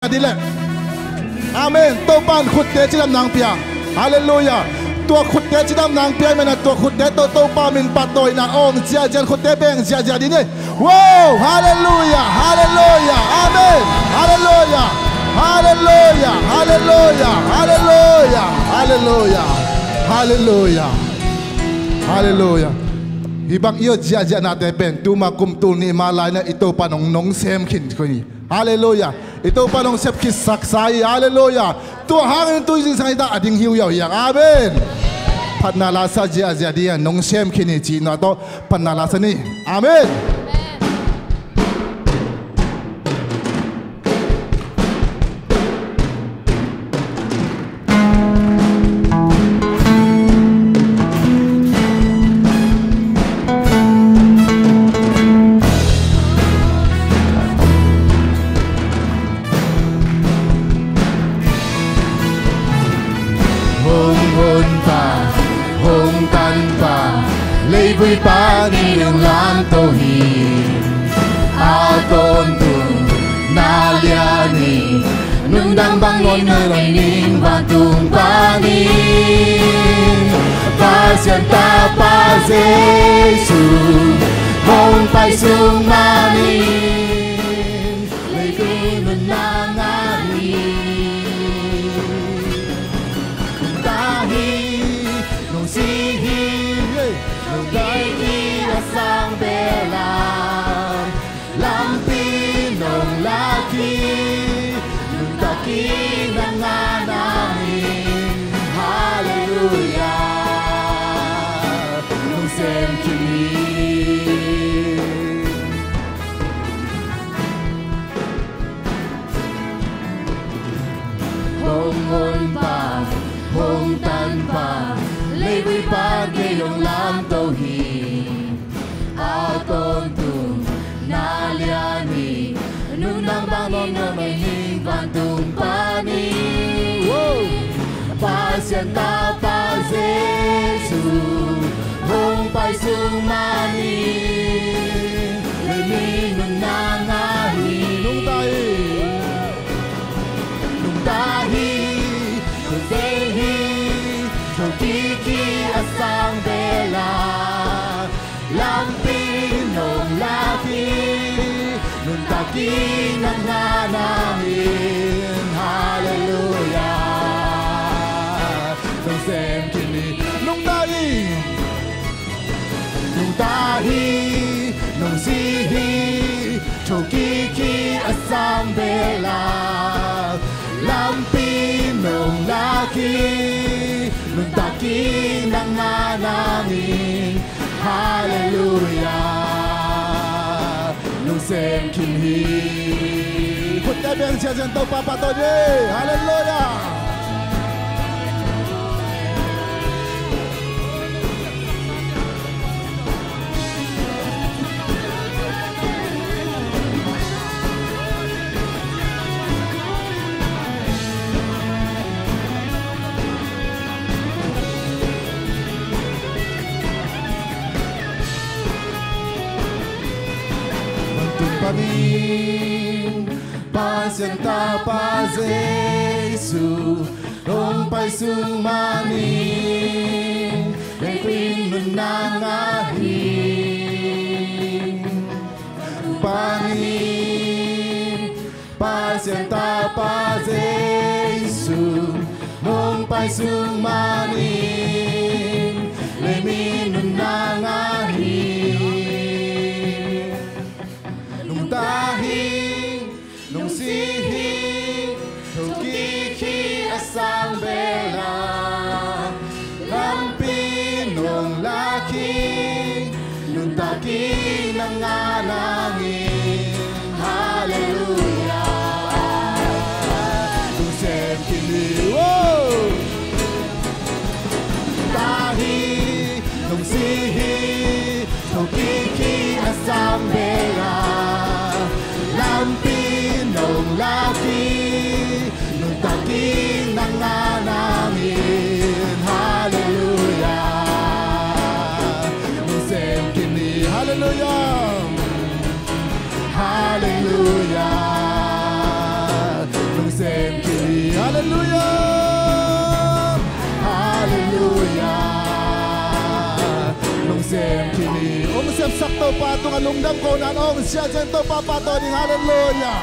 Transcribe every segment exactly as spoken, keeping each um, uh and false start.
dih leh. Amen. Topa in khutte cidam nang pia. Halleluiah. Tua khutte cidam nang pia, amen. Tua khutte tawh Topa min pahtawina awng ziahziah, khutte beng ziahziah dih ni. Wow! Halleluiah! Halleluiah! Amen. Halleluiah! Halleluiah! Halleluiah! Halleluiah! Halleluiah! Halleluiah! Halleluiah! Hih bang i awng ziahziahnate pen tuma kum tul nih ma lai-in i Topa in hong, hong sem khin khin hi. Halleluiah. I Topa in hong sep khitsak sa hi. Halleluiah. Tua hangin tu zingsang hi ta a ding hi uh hi a. Amen. Phatna la sa ziahziah dih a, hong sem khin hi cihna tawh phatna la sa ni. Amen. Hong honpa, hong tanpa, leivui pan in hong lamto hi. A tawntung na lian hi. Nundang bang nawn nawn ning vantung pan hi. Pasian Tapa Jesu hong pai sung manin, leitui nunna ngah hi. Nungta hi, nungsi hi, nungta hi a sang bel a, lampi nong lak hi, nuntak hi, nang a nang hi. Halleluiah. Nong sem khin hi. Hong honpa, hong tanpa, leivui pan kei hong lamto hi. A tawntung na lian hi. Nundang bang nawn nawn ning vantung pan hi. Pasian Tapa Jesu hong pai sung manin, leitui nunna ngah hi. Nungta hi, nungta hi, nungta hi, thokik hi a sang bel a, lampi nong lak hi, nuntak hi, nang a nang hi. Halleluiah. Nong sem khin hi. Nungta hi, nungta hi, nungsi hi, thokik hi a sang bel a, lampi nong lak hi, nuntak hi, nang a nang hi. Halleluiah. Nong sem khin hi. Khutte beng ziahziah in Topa pahtawi ni. Halleluiah. Vantung panin Pasian Tapa Jesu hong pai sung manin, leitui nunna ngah hi. Panin Pasian Tapa Jesu hong pai sung manin, leitui nunna ngah hi. Nungta hi, nungsi hi, thokik hi a sang bel a, lampi nong lak hi, nuntak hi, nang a nang hi. Halleluiah. Nong sem khin hi. Nungta hi, nungsi hi, thokik hi a sang bel a, lampi nong lak hi, nuntak hi, nang a nang hi. Halleluiah. Nong sem khin hi. Halleluiah. Halleluiah. Halleluiah. Halleluiah. Lungsim khin hi. Hong sepsak Topa tungah lungdam ko nan, hong siangtho Topa pahtawi ding. Halleluiah.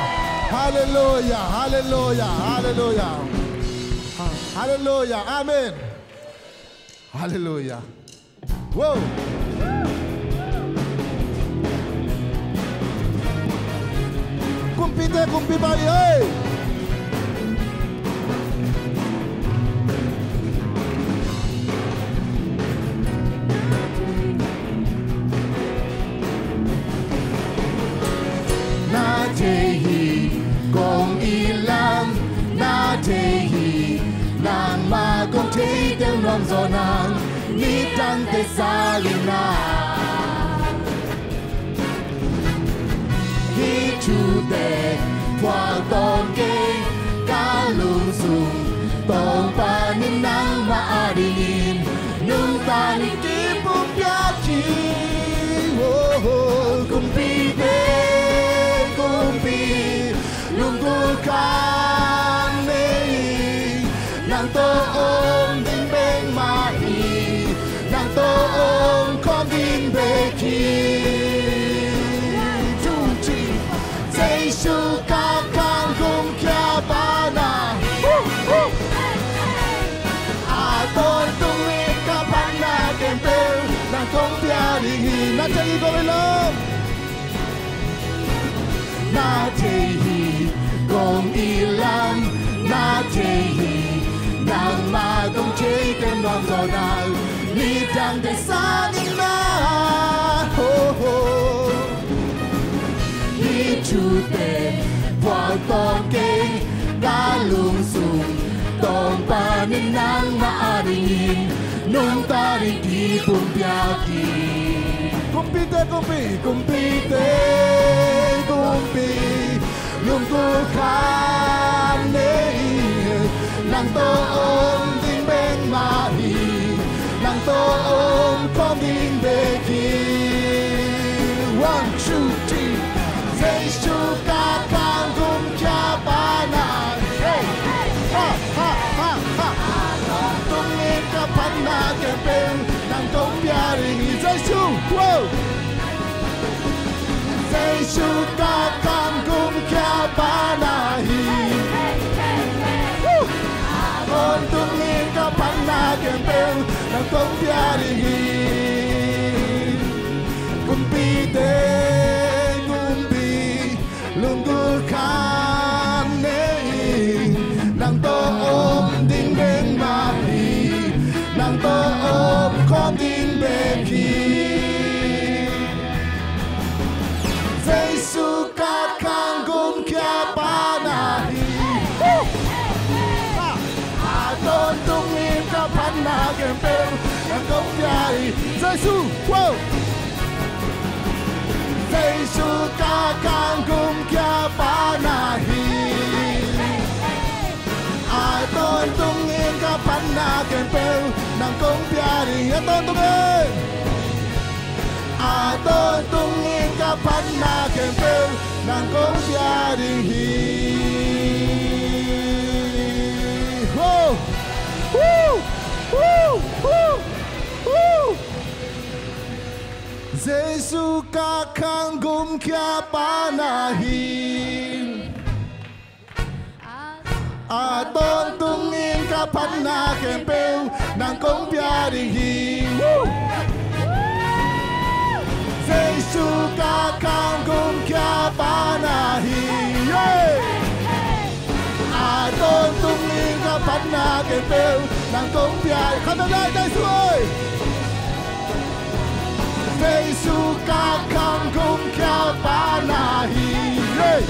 Halleluiah. Halleluiah. Halleluiah. Halleluiah. Amen. Halleluiah. Wow. Kumpite kumpi pai ei. Na thei hi, kong it lam, na thei hi, nangmah kong thei tel nuam zaw nang, nidangte sa ling na. Hih thute phuak tawm kei, ka lungsung Topa in nangmah adingin nungta ning kipumpiak hi. Oh, kumpite kumpi, lunggulh khat nei ing. Nang tawh om ding bek mah hi. Nang tawh om khawm ding bek hi. One, two, three. Jesu ka khang gumkhia pa na hi. A tawntungin ka phatna khempeuh nang kong pia ding hi. Na thei hi, kong it lam. Na thei hi, kong it lam, na thei hi, nangmah kong thei tel nuam zaw nang, nidangte sa ning na. Ho, ho. Hih thute phuak tawm kei, ka lungsung Topa in nangmah adingin nungta ding kipumpiak hi. Kumpite kumpi, kumpite kumpi, lunggulh khat nei ing. Nang tawh om ding bek mah hi. Nang tawh om khawm ding bek hi. One, two, three. Jesu ka khang gumkhia pa na hi. Hey, hey, ha, ha, ha, ha. Tawntungin ka phatna khempeuh nang kong pia ding hi. Jesu, wow. Jesu ka khang gumkhia pa na hi. Woo! Tawntungin ka phatna khempeuh nang kong pia ding hi. Kumpite kumpi, lunggulh khat nei ing. Nang tawh om ding bek mah hi. Nang tawh om khawm ding bek hi. Jesu ka khang gumkhia pa na hi. A tawntungin ka phatna khempeuh nang kong pia hi. Jesu, wow. Jesu ka khang gumkhia pa na hi. A tawntungin ka phatna khempeuh nang kong pia ding hi. A tawntungin, a tawntungin ka phatna khempeuh nang kong pia ding hi. Ho! Woo! Woo! Woo! Woo! Jesu ka khang gumkhia pa na hi. A tawntungin ka phatna khempeuh nang kong pia ding hi. Woo! Jesu ka khang gumkhia pa na hi. Yeah! A tawntungin ka phatna khempeuh nang kong pia. Kham lai, Jesu oi! Jesu ka khang gumkhia pa na hi. Hey!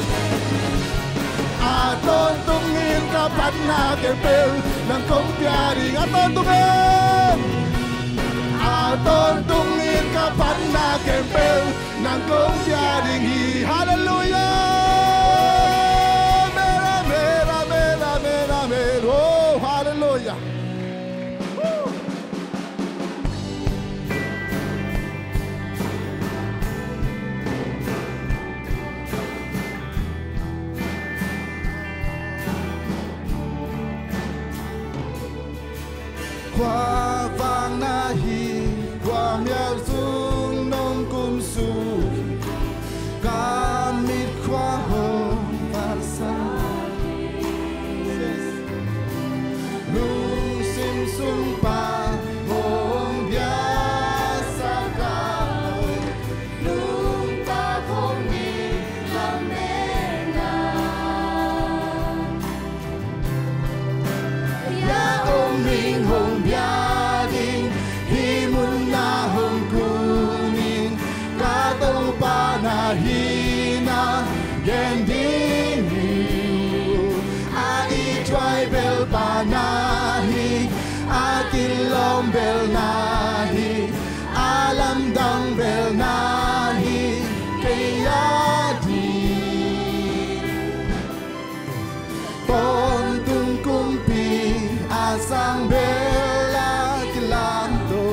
A tawntungin ka phatna khempeuh nang kong pia ding. A tawntungin, a tawntungin ka phatna khempeuh nang kong pia ding hi. Halleluiah! Amen, amen, amen, amen, amen. Oh, halleluiah! Khua vang na hi, khua mial sung nong kum suk hi. Ka mit khua hong phatsak hi. Lungsim sung pan hong biaksak ka hoi. Nungta khong mi lamen na. Ya om ning hong bia ding, hih mun na hong kun ning, ka Topa na hihna gen ding hi. A i thuai bel pa na hi, a kilawm bel na hi, a lamdang bel na hi, kei a ding. Tawntung kumpi a sang bel a kilamto,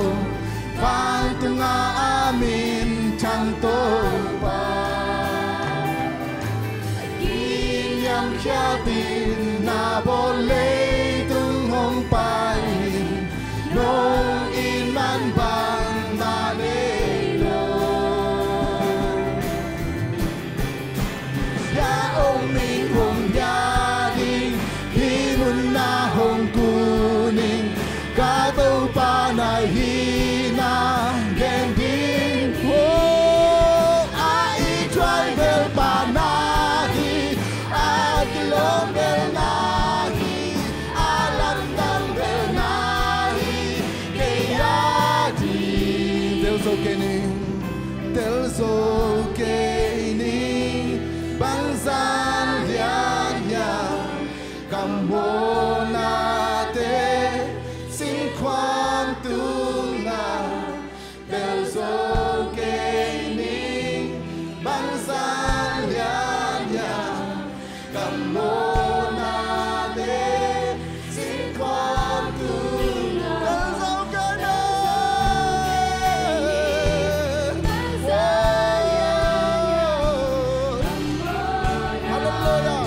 vantung a a minthang Topa. Kiniamkhiat in na bawl leitung hong pai, nong it man bangmah nei lo. Ya om ning hong bia ding, hih mun na hong kun ning, ka Topa na hihna gen ding. Oh, a i thuai bel pa na hi, a kilawm bel na hi, a lamdang bel na hi, kei a ding. Tel zo kei ning, tel zo kei ning, bangzah lian hiam, ka mawhnate singkhuam tungah. Tel zo kei ning, bangzah lian hiam, ka mawhnate singkhuam tungah. Tel zo kei ning. Halleluiah.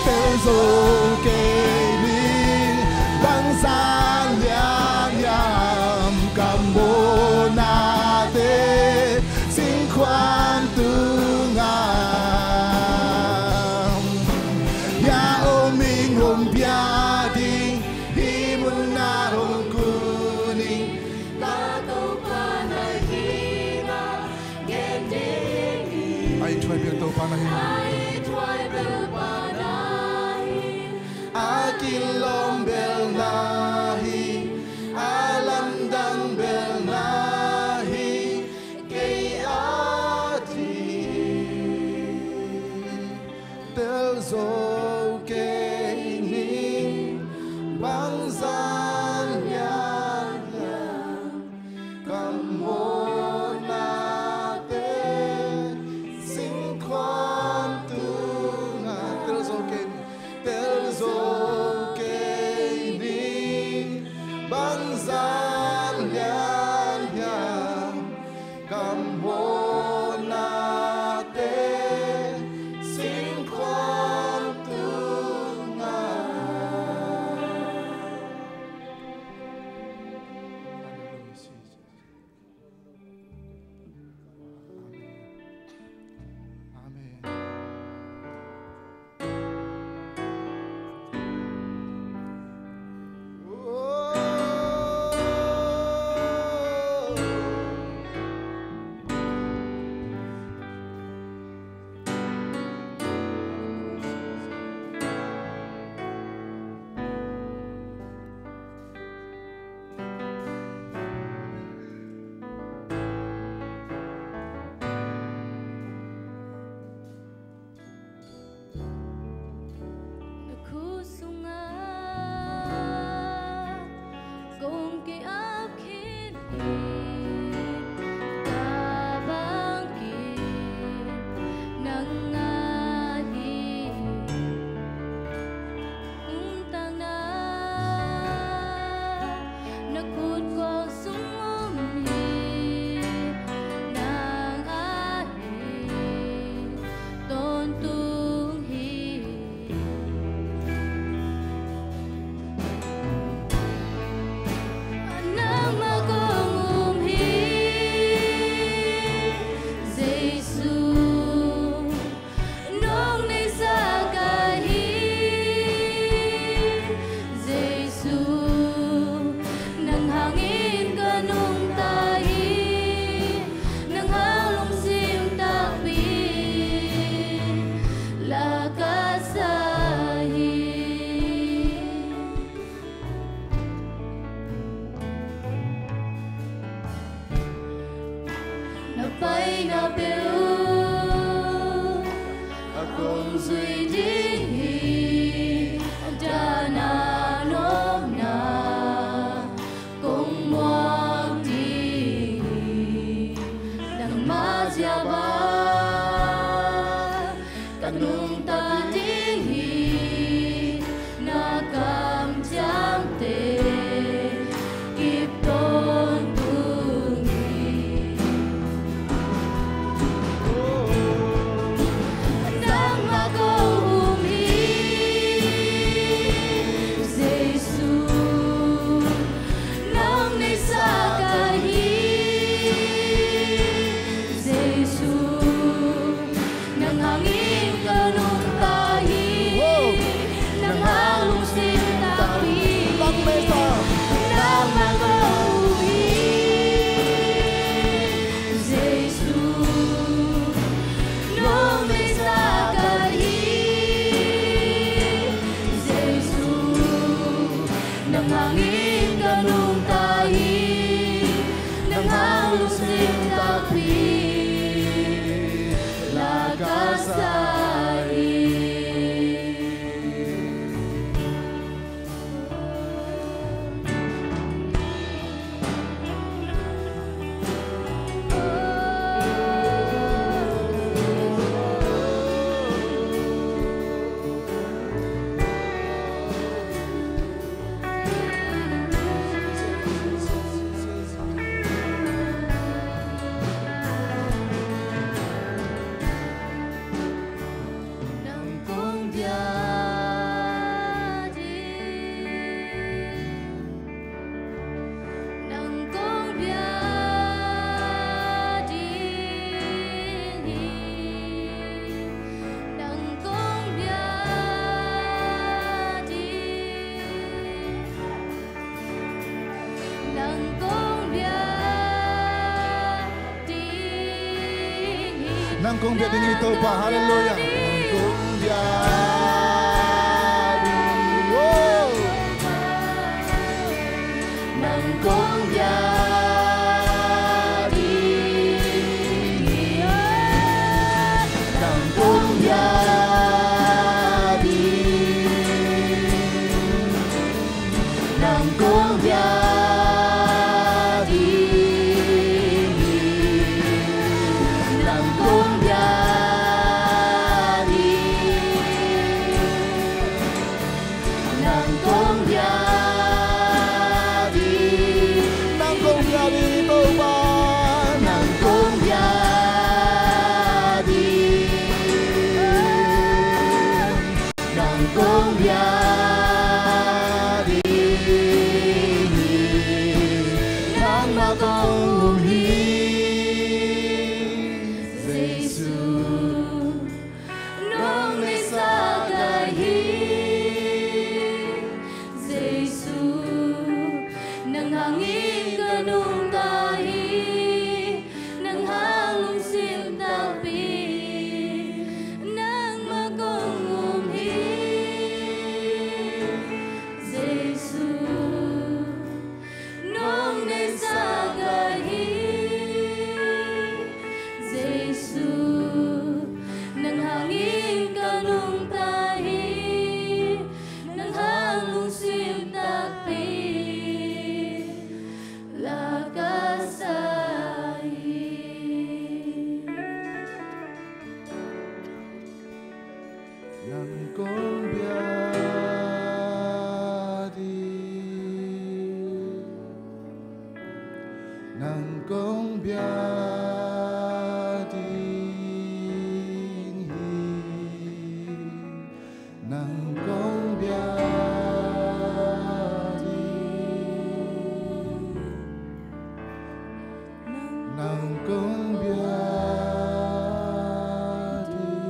Tel zo kei ning, bangzah lian hiam, ka mawhnate singkhuam tungah. Ya om ning hong bia ding, hih mun na hong kun ning, ka Topa na hihna gen ding hi. A i thuai bel Topa na hi. A i thuai bel pa na hi, a kilawm bel na hi, a lamdang bel na hi, kei a ding. Tel zo kei ning, bangzah lian hiam, ka mawhnate singkhuam tungah. Tel zo kei ning, tel zo kei ning, bangzah lian hiam, ka mawhnate singkhuam tungah. Kong zui ding hi, dan a nopna kong muak ding hi. Nangmah ziau bang ka nungta ding hi. Na kam ciangte kip tawntung hi. Nangmah kong um hi, Jesu. Nong neihsa ka hi, Jesu. Nang hangin ka nungta hi. Nang hang lungsim takpi. Nangmah kong um hi, Jesu. Nong neihsa ka hi, Jesu. Nang hangin ka nungta hi. Nang hang lungsim takpi la ka sa hi. Nang kong bia ding, nang kong bia ding hi, nang kong bia ding. Nang kong bia ding hi. Nang kong bia ding hi, Topa. Halleluiah. Nang kong bia ding. Wow. Nang kong bia ding hi. Nang kong bia ding. Nang kong bia ding hi. Nang kong bia ding. Nang kong bia ding. Nang kong bia ding, Topa. Nang kong bia ding. Nang kong bia ding hi, nangmah kong um hi, Jesu. Nong neihsa ka hi, Jesu. Nang hangin ka nungta hi, nang hang lungsim takpi, nangmah kong um hi, Jesu. Nong neihsa ka hi, Jesu. Nang hangin ka nungta hi, nang hang lungsim takpi la ka sa hi. Nang kong bia ding, nang kong bia ding hi. Nang kong bia ding, nang kong bia ding.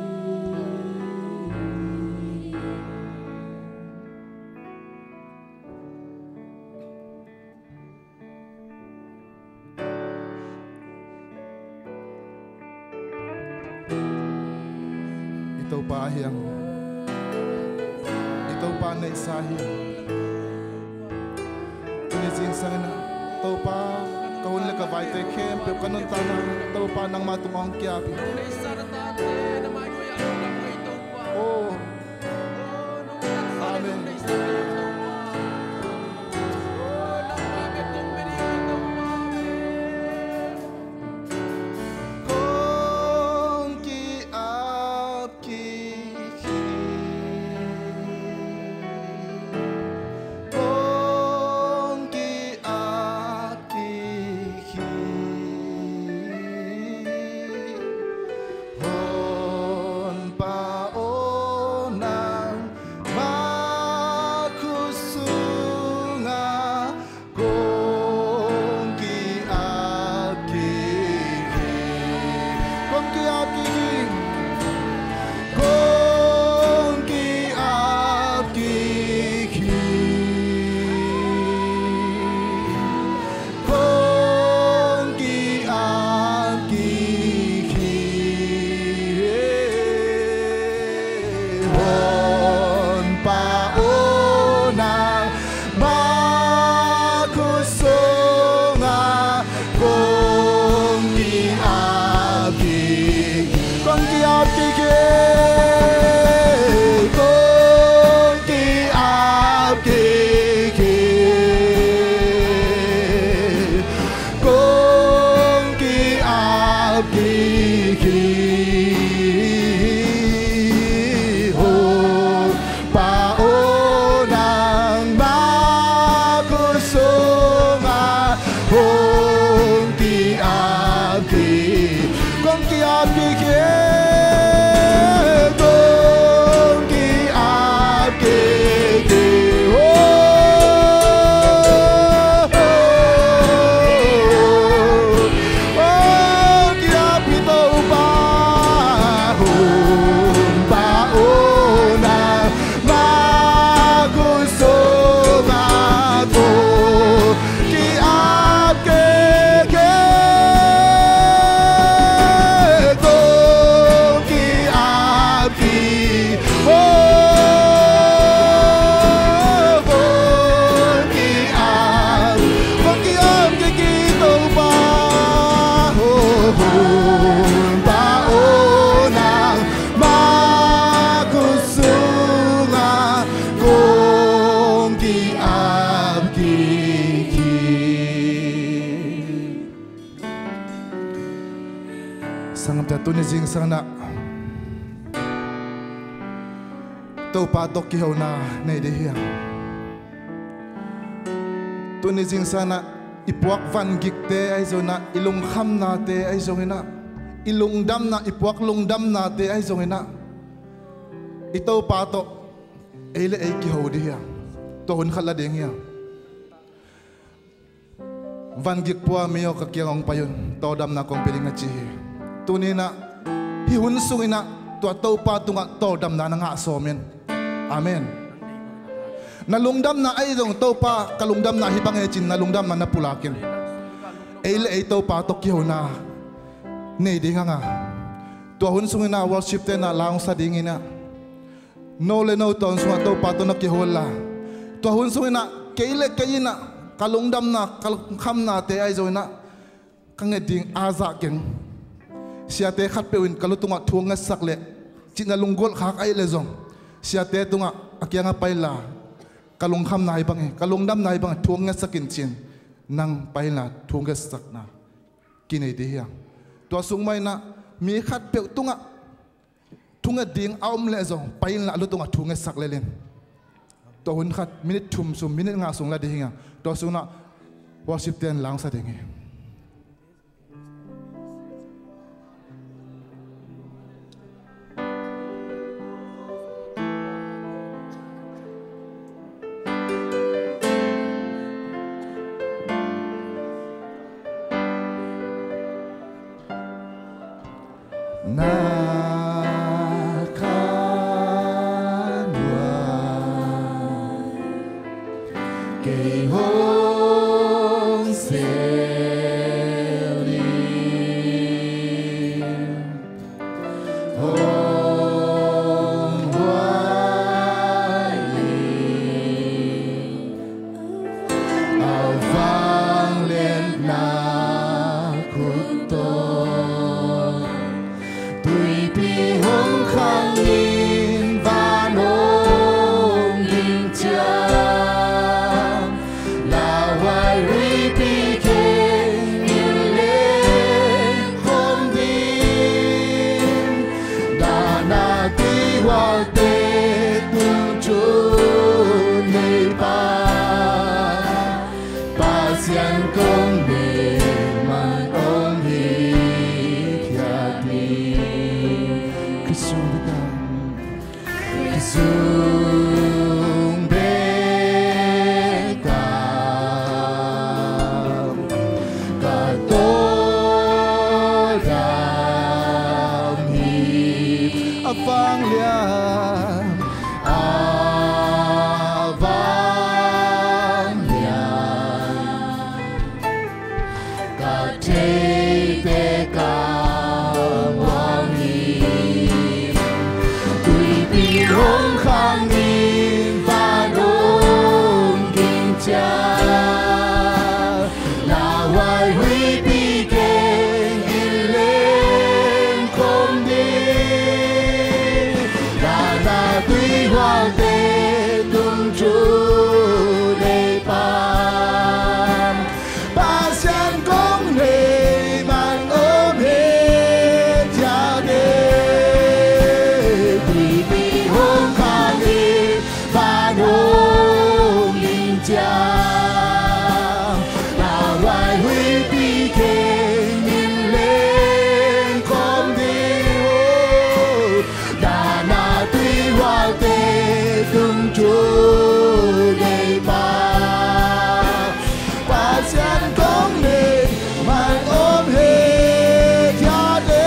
I Topa a hiang, i Topa neihsa hiang. Tuni zingsang in ah, Topa, ka hun le ka vaite khempeuh ka nuntakna Topa nangmah tung hong kiap hi. Tuni zingsang inah Topa tawh kihona nei ding hi hang. Tuni zingsang inah i puak vangikte ahi zong inah, i lungkhamnate ahi zong inah, i lungdamna, i puak lungdamnate ahi zong inah, i Topa tawh ei le ei kiho ding hi hang. Tua hun khat la ding hi hang. Vangik pua mi aw, ka kiang hong pai un, tawldamna kong pia ding a ci hi. Tuni inah hih hun sung inah tua Topa tungah tawldamna na ngah sawm in. Amen. Na lungdamna ahi zong, Topa ka lungdamna hih bang hi ci-in na lungdamna na pulak in. Ei le ei Topa tawh kihona nei ding hang a, tua hun sung inah worship-te inah la hong sa ding inah, no le no tua hun sungah Topa tawh na kihona la, tua hun sung inah kei le kei inah ka lungdamna, ka lungkhamnate ahi zong inah ka nget ding a zah keng. Siate khatpeuh in ka lu tungah thu hong ngetsak leh cih na lunggulh khak ahih leh zong, siate tungah a kiangah pai inla, ka lungkhamna hih bang hi, ka lungdamna hih bang hi, thu hong ngetsak in ci-in nang pai inla, thu hong ngetsakna kinei ding hi hang. Tua sung mah inah mi khatpeuh tungah thunget ding a om leh zong pai inla, a lu tungah thungetsak lel in. Tua hun khat minute thum sung, minute nga sung la ding hi hang. Tua sung inah worship-te in la hong sa ding hi. Na khan ua kei hong sel in, hong huai in, a vangliatna khut tawh. Tuipi hong khang in, van hong ging ciang, lauhuai huipi kheng in leng khawm ding. Dahna tuihualte tung cu nei pa, Pasian kong nei man om hi, thiat ni. Kizum bek a, kizum bek a, ka tawldam hi. A vanglian, a vanglian, ka theite ka muang hi. Tuipi hong khang in, van hong ging ciang, lauhuai huipi kheng in leng khawm ding. Dahna tuihualte tung cu nei pa, Pasian kong nei man om hi, thiat ni. Tuipi hong khang in, van hong ging ciang, lauhuai huipi kheng in leng khawm ding. Dahna tuihualte tung cu nei pa, Pasian kong nei man om hi, thiat ni.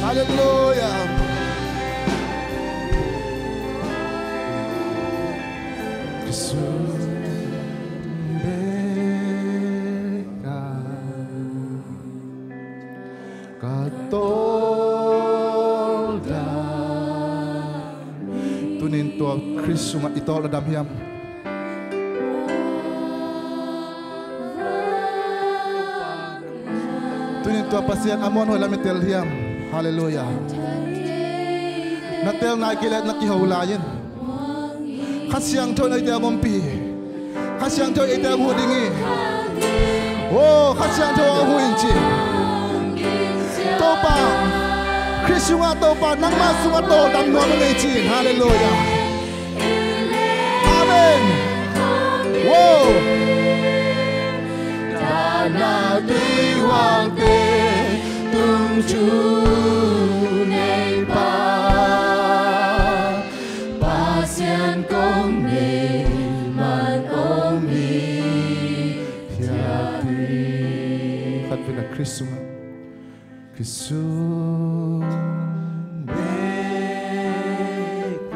Halleluia. Ka sung bek a, ka Tunin tua Khrist sungah i tawl a dam hiam? Tunin tua Pasian a muanhuai lam i tel hiam? Halleluiah. Na tel nai kei leh na kiho lai in. Kha Siangtho in eite hong ompih hi. Kha Siangtho in eite hong huh ding hi. Oh, Kha Siangtho hong huh in ci. Topa, Khrist sungah Topa, nangma sungah tawldam nuam ing ei ci in. Halleluiah. Amen. Wow. Dahna tuihualte tung thuneipa, Pasian kong nei man om hi thiat hi. Khat vei na Khrist sungah. Khrist sung bek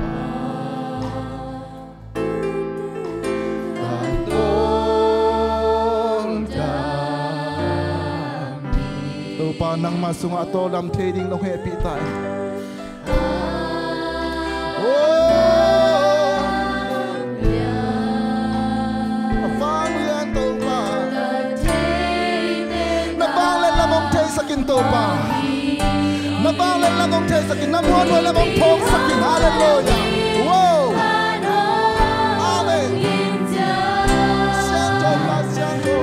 a tawldam hi. Topa, nangma sungah a tawldam thei ding nong hehpih ta hi. Oh, a vanglian Topa, na vanglian lam hong theisak in Topa. Na vanglian lam hong theisak in, na muanhuai lam hong phawksak in. Halleluiah. Wow. Amen. Siangtho, Kha Siangtho.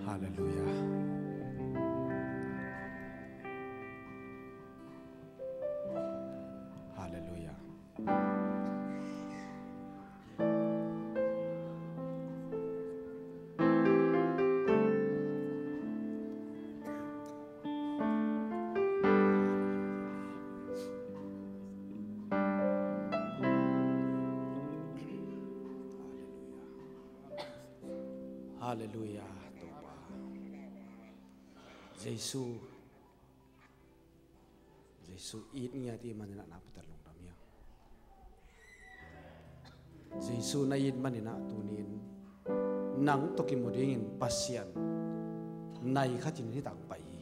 Halleluiah. Halleluiah. Halleluiah, Topa. Jesu, Jesu it ngiat i hih manin ah na puatal lungdam hi hang. Jesu na it manin ah tuni-in nang tawh kimu dingin Pasian nai khatin hih tangah pai hi.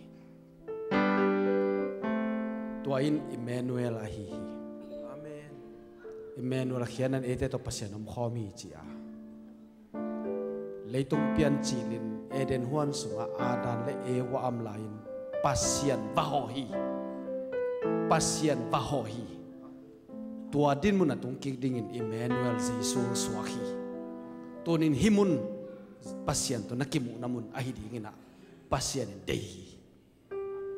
Tua in Emmanuel ahi hi. Amen. Emmanuel a khiatna in eite tawh Pasian omkhawm hi ci a. Leitung piancil in Eden huan sungah Adam le Eva a om lai-in Pasian va hawh hi. Pasian va hawh hi. Tua dinmun a tungkik dingin Emmanuel Jesu hong suak hi. Tuni-in hih mun Pasian tawh na kimuhna mun ahi dingin ah Pasian in deih hi.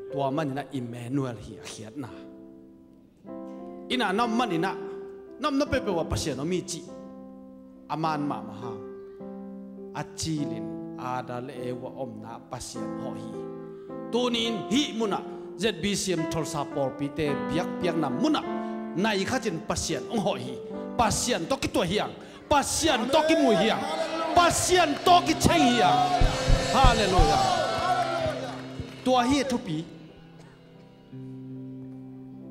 Tua manin ah Emmanuel hi a khiatna. Inn ah na om manin ah, na omna peuhpeuh ah Pasian om hi cih a man mahmah hang. A cilin Adam le Eva omna ah Pasian hawh hi. Tuni-in hih munah Z B C M Tulsa pawlpite biakpiakna munah nai khatin Pasian hong hawh hi. Pasian tawh kituah hi hang. Pasian tawh kimu hi hang. Pasian tawh kiceng hi hang. Halleluiah. Tua hi a thupi.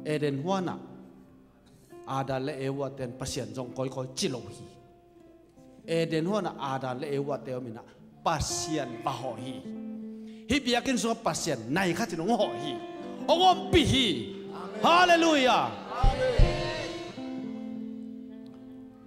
Eden huanah Adam le Eva ten Pasian zong kawikawi ci lo hi. Eden huanah Adam le Eva te om in ah Pasian va hawh hi. Hih biakinn sungah Pasian nai khatin hong hawh hi. Hong ompih hi. Halleluiah.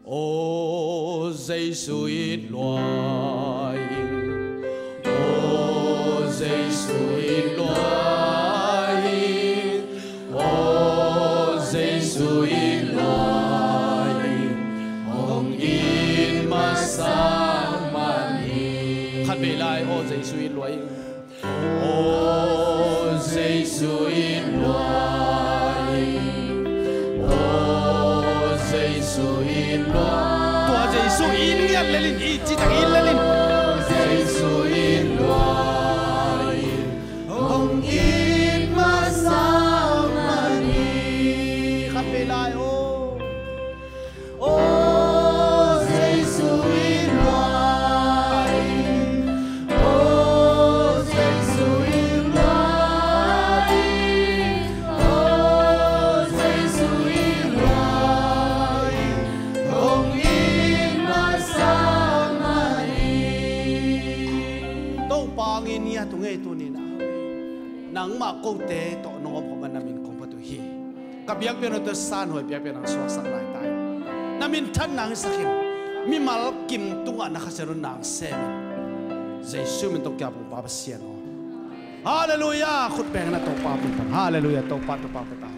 Aw Jesu it lua ing. Aw Jesu it lua ing. Aw Jesu it lua ing. Hong it masa man hi. Khat vei lai, aw Jesu it lua ing. Aw Jesu it lua ing. Aw Jesu it lua. Tua Jesu it ngiat lel in, it citak it lel in. Aw Jesu it lua ing. Hong it masa man hi. Khat vei lai aw. Aw Mah kote tawh nong om khawm a na min kong phat uh hi. Ka biakpiakna tawh sanhuai biakpiakna suaksak lai ta in, na minthan nang sak in, mimal kim tungah na Kha Siangtho nang sem in. Jesu min tawh kiap ung Pa Pasian aw. Halleluiah. Khut beng na Topa min pan. Halleluiah. Topa, Topa ka ta.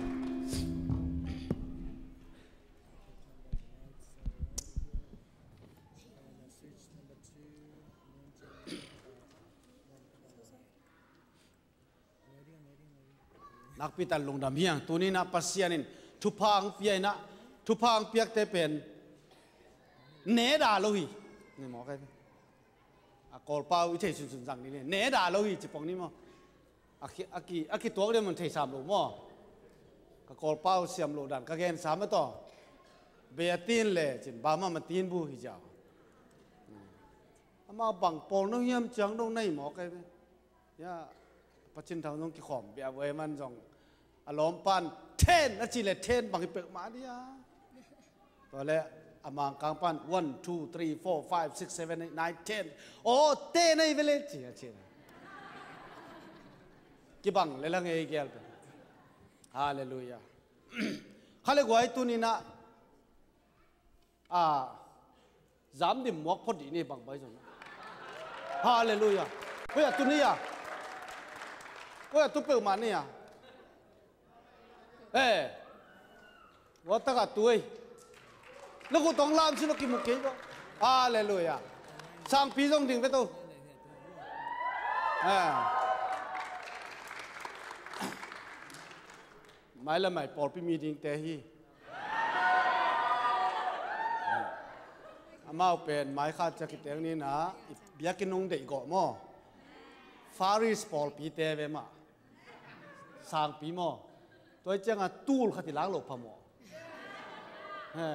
Nakpi tak lungdam hi hang. Tuni-in ah Pasian in thupha hong pia in ah, thupha hong piakte pen ne dah lo hi. Ni mawk ai. A Kawlpau i thei sunsun zang ni, ne dah lo hi ci pong ni maw. A ki, a ki, a kituak liam un thei sam lo maw. Ka Kawlpau siam lo dan ka gen sam a taw. Be a tin le cin ba ma ma tin bu hi ciau. Amau bang pawl no hiam ciang no nei mawk ai ve. Ya, Pa Cin Thang zong kikhawm bia ve man zong. A lawm pan ten a ci le ten bang i pek mah dia. Tua le a Mangkang pan one, two, three, four, five, six, seven, eight, nine, ten. Aw, ten a i ve le ci a ci. Kibang le la ngei gel pe. Halleluiah. Kha le guai tuni-in ah a, zam dim muak phot dih ni bang bai zong. Halleluiah. Koi a tu ni a? Koi a tu peuhmah ni a? Eh. Wa tak a tu ei. Lo ku tong lam si lo ki mu kei ko. Halleluiah. Sangpi zong ding ve to. Eh. Mai le mai pawlpi mi dingte hi. Amau pen mai khat ciak kiteng ni-in ah biakinn hong deih gawh maw. Faris pawlpite ve mah. Sangpi maw. Tua i ciangah tul khat i lak lo pha maw. He.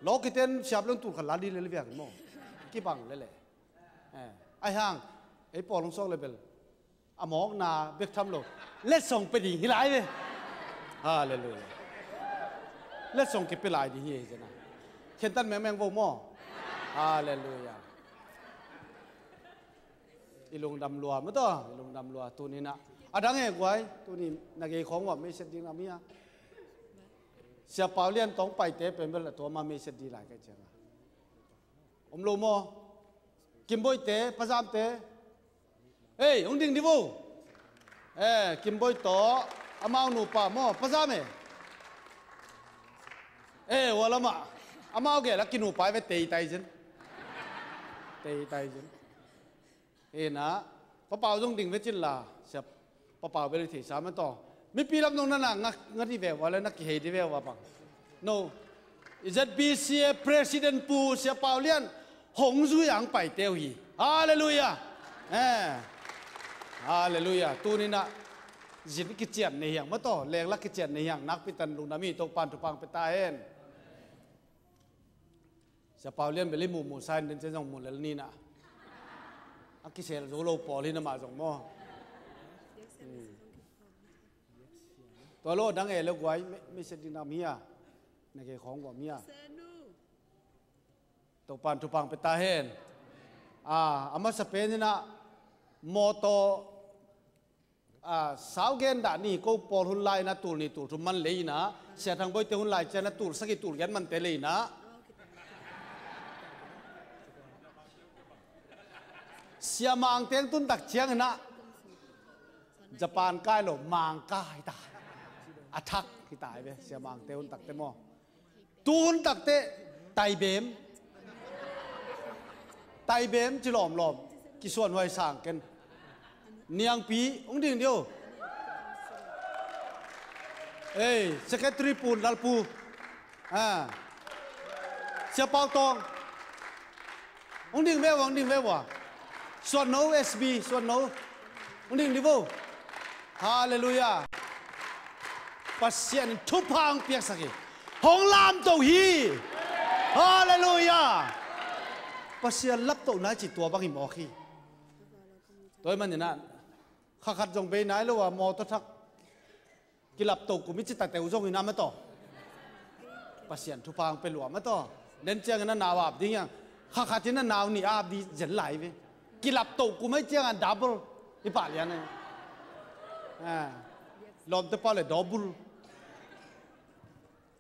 Lo kiten siap leng tul khat la dih lel viak maw. Kibang lele. He. Ai hang ei pawl hong suak le bel a mawkna bek tham lo. Letsong pe ding hi lai ve. Halleluiah. Letsong kipe lai ding hi ei zena. Khentat mengmeng vo maw. Halleluiah. I lungdam lua mataw, i lungdam lua tuni-in ah. A dang e guai, tuni na gei khawng uah meiset ding lam hi a. Sia Pau Lian tawh paite pen bel a tua ma meiset ding lai kai cianga. Om lo maw? Kimboite, Pazamte. Ei, hong ding di vo. Eh, Kimboi tawh amau nupa maw, Pazam e. Eh, ua lamah amau gel a kinupa i ve teitai zin. Teitai zin. Ina, Pa Pau zong ding ve cin la, siap. Pa Pau bel i theisa mataw. Mipi lam nong na na nga, nga di ve ua le na kihei di ve ua bang. No. I Z B C A President Pu Sia Pau Lian hong zui ang paite uh hi. Halleluiah. Eh. Halleluiah. Tuni-in ah zin kician nei hiang mataw. Lenglak kician nei hiang. Nakpi tak lungdam hi, Topan thupha hong pia ta hen. Sia Pau Lian bel i muhmuh sa in den ciang zong muh lel ni-in ah. A kisel zo lo pawl hi na mah zong maw. Hmm. Tua lo dang e le guai, mei, meiset ding nam hi a. Na gei khawng guam hi a. Topan thupha hong pia ta hen. A, a masa pen in ah mawtaw, a, sau gen dah ni, ko pawl hun lai in ah tul nih tul thum man lei in ah, Sia Thang Boite hun lai ciang ah tul sagih tul giat mante lei in ah. Sia Mang Teng tun tak ciangin ah Japan kai lo, Mang kai ta. A thak hi ta hi ve, Sia Mang Teng hun takte maw. Tu hun takte, Taibem. Taibem ci lawmlawm. Kisuanhuai sang ken. Niangpi, hong ding dih o. Ei, Secretary Pun Lalpu. Ah. Sia Pau Tawng. Hong ding ve ua, hong ding ve ua. Suan no, S B, suan no. Hong ding dih vo. Halleluiah. Pasian in thupha hong piaksak hi. Hong lamto hi. Halleluiah. Pasian laptohna i cih tua bang hi mawk hi. Tua ahih manin ah, kha khat zong bei nai lo a, mawtaw thak kilapto kum i ci ta teuh zong hi na mataw. Pasian thupha hong pia lua mataw. Den ciangin a nau ap ding hiang. Kha khat in a nau nih ap ding zen lai ve. Kilapto kum ahih ciangin double hi pah lian e. Ah, lawmte pau le dawbul.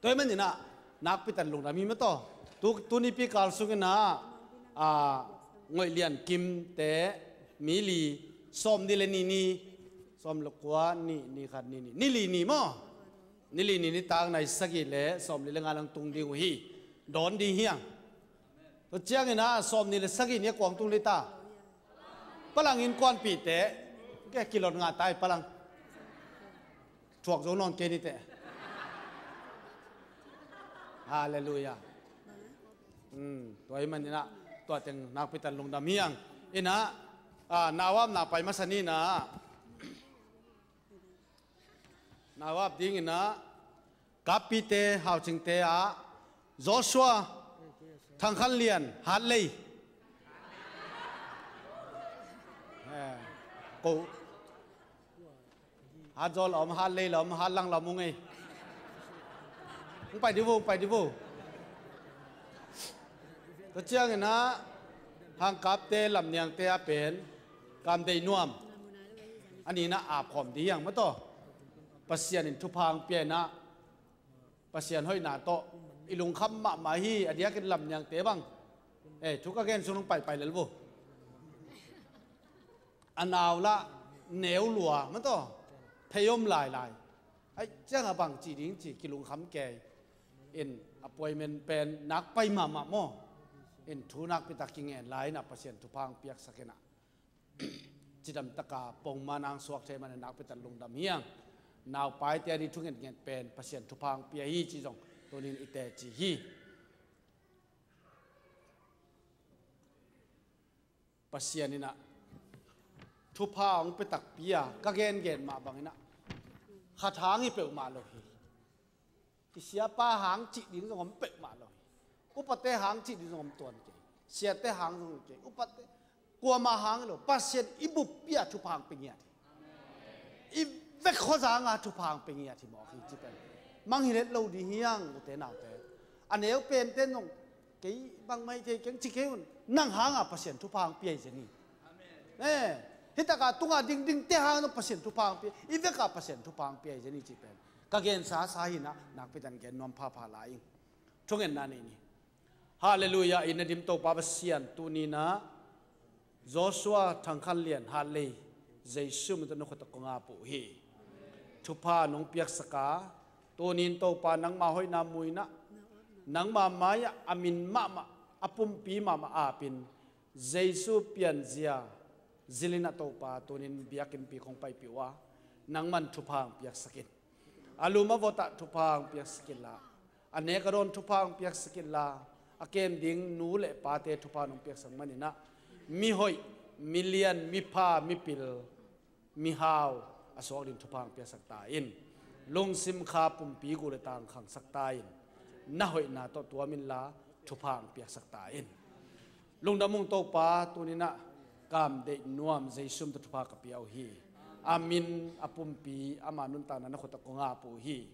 Tua ahih manin ah nakpi takin lungdam hi maw taw. Tu, tuni pi kal sungin ah, ah, Ngoih Lian Kimte mi li, sawmnih le nih ni, sawm le kua, nih, nih khat, nih nih, nih li ni maw. Nih li ni nitak nai sagih le sawmli le nga lang tung ding uh hi. Dawn ding hi hang. Tua ciangin ah sawmnih le sagih ni a kuang tung ding ta. Palang innkuanpihte, ke kilot ngah ta hi palang. Thuak zo nawn kei ni teh. Halleluiah. Hmm, tua ahih manin ah tua teng nakpi takin lungdam hi hang. In ah, ah, nau ap na pai masa ni in ah. Nau ap dingin ah, Kappite, Haucingte ah, Joshua, Thang Khan Lian, Hat Lei. Eh, ko. Hat Zawl a om, Hat Lei la om, Hat Lang la om ung ei. Hong pai dih vo, hong pai dih vo. Tua ciangin ah, Hang Kapte, Lam Niangte ah pen, Kam Deih Nuam. A nih in ah ap khawm dih hi hang maw taw. Pasian in thupha hong pia in ah, Pasian hoihna tawh i lungkham mahmah hi. A diakin Lam Niangte bang, eh, thu ka gen sung nong paipai lel vo. A nau lah neu lua maw taw, phei om lailai. Ai, ciang a bang ci ding ci kilungkham kei. In appointment pen nak pai mahmah maw. In thu nakpi tak kingen lai in ah Pasian thupha hong piaksak in ah, cidam taka pongman hong suak thei manin nakpi takin lungdam hi hang. Naupaite a ding thu ngetnget pen Pasian thupha hong pia hi ci zong tunin i teci hi. Pasian in ah thupha hong pia takpi a, ka gengen mah bangin ah, khat hang hi peuhmah lo hi. I siapa hang cih ding zong om peuhmah lo hi. Upate hang cih ding zong om tuan kei. Siate hang zong om kei. Upate, kuamah hang hi lo. Pasian i buppi ah thupha hong pia ngiat hi. I vek khuazang ah thupha hong pia ngiat hi mawk hi ci pen. Mang hi let lo ding hi hang, ute naute. A neu pente in zong, kei bangmah hi thei keng ci kei un. Nang hang ah Pasian thupha hong pia hi zen hi. Eh, hi tak a tung a dingdingte hang zong Pasian thupha hong pia, i vek a Pasian thupha hong pia hi zen hi ci pen ka gensa sa hi in ah, nakpi takin gen nuam phapha lai ing. Thungetna nei ni. Halleluiah. I na dim Topa Pasian, tuni in ah Joshua, Thang Khan Lian, Hat Lei, Jesu min tawh na khut ah kong ap uh hi. Thupha nong piaksak a, tuni in Topa nangma hoihna mu in ah, nangma mai-ah a min mahmah, a pumpi mahmah ap in, Jesu pianzia zil in ah Topa, tuni in biakinnpi kong paipih uh a, nangman thupha hong piaksak in. A lum a vot ah thupha hong piaksak inla, a nek a dawn thupha hong piaksak inla, a kem ding nu le pate thupha nong piaksak manin ah, mihoih, milian, mipha, mipil, mihau a suak ding thupha hong piaksak ta in. Lungsim kha pumpi gu le tang khangsak ta in. Na hoihna tawh tuam inla, thupha hong piaksak ta in. Lungdam ung Topa, tuni in ah Kam Deih Nuam Jesu min tawh thupha ka pia uh hi. A min, a pumpi, ama nuntakna na khut ah kong ap uh hi.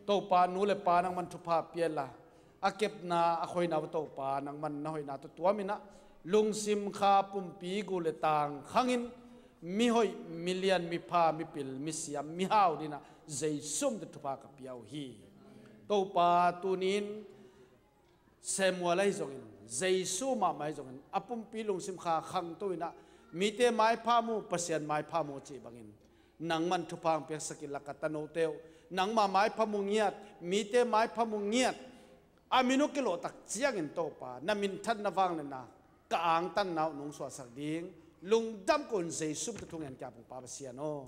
Topa, nu le pa nangman thupha pia inla, a kepna, a khoina uh Topa nangman na hoihna tawh tuam in ah, lungsim kha pumpi gu le tang khang in, mihoih, milian, mipha, mipil, misiam, mihau ding in ah Jesu min tawh thupha ka pia uh hi. Topa, tuni in Samuel ahi zongin, Jesu mahmah ahi zongin, a pumpi lungsim kha khangto in ah, mite maipha mu, Pasian maipha mu cih bangin, nangman thupha hong piaksak inla ka tanote uh, nangma maipha mu ngiat, mite maipha mu ngiat, a min uh kilawh tak ciangin Topa, na minthanna vangliatna, ka angtanna uh nong suahsak ding, lungdam ko un Jesu min tawh thungen ka ap ung Pa Pasian aw.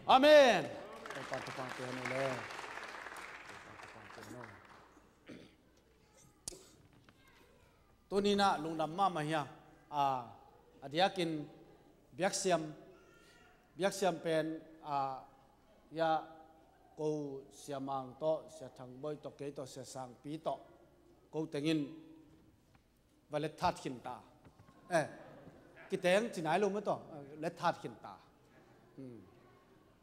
Amen. Topa thupha hong pia hen uh le. Topa thupha hong pia hen uh. Tuni in ah lungdam mahmah hi a, a, a diakin biaksiam, biaksiam pen, a, ya, ko Sia Mang tawh, Sia Thang Bawi tawh, kei tawh, Sia Sang Pi tawh, ko tengin va let that khin ta. Eh, kiteng ci nai lo maw tawh, let that khin ta. Hmm.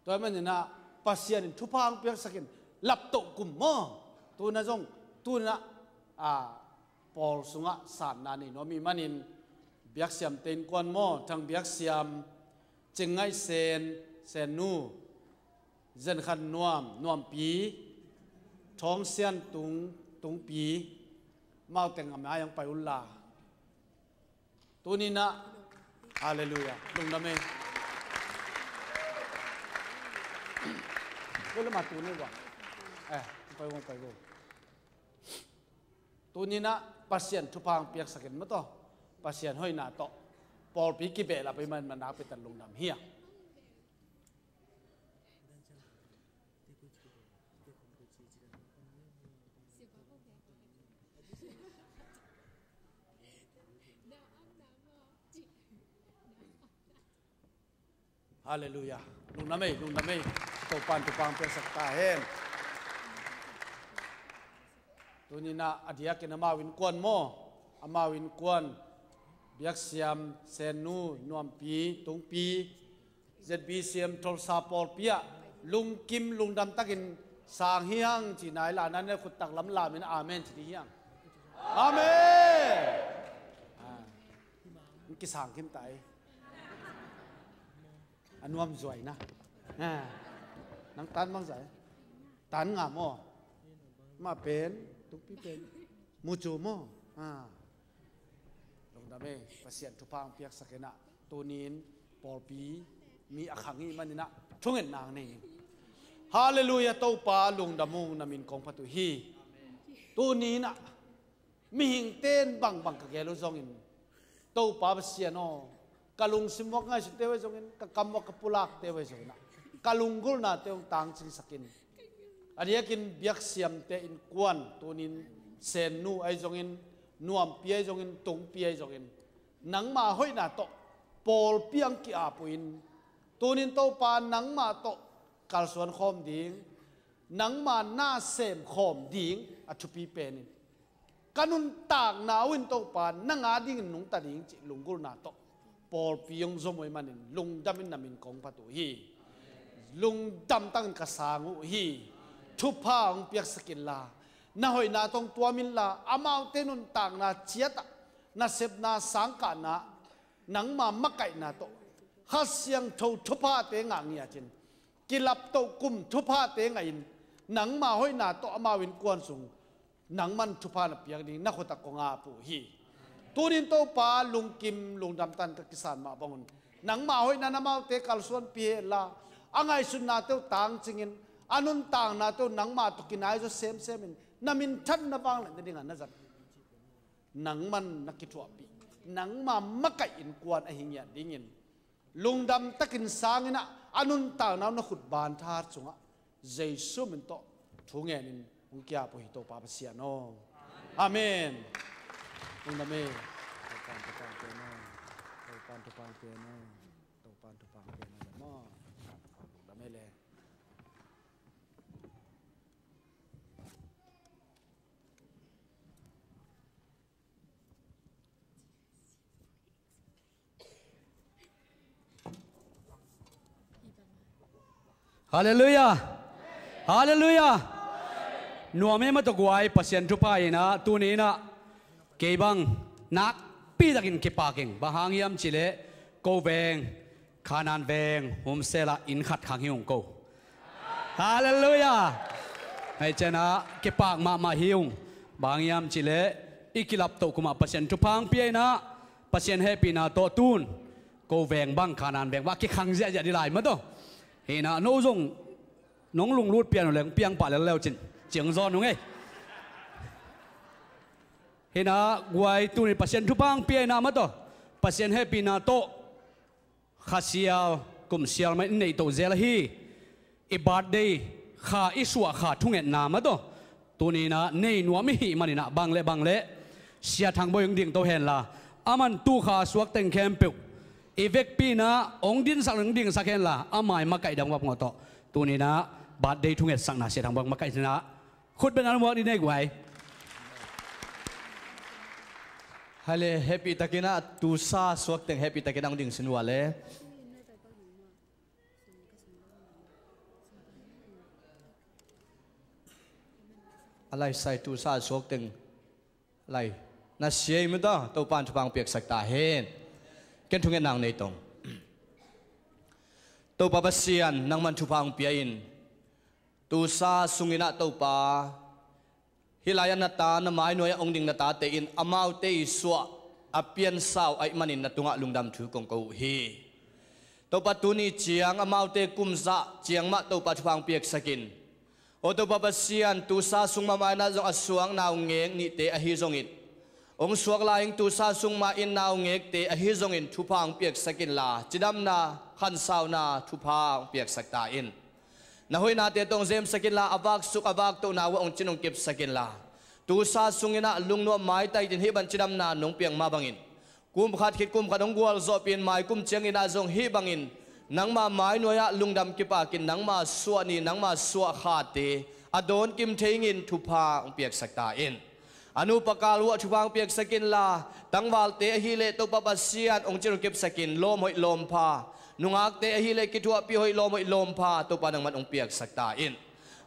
Tua ahih manin ah Pasian in thupha hong piaksak in, laptoh kum maw. Tu in ah zong, tu in ah, a, pawl sungah sanna nei nuam ahih manin, biaksiamte innkuan maw, Thang Biaksiam, Cing Ngaih Sen, Sennu, Zenkhan Nuam, Nuampi, Thawng Sian Tung, Tungpi, amau teng a mai ang pai unla. Tuni-in ah, halleluiah, lungdam ei. Ko le ma tuni ua. Eh, pai ua, pai ua. Tuni-in ah Pasian thupha hong piaksak in maw taw. Pasian hoihna tawh pawlpi kibehlap ahih manin nakpi takin lungdam hi a. Halleluiah. Lungdam ei, lungdam ei. Topa'n thupha hong piaksak ta hen. Tuni-in ah a diakin amau innkuan maw, amau innkuan, Biaksiam, Sennu, Nuampi, Tungpi, Z B C M Tulsa pawlpi ah lungkim lungdam takin sang hi hang ci nai la, nan khut taklam lamin amen ci ding hi hang. Amen. Ah. Hong kisang khin ta ei. A nuam zuai na. Ah. Nang tan bang zai. Tan nga maw. Ma pen, Tungpi pen. Mucu maw. Ah. Lungdam ei, Pasian thupha hong piaksak in ah, tuni-in pawlpi mi a khang ahih manin ah thungetna nei in. Halleluiah, Topa lungdam ung, na min kong phat uh hi. Tuni-in ah mihingte in bangbang ka gel uh zongin, Topa Pasian aw, ka lungsim uah ngaihsut teu ahi zongin, ka kam uah ka pulak teu ahi zongin ah, ka lunggulhna teu hong tangcingsak in. A diakin Biaksiamte innkuan, tuni-in Sennu ahi zongin, Nuampi ahi zongin, Tungpi ahi zongin, nangma hoihna tawh pawlpi hong ki-ap uh in, tuni-in Topa nangma tawh kalsuan khawm ding, nangma na sem khawm ding a thupi pen in, ka nuntakna uh in Topa nang a dingin nungta ding cih lunggulhna tawh pawlpi hong zom uh ahih manin lungdam in na min kong phat uh hi. Lungdam takin ka sang uh hi. Thupha hong piaksak inla, na hoihna tawh hong tuam inla, amaute nuntakna ciat ah nasepna, sangkahna, nangma makaihna tawh Kha Siangtho thuphate ngah ngiatin, kilaptoh kum thuphate ngahin, nangma hoihna tawh amau innkuan sung nangman thupha na piak ding na khut ah kong ap uh hi. Tuni-in Topa lungkim lungdam takin ka kisan mah bangun, nangma hoihna in amaute kalsuanpih henla, a ngaihsutnate uh tangcingin, a nuntaknate uh nangma tawh kinaizaw semsemin, na minthanna vangliatna dingin na zat, nangman na kithuahpih, nangma makaih innkuan ahi ngiat dingin lungdam takin sang in ah, a nuntakna uh na khut banthat sungah Jesu min tawh thu ngenin hong ki-ap uh hi, Topa Pasian aw. Amen. Lungdam ei. Topa'n thupha hong pia hen aw. Topa'n thupha hong pia hen aw. Topa'n thupha hong pia hen aw. Lungdam ei le. Halleluiah. Halleluiah. Nuam ei maw taw guai, Pasian thupha in ah, tuni-in ah kei bang nakpi takin kipak ing. Bang hang hiam cih leh ko veng Khanaan veng Humsel ah inn khat khang hi ung ko. Halleluiah. Hei ciangin ah kipak mahmah hi ung. Bang hang hiam cih leh i kilaptoh kum ah Pasian thupha hong pia in ah, Pasian hehpihna tawh tun ko veng bang Khanaan veng bang kikhang ziahziah ding lai maw taw. Hi in ah no zong nong lunglut pian uh leh hong piang pah lel le uh cin, ciang zawn ung ei. Hi in ah guai, tuni Pasian thupha hong pia in ah maw taw, Pasian hehpihna tawh Kha Sial, kum sial mah in neih to zel ahi, i birthday kha, i suah kha thungetna maw taw, tuni-in ah nei nuam i hih manin ah bang le bang le Sia Thang Bawi hong ding to henla, aman tu kha suak teng khempeuh i vekpi-in ah hong dinsak, hong dingsak henla, ama i makaih dang uap ngawh tawh tuni-in ah birthday thungetsakna Sia Thang Bawi hong makaih in ah, khut beng an muak ni nei guai. Hale, hehpih takin ah tu sa suak teng hehpih takin ah hong ding sin uh a le. A lai sai tu sa suak teng lai. Na sia i mu ta, Topa'n thupha hong piaksak ta hen. Ken thungetna nei tong. Topa Pasian, nangman thupha hong pia in. Tusa sungin ah Topa, hih lai-ah na ta, na mai nuai-ah hong ding na tate in amaute i suah a piansau ahih manin na tungah lungdam thu kong ko uh hi. Topa, tuni ciang amaute kumzah ciang mah Topa thupha hong piaksak in. Aw Topa Pasian, tusa sung mah mah in ah zong a suak naungek nihte ahi zongin, hong suak lai-in tusa sung mah in naungekte ahi zongin thupha hong piaksak inla, cidamna, khansauna thupha hong piaksak ta in. Na hoihnate tawh hong zemsak inla, a vaksuk a vaktohna uh ah hong cin hong kepsak inla, tusa sungin ah lungnuam maitai-in hih bang cidamna nong piak mah bangin, kum khat khit kum khat hong gualzawhpih in, mai kum ciangin ah zong hih bangin nangma mai nuai-ah lungdam kipakin nangma suah ni, nangma suah khate a dawnkim thei-in thupha hong piaksak ta in. A nupa kal uh ah thupha hong piaksak inla, tangvalte ahih leh Topa Pasian hong cin hong kepsak in, lawm hoih lawm pha, nungakte ahih leh kithuahpih hoih, lawm hoih lawm pha Topa nangman hong piaksak ta in.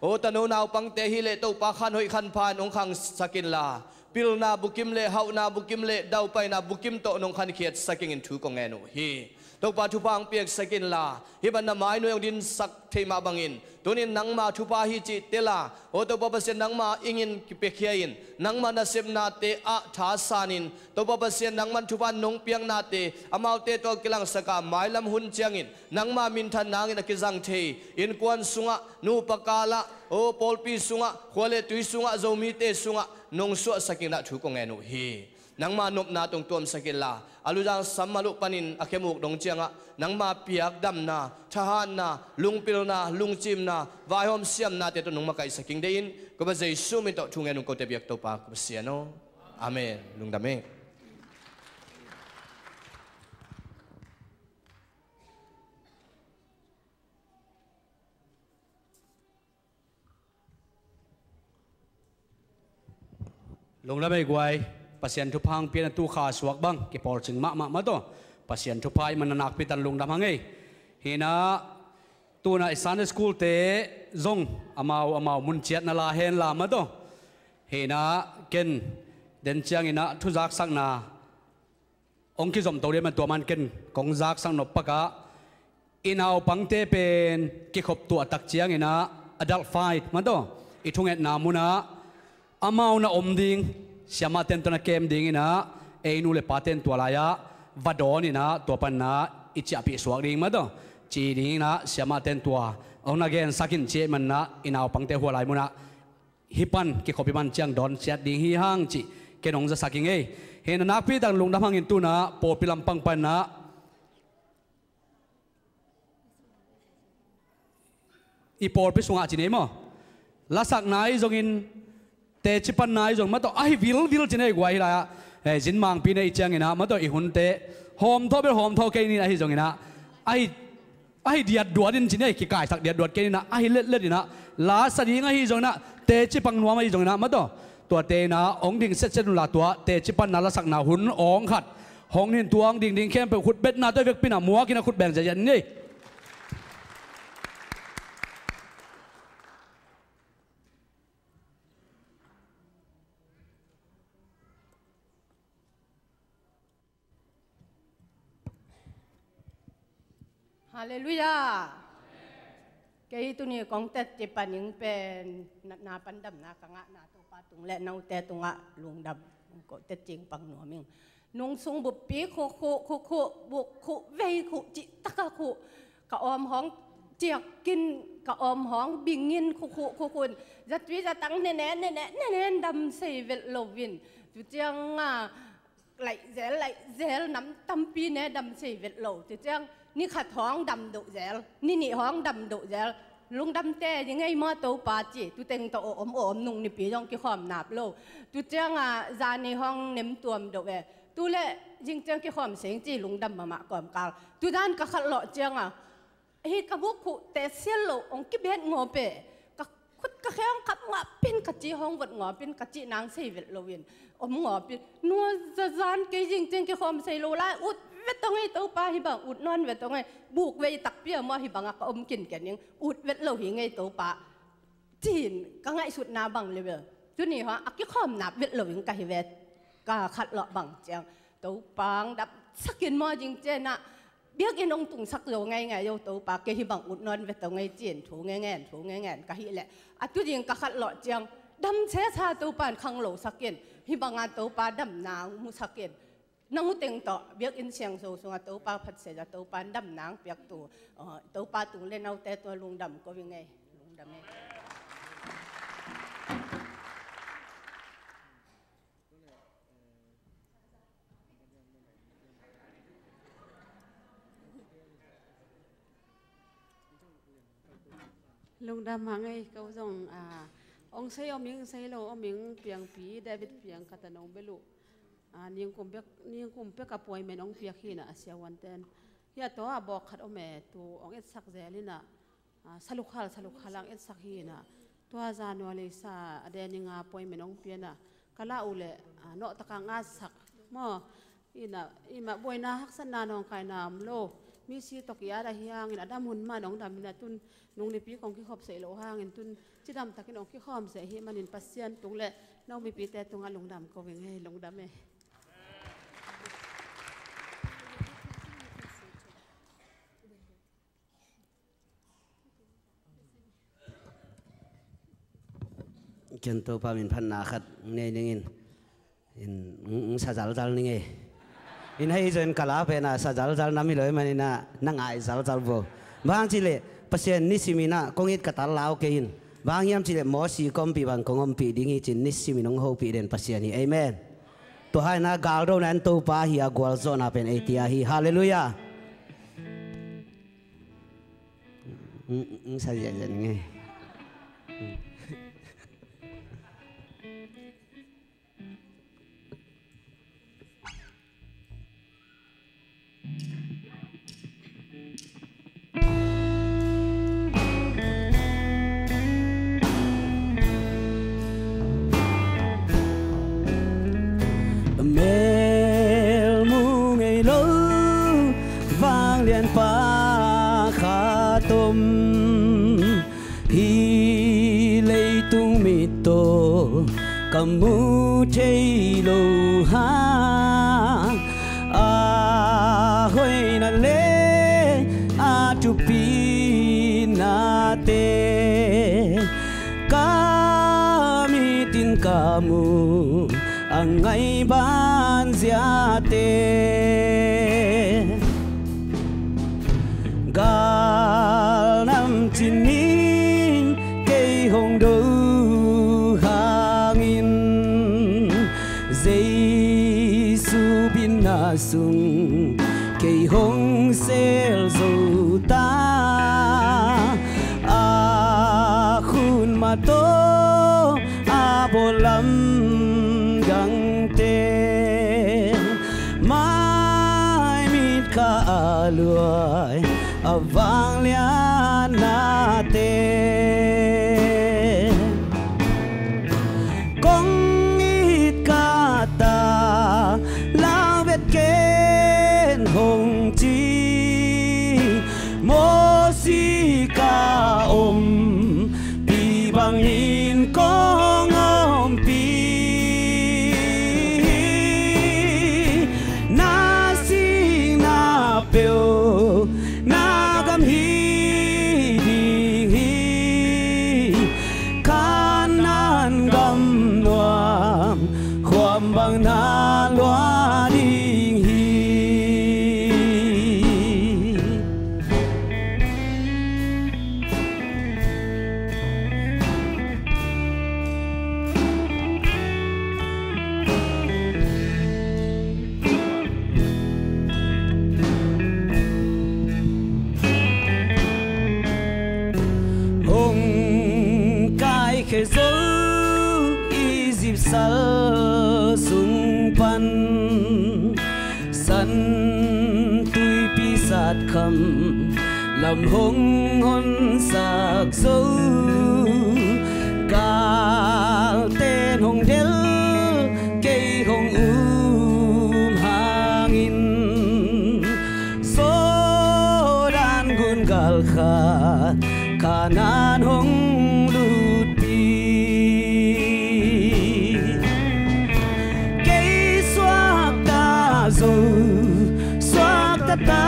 Aw tanu naupangte ahih leh Topa khan hoih khan pha in hong khangsak inla, pilna bukim le, hauhna bukim le, daupaina bukim tawh nong khankhiatsak ingin thu kong ngen uh hi. Topa thupha hong piaksak inla, hih bang na mai nuai hong dinsak thei mah bangin, tunin nangma thupha hi cih tela, aw Topa Pasian, nangma ingin kipiakhia in, nangma nasepnate ah thasanin, Topa Pasian, nangman thupha nong piaknate amaute tawh kilangsak a, mailam hun ciangin nangma minthan nangin a kizang thei innkuan sungah, nupa kalah, aw pawlpi sungah, khua le tui sungah, Zomite sungah nong suahsak in ah thu kong ngen uh hi. Nangma nopna tawh hong tuamsak inla, a luzang sammal uh panin a khemuk dong ciangah nangma piak damna, thahatna, lungpilna, lungcimna, vaihawm siamnate tawh nong makaihsak ing deih in, Topa Jesu min tawh thu ngen ung, kote biak Topa ka Pasian aw. Amen. Lungdam hi. Lungdam ei guai. Pasian thupha hong piakna tu kha suak bang kipawlcing mahmah mah tawh, Pasian thupha ahih man a nakpi takin lungdam hang ei. Hi in ah, tu in ah i Sunday school te zong amau amau mun ciat na la hen la mah tawh, hi in ah ken den ciangin ah thuzaksakna hong kizom to ding mah, tua man ken kong zaksak nop pak ah, i naupangte pen kikhop tuah tak ciangin ah, adult fight mah tawh, i thungetna mun ah amau na om ding, siamahte tawh na kem dingin ah, ei nu le pate in tua lai-ah va dawn in ah, tua panin ah i ciahpih suak ding mah tawh, ci dingin ah siamahte in tua hong na gensak in, ci ahih manin ah i naupangte hua lai mun ah hih pan kikhop i man ciang dawn ciat ding hi hang cih ken hong zasak ing ei. Hi in ah nakpi takin lungdam hang in, tu in ah pawlpi lampang panin ah i pawlpi sungah ci ni ei maw, lasakna ahi zongin, teci panna ahi zong mah tawh, ahi vilvil ci ni ei guai, hih lai-ah, eh, zinmangpi nei ciangin ah mah tawh, i hunte hawmthawh bel hawmthawh kei ni in, ahi zongin ah, ahi ahi diatduat in ci ni ei, kikaisak diatduat kei ni in ah, ahi letlet in ah, la sa ding ahi zongin ah, teci pang nuam ahi zongin ah mah tawh, tuate in ah hong ding setset un la, tua teci panna lasakna hun awng khat hong ni in, tua hong ding ding khempeuh khutbetna tawh i vekpi in ah muak in ah khut beng ziahziah ni ei. Halleluiah. Kei tuni kong teci pan ding pen natna pan damna ka ngahna Topa tung le note tungah lungdam kong ko, teci pang nuam ing. Nungsung buppi khukhu khukhu, buk khuh vei khuh, cihtak a khuh, ka awm hong ciak in, ka awm hong bing in, khukhu khukhu in, zatui zatang nene nene nene in dam sei vet lo in. Tu ciang a laih zel, laih zel, nam tampi ne dam sei vet lo. Ci ciang ni khat hong dam doh zel, ni nih hong dam doh zel. Lungdam teci ing ei maw Topa, ci. Tu teng tawh om om, nung nipi zong kikhawm nap lo. Tu ciang a zani hong nem tuam doh e. Tu le zing ciang kikhawm seng, ci lungdam mahmah kawmkal. Tu dan ka khat lawh ciang a hi ka buk khuh te sial lo, hong kibet ngawp e. Ka khut ka khe hong kap ngawp in, ka ci hong vot ngawp in, ka cih nang sei vet lo in om ngawp in. Nua zazan kei zing ciang kikhawm sei lo lai, ut vet ong ei Topa, hih bang ut nawn vet ong ei. Buk vei takpi a maw, hih bang a ka om kinken ing, ut vet lo hi ing ei Topa, ci-in ka ngaihsutna bang le bel tuni hong a kikhawm nap vet lo ing ka hi ve. Ka khat lawh bang ciang Topa hong dam sak in maw, zing ciang a Biakinn hong tungsak zo ngeingai zo Topa, kei hih bang ut nawn ve to ngei ci-in thu ngengen, thu ngengen ka hih leh, a tu ding ka khat lawh ciang dam sesa Topa in khanglosak in, hih banga Topa damna hong musak in, nang uh teng tawh biakinn siangtho sungah Topa phatsia a Topa in damna hong piaktu, uh, Topa tung le naute tua lungdam ko ing ei, lungdam ei. Lungdam mah ngei ko zong, ah, ong sei om ing, sei lo om ing, piangpi David piang khat a nong bel uh, ah, ningkum pek, ningkum pek a puai men ong piak hi na a siavuanten. Hia tawh a bawk khat om e, tu ong etsak zel hi na, ah, salukhal, salukhal ang etsak hi na. Tua January sa a deni nga puai men ong piak na. Ka la uh leh, ah, nawh taka ngatsak maw. Ina, ima buaina haksatna nawngkaina om lo. Misi tawh ki-at ahi hangin a dam hun man ong dam ina tun nung nipi kong kikhop seh lo hangin tun cidam takin ong kikhawm seh hi manin Pasian tung le no mipite tungah lungdam ko ing ei, lungdam ei. Ken Topa min phatna khat nei ning in, in, ng, ng sa zalzal ning ei. In hei zon ka la pena sa zalzal na mi loi manina na ngai zalzal bo. Bang ci leh Pasian nisim ina kong it ka tal lau kei in. Bang hiam ci leh Mosi ka ompih bang kong ompih ding hi cin nisim in hong hopih den Pasian hi. Amen. Tua hai na galdo na en Topa hi a gualzawhna pen ei tia hi. Halleluiah. Ng, ng, ng sa ziahziah ning ei. Mel mu ngei lo vanglian pa khat om. Hih leitung mit tawh ka mu thei lo hang, a hoihna le a thupihnate ka mit in ka mu a ngaihban ziate. Gal nam cinin kei hong do hangin, Jesu bitna sung kei hong sel zo ta. A khut mah tawh a bawl lamdangte, maimit kha a luai a vangliatnate. Kong it ka ta, lau vet ken hong ci. Mosi ka ompih bangin kong ompih. Na sihna peuh na gam hi ding hi. Kanaan gam nuam khuam bang na lua ding hi. Hong kaikhia zo Egypt sal sung pan, San Tuipi satkham lam hong honsak zo. Galten hong del, kei hong um hangin, Jordan gun gal khat Kanaan hong lutpih. Kei suakta zo, suakta ta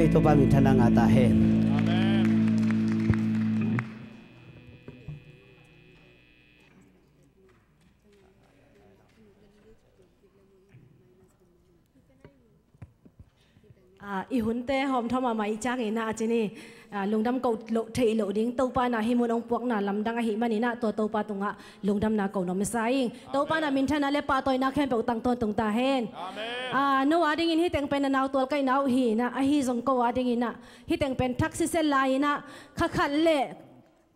Topa minthanna ngah ta hen. Ah, i hunte hawmthawh mahmah i ciangin ah, a ci ni, ah, lungdam ko loh theih loh ding, Topa in ah hih mun hong puakna lamdang ahih manin ah, tua Topa tungah lungdamna ko nuam masa ing. Topa in ah minthanna le pahtawina khempeuh tang tawntung ta hen. Amen. Ah, no a dingin hih teng pen na nautual ka hi na uh hi na, ahi zong ko a dingin ah hih teng pen thak sisel lai-in ah, kha khat le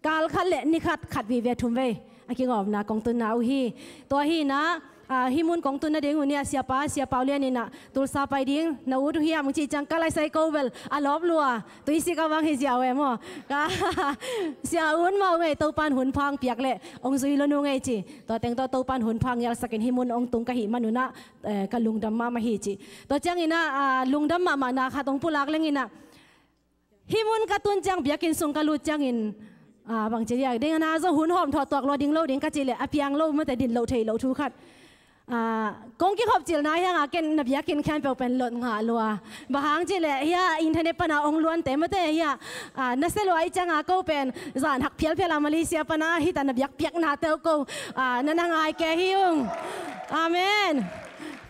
kal khat le ni khat, khat vive thum vei a kingawmna kong tunna uh hi. Tua hi na, ah, hih mun kong tunna ding uh ni a, Siapa, Sia Pau Lian in ah Tulsa pai ding na ut uh hiam hong cih ciang, ka lai sai ko bel a lawp lua, tuisik a bang hi ziau e maw. Ka Sia Un mah uh ngei, Topa in hun pha hong piak le hong zui lo uh ngei ci. Tua teng tawh Topa in hun pha hong ngialsakin hih mun hong tung ka hih manun ah, eh, ka lungdam mahmah hi ci. Tua ciangin ah, ah, lungdam mahmahna khat hong pulak lengin ah, hih mun ka tun ciang, biakinn sung ka lut ciangin, ah, bangci dia, ding a na zong hun hawmthawh tuak lua ding lo ding ka cih leh a piang lo, mate din loh theih loh thu khat. Ah, kong kikhop cilna hi hang a, ken na biakinn khempeuh pen lot ngah lua. Bang hang cih leh hia internet pan a hong luante, mate hia, ah, na sia lua ahih ciang a, ko pen zan hak phialphial a, Malaysia pan a hih ta na biakpiaknate uh ko, ah, na na ngai kei hi ung. Amen.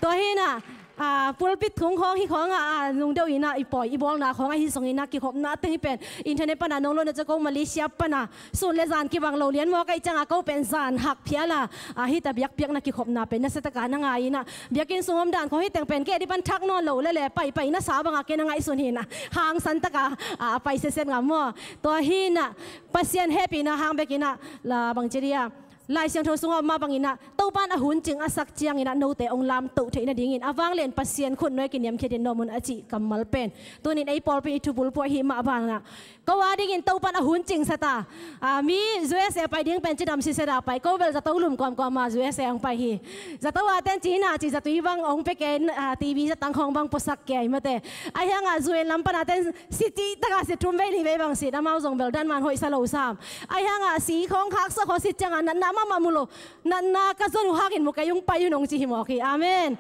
Tua hi na, ah, pulpit thung khawng hih khawng ah, ah, lungdeuh in ah i pawi i bawlna khawng ahi zongin ah, kikhopna teng hih pen internet pan a nong lo na ciang, ko Malaysia pan a sun le zan kibang lo lian mawk ahih ciang a, ko pen zan hak phial a, ah, hih ta biakpiakna kikhopna pen nasia tak a na ngai in ah, biakinn sung omdan khawng hih teng pen kei ding pan thak nawn lo lel e, paipai na sa bang a, kei na ngaihsun hi na, hangsan tak a, ah, pai sitset ngam maw. Tua hi na, Pasian hehpihna hang bek in ah, la bangci dia, Lai Siangtho sungah om mah bangin ah, Topa in a hun cing a sak ciangin ah, note hong lamtoh theih nadingin a vanglian Pasian khutnuai kiniamkhiat in nuam un a cih kammal pen tunin ei pawlpi in i thubulphuh ahih mah bangin ah, ko a dingin Topa in a hun cingsa ta. Ah, mi U S A pai ding pen cidam sitset a pai, ko bel zato lum kawmkawm a U S A hong pai hi. Zato a ten ci hi na ci, zatui bang hong pia kei, ah, T V zatang khawng bang puasak kei, mate. Ahi hang a U N lam pan a ten si cih tak a si thum vei li vei bang sit, amau zong bel dan man hoihsa lo sam. Ahi hang a si khawng khaksa khawng sit ciang a, natna mahmah mu lo, natna ka zon uh hak in mu kei ung, pai un hong ci hi mawk hi. Amen.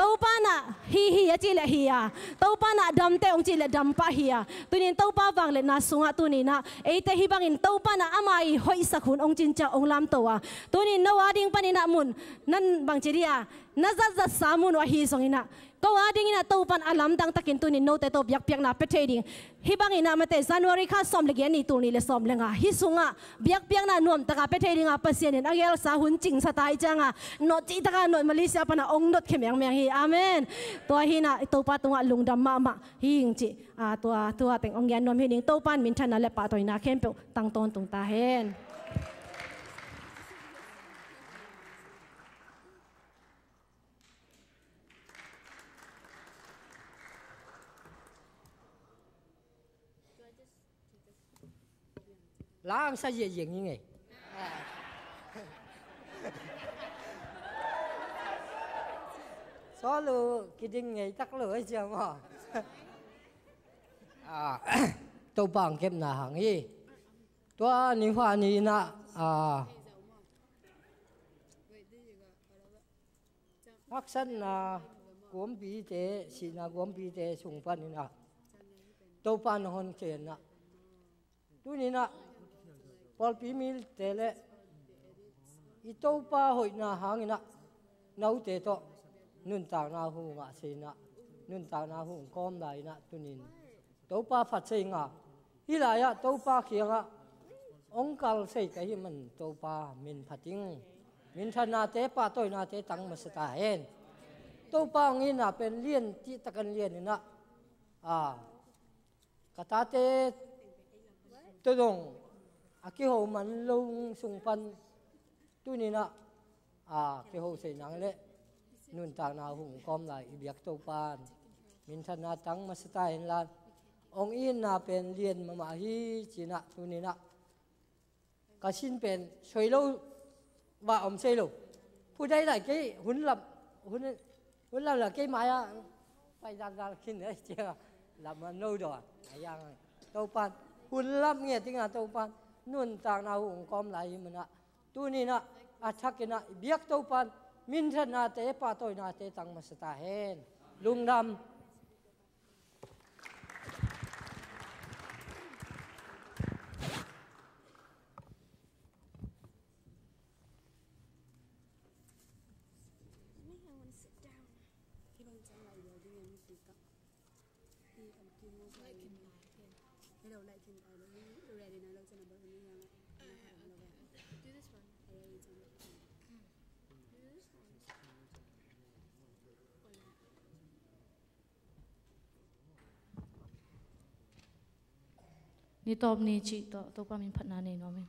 Topa in ah hi hi a cih leh hi a, Topa in ah damte hong cih leh dam pah hi a. Tunin Topa vangliatna sungah tunin ah, eite hih bangin Topa in ah ama i hoihsak hun hong cin ciang hong lamto a, tunin no a ding panin ah mun, nan bangci dia, na zatzatsa mun uh ahi zongin ah, ko a dingin ah Topa in a lamdang takin tunin note tawh biakpiakna pia thei ding. Hih bangin ah, mate, January kha sawm le giat ni, tul nih le sawm le nga, hih sungah biakpiakna nuam tak a pia thei ding a, Pasian in a gelsa hun cingsa ta ahih ciang a, nawt cih tak a nawt, Malaysia pan a hong nawt khia mengmeng hi. Amen. Tua hi na, Topa tungah lungdam mahmah hi ing cih, ah, tua, tua teng hong gen nuam hi ning. Topa in minthanna le pahtawina khempeuh tang tawntung ta hen. Langsa ziahziah ngei. Sawl uh kiding ngei tak lo ei ciam aw. Ah, Topa hong kepna hang hi. Tua ni hua ni in ah, ah, haksatna guampite, sihna guampite sung panin ah Topa in hong honkhia in ah, tuni in ah pawlpi mite le i Topa hoihna hangin ah note tawh nuntakna hun ngah se in ah, nuntakna hun kawm lai in ah, tunin Topa phat sei nga. Hih lai-ah Topa kiangah hong kal sei ka hih man Topa min phat ing. Minthannate, pahtawinate tang masa ta hen. Topa hong itna pen lian cih takin lian in ah, ah, ka tate tawh zong a kiho man lo sung pan tuni in ah, a, kiho sei nang le nuntakna hun kawm lai i biak Topa in minthanna tang masa ta hen la, hong itna pen lian mahmah hi ci in ah, tuni in ah ka sin pen soi lo, va om sei lo. Phu dai lai kei hun lam, hun, hun lam la kei mai-ah pai zakzak khin ei ciang a, lam man lo dawn a, yang Topa in hun lam ngiat ding a, Topa in nuntakna hun kawm lai hi man ah, tuni in ah a thak in ah i biak Topa in minthannate, pahtawinate tang masa ta hen. Lungdam. Ni tawp ni cih tawh Topa min phatna nei nuam ing.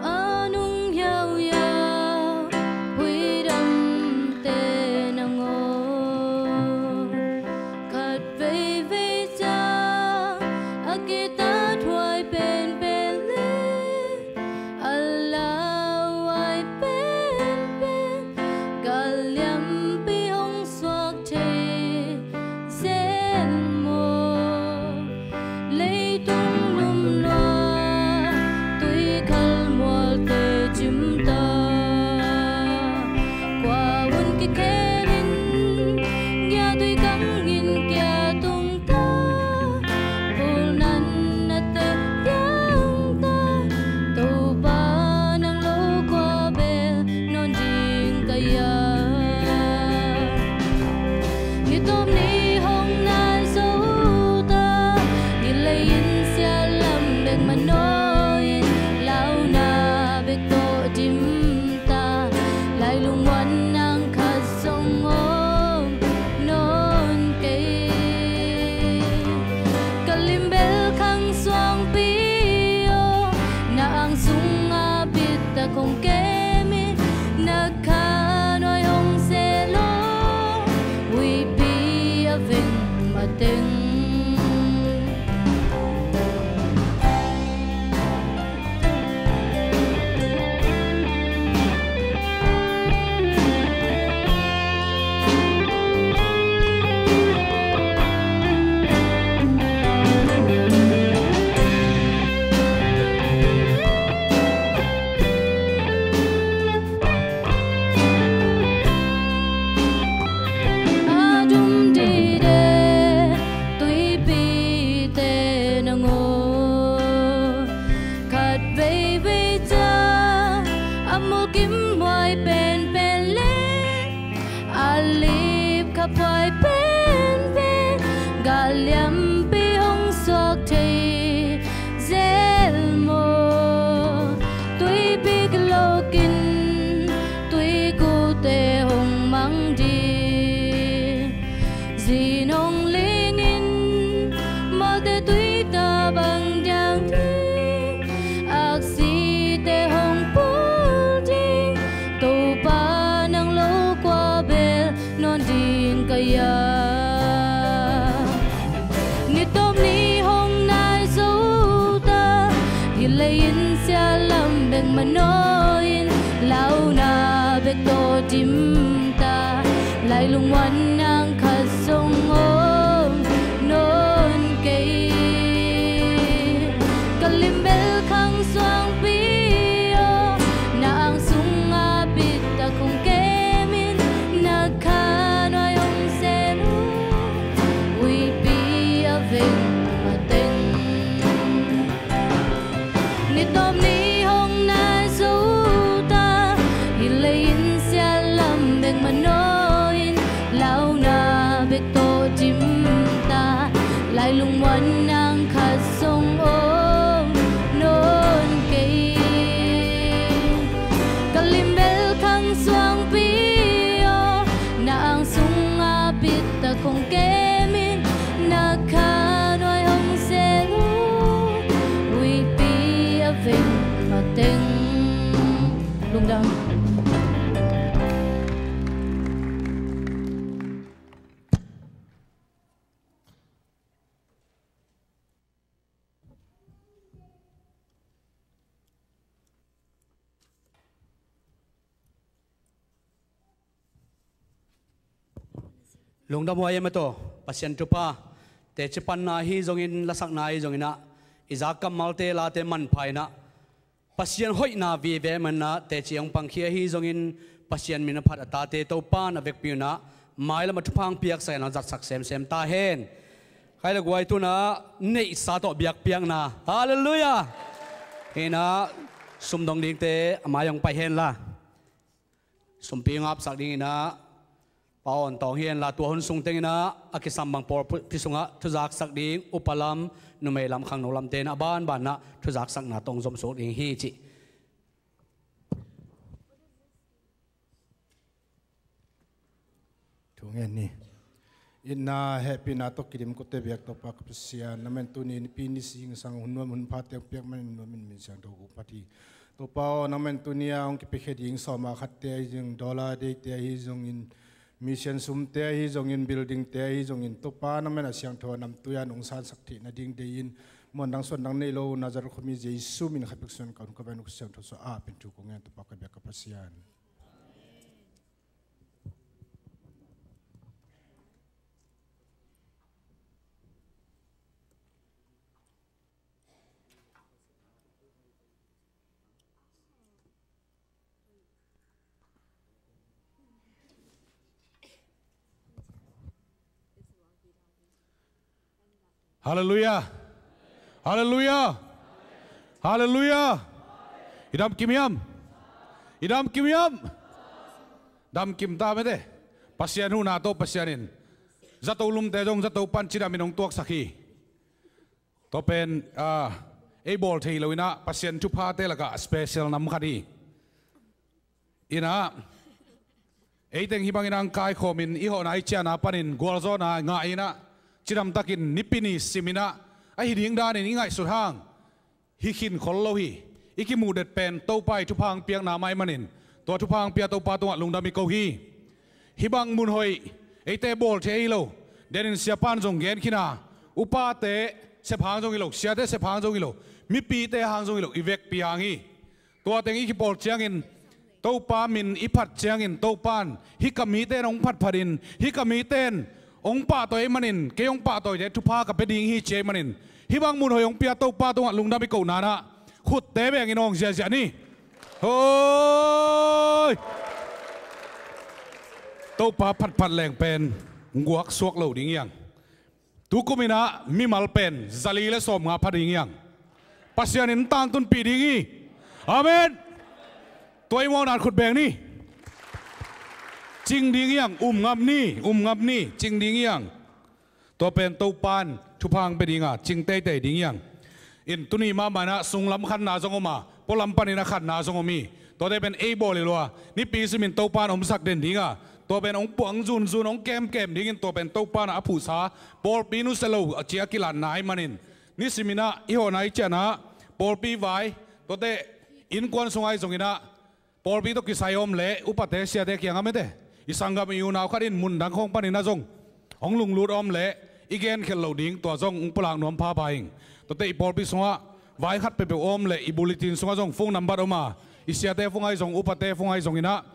A nung hiauhiau huidamte nangawn, khat veivei ciang a kitathuai penpen le a lauhuai penpen, gal liampi hong suak thei zel maw? Leitung num lua tuikhal mualte cimta, kua hun kikhelin ngiatui kangin kia tungta, pulnan a tek diangta, Topa nang lo kua bel nawn ding ka hiam? Ni tawp ni hong nai zo ta, hih lei-in sial lam bek manaw in, launa bek tawh dim ta, lai lungmuanna khat zong om nawn kei. Ka limbel khang suangpi aw, na ang sungah bittak hong kem in, na kha nuai hong se lo, huihpi a veng mateng. A dum dide tuipite nangawn, khat veivei ciang a mulkimhuai penpen le a lipkhaphuai penpen, gal liampi hong suak thei zel maw? Tuipi kilokin tuikhukte hong mang ding, zin hong lingin mualte tuita bang diang ding, aksite hong pul ding, Topa nang lo kua bel nawn ding ka hiam? Ni tawp ni hong nai zo ta, hih lei-in sial lam bek manaw in, launa bek tawh dim ta, lai lungmuanna khat zong om nawn kei. Ka limbel khang suangpi aw, na ang sungah bittak hong kem in, na kha nuai hong se lo, huihpi a veng mateng. Ni tawp ni hong nai zo ta, hih lei-in sial lam bek manaw in, launa bek tawh dim ta, lai lungmuanna khat zong om nawn kei. Ka limbel khang suangpi aw, na ang sungah bittak hong kem in, na kha nuai hong se lo, huihpi a veng mateng. Lungdam. Lungdam huai e mate aw. Pasian thupha, teci panna hi zongin, lasakna hi zongin ah, i zak kammalte late manpha in ah, Pasian hoihna vive man in ah, teci hong pangkhia hi zongin, Pasian min a phat a tate Topa'n a vekpi un ah, mailam ah thupha hong piaksak in ah, zatsak semsem ta hen. Khai le guai, tu in ah neihsa tawh biakpiakna. Halleluiah. Hi in ah, sum dong dingte a mai hong pai hen la. Sumpi ngapsak dingin ah Pa Awn Tawng hi hen la, tua hun sung teng in ah a kisam bang pawlpi sungah thuzaksak ding, upa lam, numei lam, khangno lamte in ah a banban in ah thuzaksakna tawh hong zom suk ding hi ci. Thu ngen ni. Itna hehpihna tawh kidim kote biak Topa ka Pasian, na min tuni nipi ni zingsang hun nuam hun phate hong piak manin nuam in, min siangtho kong phat hi. Topa aw, na min tuni a hong kipiakhia ding sawma khatte ahi zong, dollar deite ahi zongin, mission sumte ahi zongin, buildingte ahi zongin, Topa na min a siangtho a namtui a nong sansak theih nading dei in, muan dang suan dang nei lo Nazareth khuami Jesu min khat bek suan ka hun ka ven uh ka siangtho suah a pen thu kong ngen, Topa ka biak ka Pasian. Halleluiah. Halleluiah. Halleluiah. I dam kim hiam? I dam kim hiam? Dam kim ta mate. Pasian huhna tawh Pasian in zato lumte zong zato pan cidam in hong tuaksak hi. Tua pen, ah, ei bawl thei lo in ah Pasian thuphate lakah special nam khat hi. In ah, ei teng hih bangin hong kaikhawm in i hawhna i ciahna panin gualzawhna ngah in ah, cidam takin Nipi ni sim in ah, ahi ding danin i ngaihsut hang, hi khin khol lo hi. I kimuh det pen Topa i thupha hong piakna mah ahih manin, tua thupha hong pia Topa tungah lungdam i ko hi. Hih bang mun hoih eite bawl thei ahi lo. Denin siapa'n zong gen khin a, upate sep hang zong hi lo, siate sep hang zong hi lo, mipite hang zong hi lo, i vekpi hang hi. Tua teng i kipawl ciangin, Topa min i phat ciangin, Topa'n hih ka mite in hong phatphat in, hih ka mite in hong pahtawi ahih manin, kei hong pahtawite thupha ka pia ding hi ci ahih manin, hih bang mun hoih hong pia Topa tungah lungdam i kohna in ah khutte bengin hong ziahziah ni. Hoi! Topa phatphat leng pen guak suak lo ding hi hang. Tukum in ah mimal pen zali le sawmnga pha ding hi hang. Pasian in tangtunpih ding hi. Amen. Tua i muakna in khut beng ni. Cing ding hi hang, um ngap ni, um ngap ni, cing ding hi hang. Tua pen Topa'n thupha hong pia ding a, cing teitei ding hi hang. In tuni mahmah in ah sunglam khanna zong om a, pualam panin a khanna zong om hi. Tuate pen ei bawl hi lo a, nipi simin Topa'n omsak den ding a, tua pen hong puang zunzun, hong kemkem dingin tua pen Topa'n a phuhsa, pawlpi nusia lo a ci a kilatna ahih manin, nisim in ah i hawhna i ciahna, pawlpi vai, tuate innkuan sung ahi zongin ah, pawlpi tawh kisai a om leh upate siate kiangah mate, i sanggam i unau khat in mun dang khawng panin ah zong hong lunglut a om leh i genkhelh loh ding, tua zong hong pulak nuam phapha ing. Tuate i pawlpi sungah vai khat peuhpeuh a om leh i bulletin sungah zong phone number om a, i siate phone ahi zong, upate phone ahi zongin ah,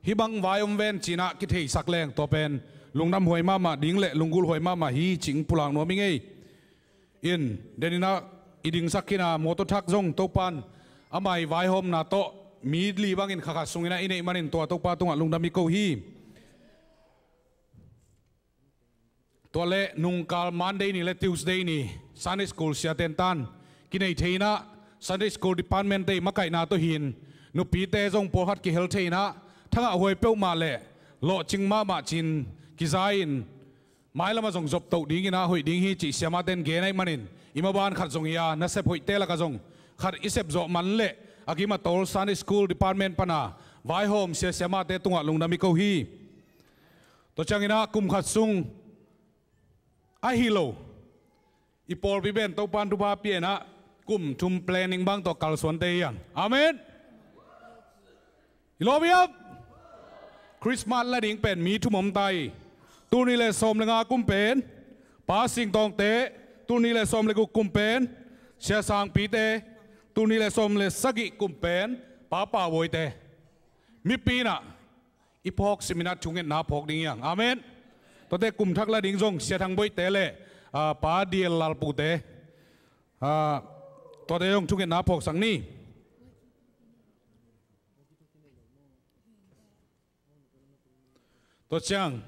hih bang vai om ven ci-in ah kitheisak leng tua pen lungdamhuai mahmah ding le lunggulhhuai mahmah hi cih hong pulak nuam ing ei. In, denin ah i dingsak khin a mawtaw thak zong Topa'n ama i vaihawmna tawh mi li bangin kha khat sungin ah i neih manin tua Topa tungah lungdam i ko hi. Tua leh nungkal Monday ni le Tuesday ni Sunday School siate'n tan kinei thei in ah, Sunday School Department-te i makaihna tawh hi-in nupite zong pawlkhat kihel thei in ah, thangahhuai peuhmah le lawhcing mahmah ci-in kiza-in, mailam ah zong zoptoh dingin ah hoih ding hi cih siamate'n gen ahih manin, i maban khat zong hi a, nasep hoihte lakah zong khat i sepzawh man leh a gim a tol Sunday School Department pan a vaihawm sia siamate tungah lungdam i ko hi. Tua ciangin ah kum khat sung ahi lo, i pawlpi pen Topa'n thupha pia in ah kum thum planning bang tawh kalsuante hi hang. Amen. I lawm hiam? Christmas la ding pen mi thum om ta hi. Tul nih le sawm le nga kum pen Pa Sing Tawngte, tul nih le sawm le guk kum pen Sia Sangpite, tul nih le sawm le sagih kum pen Pa Pau Bawite. Mipi in ah i phawk simin ah thungetna phawk ding hi hang. Amen. Tuate kum thak la ding zong Sia Thang Boihte le, ah, Pa Diel Lalpute, ah, tuate zong thungetna phawksak ni. Tua ciang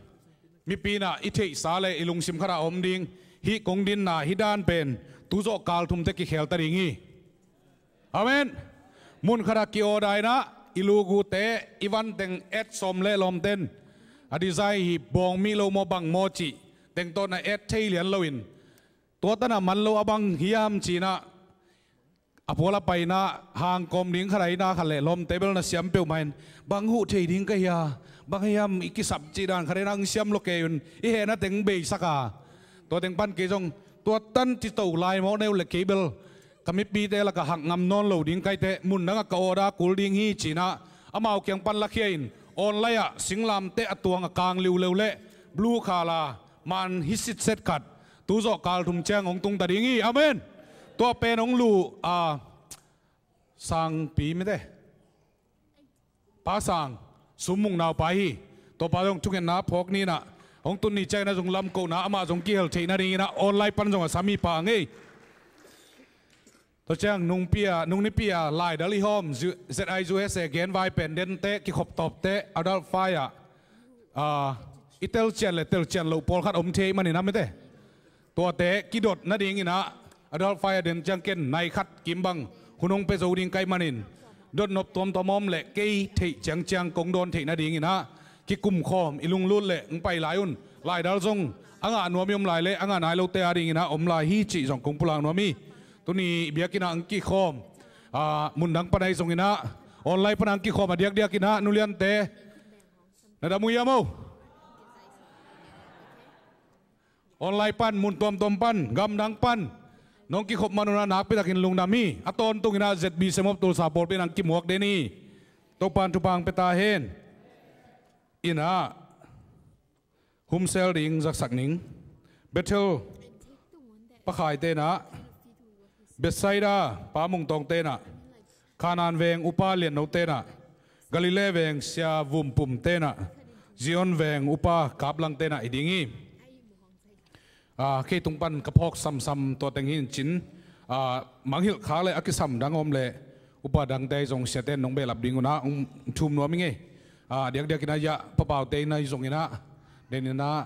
mipi in ah i theihsa le i lungsim khatah a om ding hih kong dinna hih dan pen tuzawh kal thumte kikhelta ding hi. Amen. Mun khatah ki-order in ah i lugute i vanteng et sawm le lawmten a design hi, bawng mi lo maw bang maw cih teng tawh na et thei lian loin, tua tan a man lo a bang hiam ci-in ah a pual a pai in ah hang kawm ding khat a inn ah khat le lawmte bel na siam peuhmah in, bang huh thei ding ka hia, bang hiam i kisap cih dan khat in ah hong siam lo kei un, i hehna teng beisak a, tua teng pan kei zong tua tan cito lai mawk neu le kei bel ka mipite lakah hak ngam nawn lo ding ka hi teh, mun dangah ka order kul ding hi ci-in ah amau kiang pan lakhia in, online ah singlamteh a tuang a kang liuleu le blue color man hi sitset khat tuzawh kal thum ciang hong tungta ding hi. Amen. Tua pen hong luh, a, Sangpi mite, Pa Sang, Sum Mung naupa hi. Tua pa zong thungetna phawk ni in ah, hong tun ni ciangin ah zong lamkohna amah zong kihel theih nadingin ah online pan zong a sam hi pa ngei. Tua ciang nungpi a, nungnipi a laidal i hawm, Z I U S A genvai pen dente, kikhop tawpte, adult fire, ah, i telcian le telcian loh pawlkhat om thei manin a mite, tuate kidot nadingin ah adult fire den ciang ken nai khat kim bang hun hong pia zo ding ka hih manin, dot nop tuamtuam a om le kei theih ciangciang kong dawn theih nadingin ah kikumkhawm i lunglut le hong pai lai un. Laidal zong a ngah nuam i om lai le a ngah nai lote adingin ah om lai hi cih zong kong pulak nuam hi. Tuni biakinn ah hong kikhawm, ah, mundang pan ahi zongin ah, online pan hong kikhawm a diakdiakin ah, nuliante, na dam uh hiam aw? Online pan, mun tuamtuam pan, gamdang pan nong kikhop man un ah nakpi takin lungdam hi. A tawntungin ah Z B C Mop Tulsa pawlpi in hong kimuak den hi. Topa'n thupha hong pia ta hen. In ah, Humsel ding zaksak ning. Bethel Pa Khai te'n ah, Bethsaida Pa Mung Tawng te'n ah, Kanaan veng upa Lian No te'n ah, Galilee veng Sia Vum Pum te'n ah, Zion veng upa Kap Lang te'n ah hi ding hi. Ah, kei tung pan ka phawk samsam tua teng hi in cin, ah, mangngilh khak le a kisam dang om le upa dangte ahi zong siate'n nong behlap ding un ah hong thum nuam ing ei. Ah, diakdiakin ah, ya, Pa Pau te in ahi zongin ah, den in ah,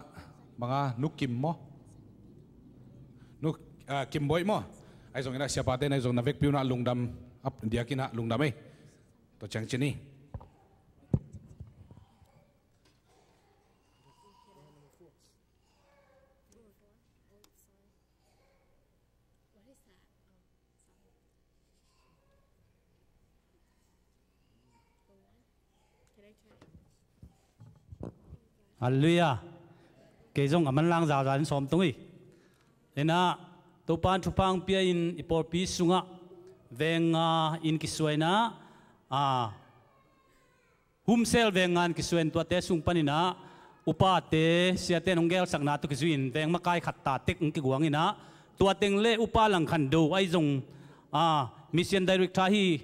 bang a, Nu Kim maw? Nu, ah, Kim Boih maw? Ahi zongin ah, siapa te in ahi zong na vekpi un ah lungdam, ap, diakin ah lungdam ei. Tua ciang cin hi. Halleluiah. Kei zong a manlang zauzau in sawm tung hi. In ah, Topa'n thupha hong pia in i pawlpi sungah veng nga in kisuai in ah, ah, Humsel veng nga in kisuai in tuate sung panin ah, upate, siate'n hong gelsakna tawh kizui in veng makai khat ta tek hong kiguang in ah, tua teng le upa Lang Khan Do ahi zong, ah, Mission Director hi,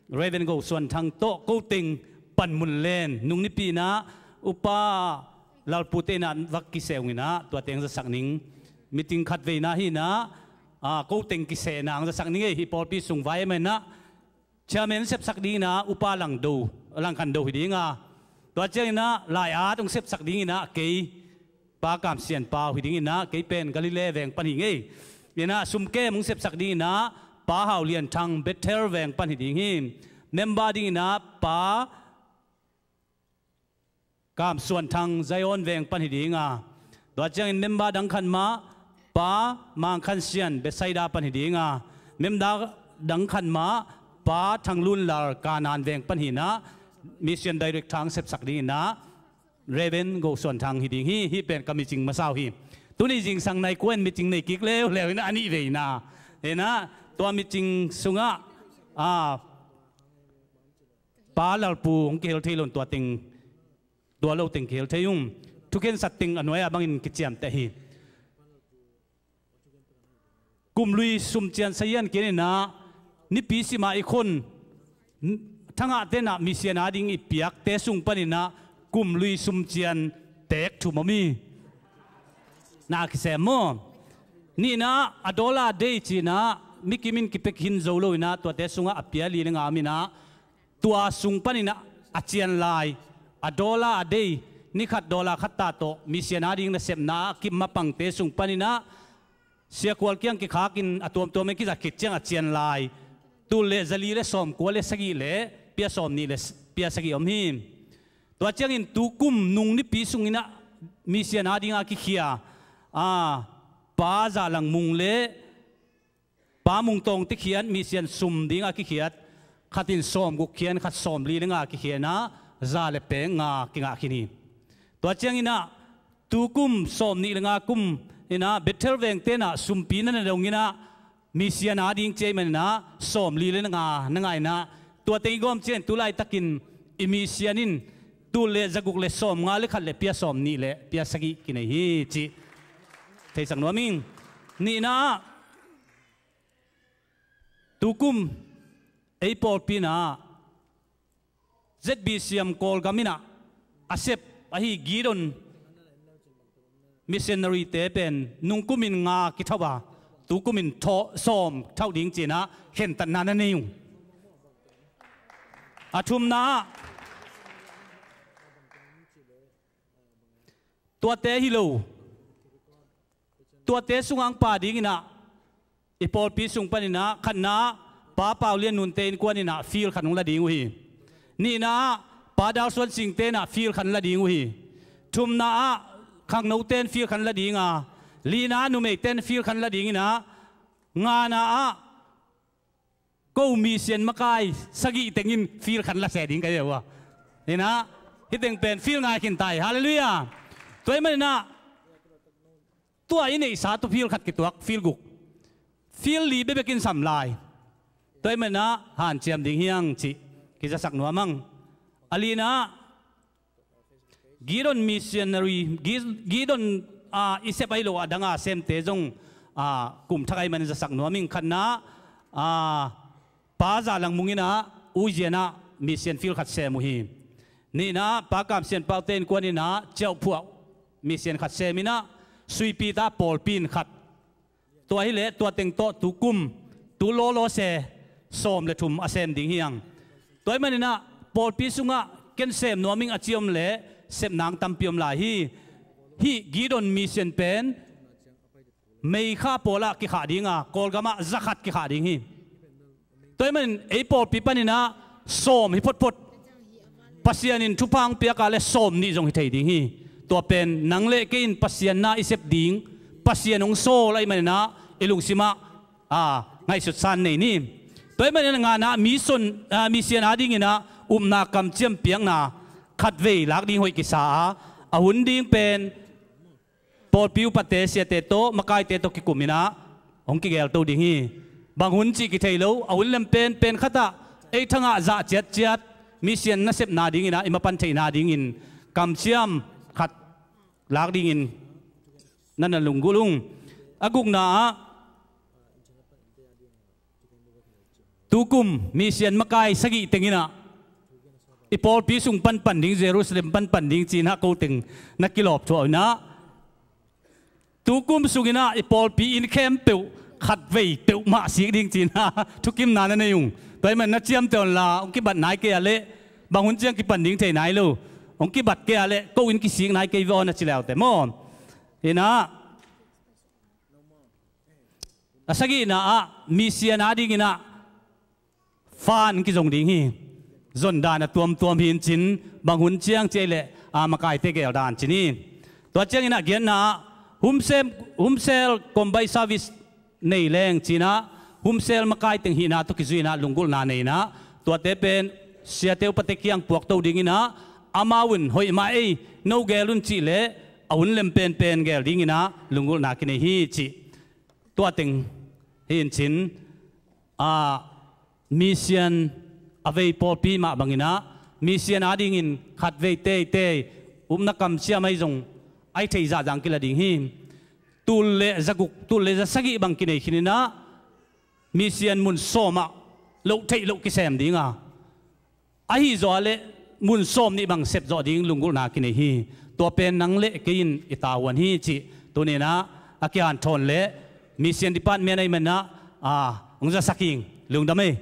Reverend Go Suan Thang tawh ko teng panmun len, nungnipi in ah upa Lalpu te in ah vak kiseh ung in ah, tua teng zasak ning. Meeting khat vei na hi in ah, ah, ko teng kisehna hong zasak ning ei, hih pawlpi sung vai mah in ah, Chairman sepsak dingin ah upa Lang Do, Lang Khan Do hi ding a. Tua ciangin ah lai-at hong sepsak dingin ah kei Pa Kam Sian Pau hi dingin ah, kei pen Galilee veng pan hi ing ei. In ah sumkem hong sepsak dingin ah Pa Hau Lian Thang Bethel veng pan hi ding hi. Member dingin ah Pa Kam Suan Thang Zion veng pan hi ding a. Tua ciangin member dang khat mah Pa Mang Khan Sian Bethsaida pan hi ding a. Member dang khat mah Pa Thang Lun Lal Kanaan veng pan hi in ah, Mission Director hong sepsak dingin ah Reverend Go Suan Thang hi ding hi. Hih pen ka meeting masa uh hi. Tuni zingsang nai kua in meeting nei kik leuleu in ah, a nih vei na. In ah, tua meeting sungah, ah, Pa Lalpu hong kihel thei lo in tua teng, tua lo teng kihel thei ung. Thukhensat teng a nuai-a bangin kiciamteh hi. Kum lui sum cian sahian kei in ah, nipi sim a i khon, thangahte in ah mission a ding i piakte sung panin ah kum lui sum cian teek thum om hi. Na kisem maw? Nihna ah, a dollar a day ci-in ah, mi kim in kipia khin zo lo-in ah, tuate sungah a pia li le nga om-in ah, tua sung panin ah a cian lai, a dollar a day, ni khat dollar khat ta tawh, mission ading nasepna ah kim mapangte sung panin ah, Sia Khual kiang kikhakin a tuamtuam in kizat khit ciang a cian lai, tul le za li le sawmkua le sagih le pia sawmnih le pia sagih om hi. Tua ciangin tukum nung nipi sungin ah mission ading a kikhia, a, Pa Za Lang Mung le Pa Mung Tawng Te Khian mission sum ding a kikhiat, khat in sawmguk khian, khat sawmli le nga kikhia-in ah, za le peng nga kingah khin hi. Tua ciangin ah, tukum sawmnih le nga kum in ah, Bethel vengte in ah sumpi na na dong in ah, mission ading ci ahih manin ah, sawmli le nga na ngah in ah, tua teng i gawm ciangin tu laitakin i mission in tul le zaguk le sawmnga le khat le pia sawmnih le pia sagih kinei hi cih theisak nuam ing. Nihna ah, tukum ei pawlpi in ah, Z B C M Kawlgam in ah a sep ahi Gideon missionary-te pen nungkumin nga kitho a, tukumin tho-, sawm tho ding ci-in ah khentatna na nei ung. A thumna ah, tuate hi lo, tuate sungah hong pa dingin ah, i pawlpi sung panin ah, khatna ah, Pa Pau Lian Nun-te innkuan in ah field khat hong la ding uh hi. Nihna ah, Pa Dal Suan Sing-te in ah field khat la ding uh hi. Thumna ah, khangnote in field khat la ding a, lina ah, numeite in field khat la dingin ah, ngana ah, ko mission makai sagih teng in field khat la se ding ka hi uh a. Hi-in ah, hih teng pen field ngai khin ta hi. Halleluiah. Tua ahih manin ah, tua i neihsa tawh field khat kituak, field guk. Field li bekbek in sam lai. Tua ahih manin ah hanciam ding hi hang cih kizasak nuam ing. A lina ah, Gideon missionary, Gi-, Gideon, ah, i sep ahi lo a dang a semte zong, ah, kum thak ahih manin zasak nuam ing. Khatna ah, Pa Za Lang Mung in ah, Uzian ah mission field khat sem uh hi. Nihna ah, Pa Kam Sian Pau-te innkuan in ah, Ciauh Phuah mission khat sem in ah, Suipi-ta pawlpi in khat. Tua hi leh tua teng tawh tukum, tu lawlaw se sawm le thum a sem ding hi hang. Tua ahih manin ah, pawlpi sungah ken sem nuam ing a ci om leh, sep nang tampi om lai hi. Hih Gideon mission pen May kha pawl ah kikhah ding a, Kawlgam ah za khat kikhah ding hi. Tua ahih manin ei pawlpi panin ah sawm hi photphot. Pasian in thupha hong piak a leh sawmnih zong hi thei ding hi. Tua pen nang le kei in Pasian na i sep ding, Pasian hong sawl ahih manin ah i lungsim ah, a, ngaihsut san nei ni. Tua ahih manin ah ngana ah mission, a, mission adingin ah upna kamciam piakna khatvei lak ding hoih kisa a, a hun ding pen pawlpi upate, siate tawh, makaite tawh kikum in ah hong kigelto ding hi. Bang hun cih kithei lo, a hun lem penpen khat ah ei thangah zah ciatciat, mission nasepna dingin ah i mapan theihna dingin kamciam khat lak dingin na na lunggulh ung. A gukna ah, tukum mission makai sagih teng in ah i pawlpi sung panpan ding, Jerusalem panpan ding ci-in ah ko teng na kilawp thuah uh in ah, tukum sungin ah i pawlpi inn khempeuh khatvei peuhmah sik ding ci-in ah thukimna na nei ung. Tua ahih manin na ciamteh un la, hong kibat nai kei a leh, bang hun ciang kipan ding thei nai lo, hong kibat kei a leh ko inn kisik nai kei ve aw na ci le uh teh maw. Hi-in ah, a sagihna ah, mission adingin ah fund kizong ding hi. Zon dan a tuamtuam hi-in cin, bang hun ciang ci ahih leh, a, makaite gel dan cin hi. Tua ciangin ah giatna ah, home cell, home cell combined service nei leng ci-in ah, home cell makai teng hihna tawh kizui-in ah lunggulhna nei-in ah, tuate pen siate upate kiang puakto dingin ah, amau in hoih mah ei, no gel un cih leh, a hun lem penpen gel dingin ah lunggulhna kinei hi cih. Tua teng hi-in cin, a, mission a vei pawlpi mah bangin ah, mission adingin khatvei teitei upna kamciam ahi zong, a hi thei zahzah kila ding hi. Tul le zaguk, tul le zasagih bang kinei khin in ah, mission mun sawm ah loh theih loh kisem ding a, ahi zaw leh mun sawmnih bang sep zawh ding lunggulhna kinei hi. Tua pen nang le kei in i tavuan hi cih tuni-in ah a kihanthawn le mission department ahih manin ah, a, hong zasak ing. Lungdam ei.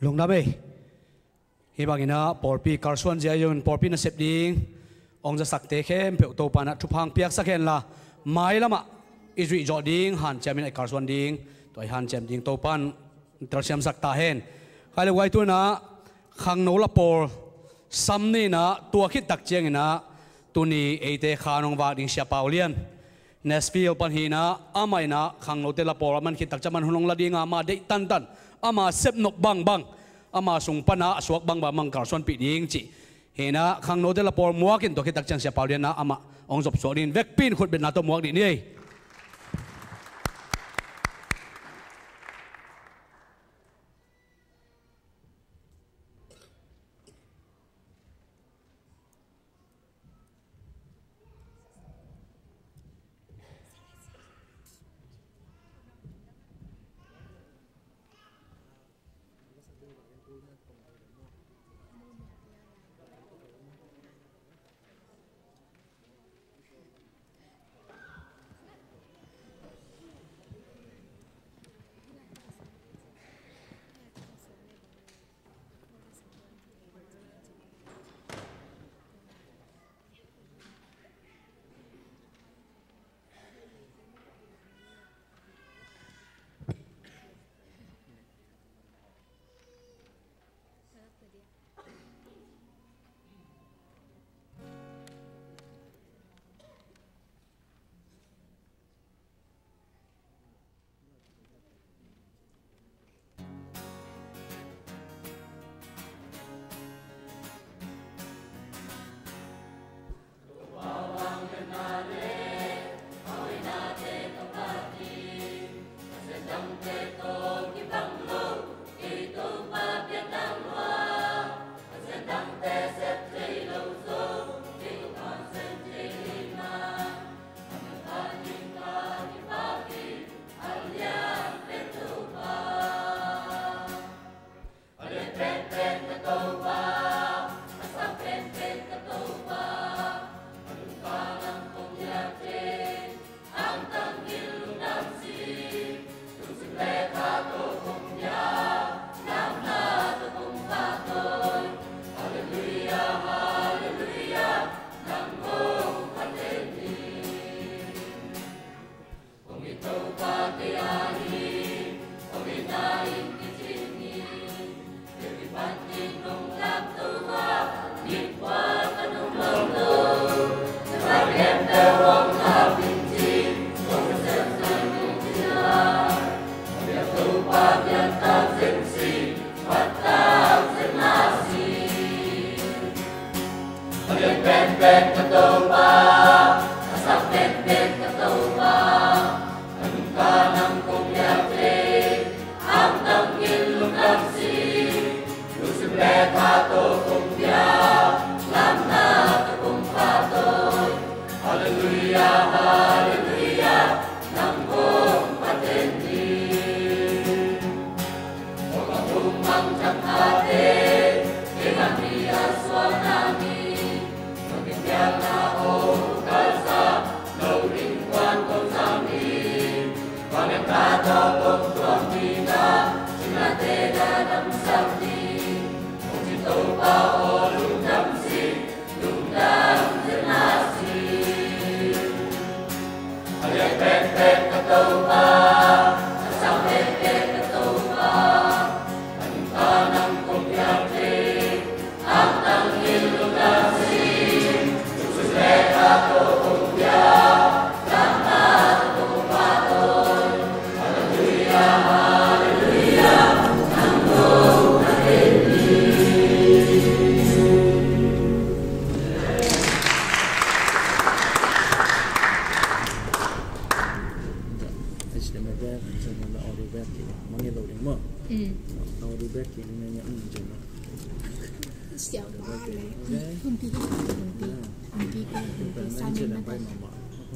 Lungdam ei. Hih bangin ah pawlpi kalsuan zia zongin pawlpi nasep ding hong zasakte khempeuh Topa in ah thupha hong piaksak hen la, mailam ah i zuih zawh ding hanciam in ah i kalsuan ding, tua i hanciam ding Topa in telsiamsak ta hen. Khai le guai, tu-in ah khangno la pawl sam ni-in ah, tua khit tak ciangin ah tuni eite khan hong vak ding Sia Pau Lian, Nashville pan hi-in ah, amah in ah khangnote la pawl a man khit tak ciang aman hun hong la ding a, amah deih tantan, ama sepnop bangbang, ama sung pan ah a suak bangbang bang kalsuanpih ding cih hi-in ah, khangnote la pawl muak in, tua khit tak ciang Sia Pau Lian in ah amah hong zopsuak ding in, vekpi in khutbetna tawh muak dih ni ei.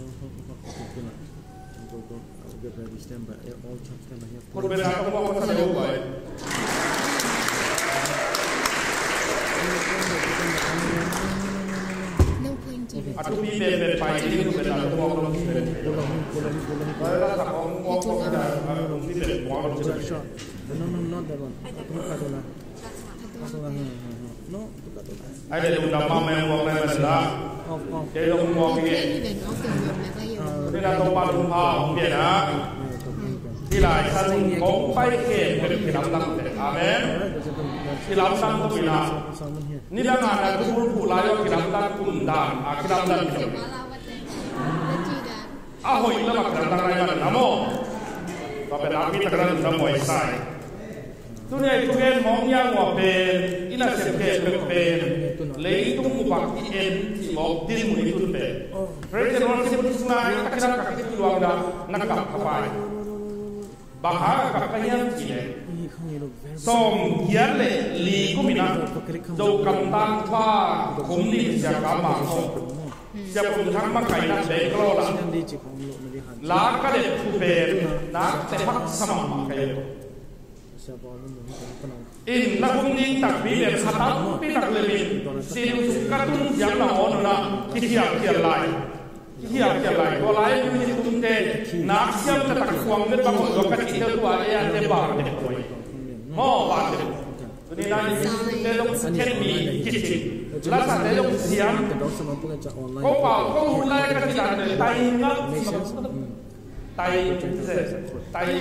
Go, go, go. I'll get ready, stand by. Eh, all church stand by here. Khutbetna kong mawk masa deuh uh bai. No point to it. A thupi pen pen pai ding khutbetna kong mawk lo hi pen. Bai la sa kong mawk masa deuh a thupi pen mawk lo hi pen. Sure, sure. No, no, not that one. Tung ka tu la. Tung ka tu la. No, tung ka tu la. Ai le lungdam mahmah, muak lai mah na. Off, off. Kei zong muak hi. Tuni na Topa lungpha hong pia na. Hih lai san kong pai khem pek kilamdang te. Amen. Kilamdang ko pi na. Nidang a na tu bul phu lai yo kilamdang kum dan a kilamdang te. A hoih lam a kilamdang lai mah na maw. Tua pen a pi tak na lungdam muai sai. Tuni a i thugen mawk niang ua pen, i nasep khempeuh pen, leitung mubang i en cih mawk dinmun i tun pen. Praise and worship sung a i takin a kak i luang dah na kap ka pai. Bang hang a kap ka hiam cih leh, sawm giat le li kum in a Zokham Tangfa khum nih Sia Kam Mang Sawm, Sia Pum Thang makaihna Bangalore ah la ka let thu pen nak te haksa mahmah ka hi. In na hum ding takpi pen kha tampi tak lem in, sin sung ka tun ciang na awn un ah kikhialkhial lai. Kikhialkhial lai. Tua lai in tuni tunte nak siam taktak suang vet bang aw ka cihte tua e ante bar dek tua hi. Maw, bar dek. Tuni na in tunte zong khen mi kicing. Lasate zong siam. Ko pau ko hun lai ka cih dan le tai ngap. Tai, tai, tai,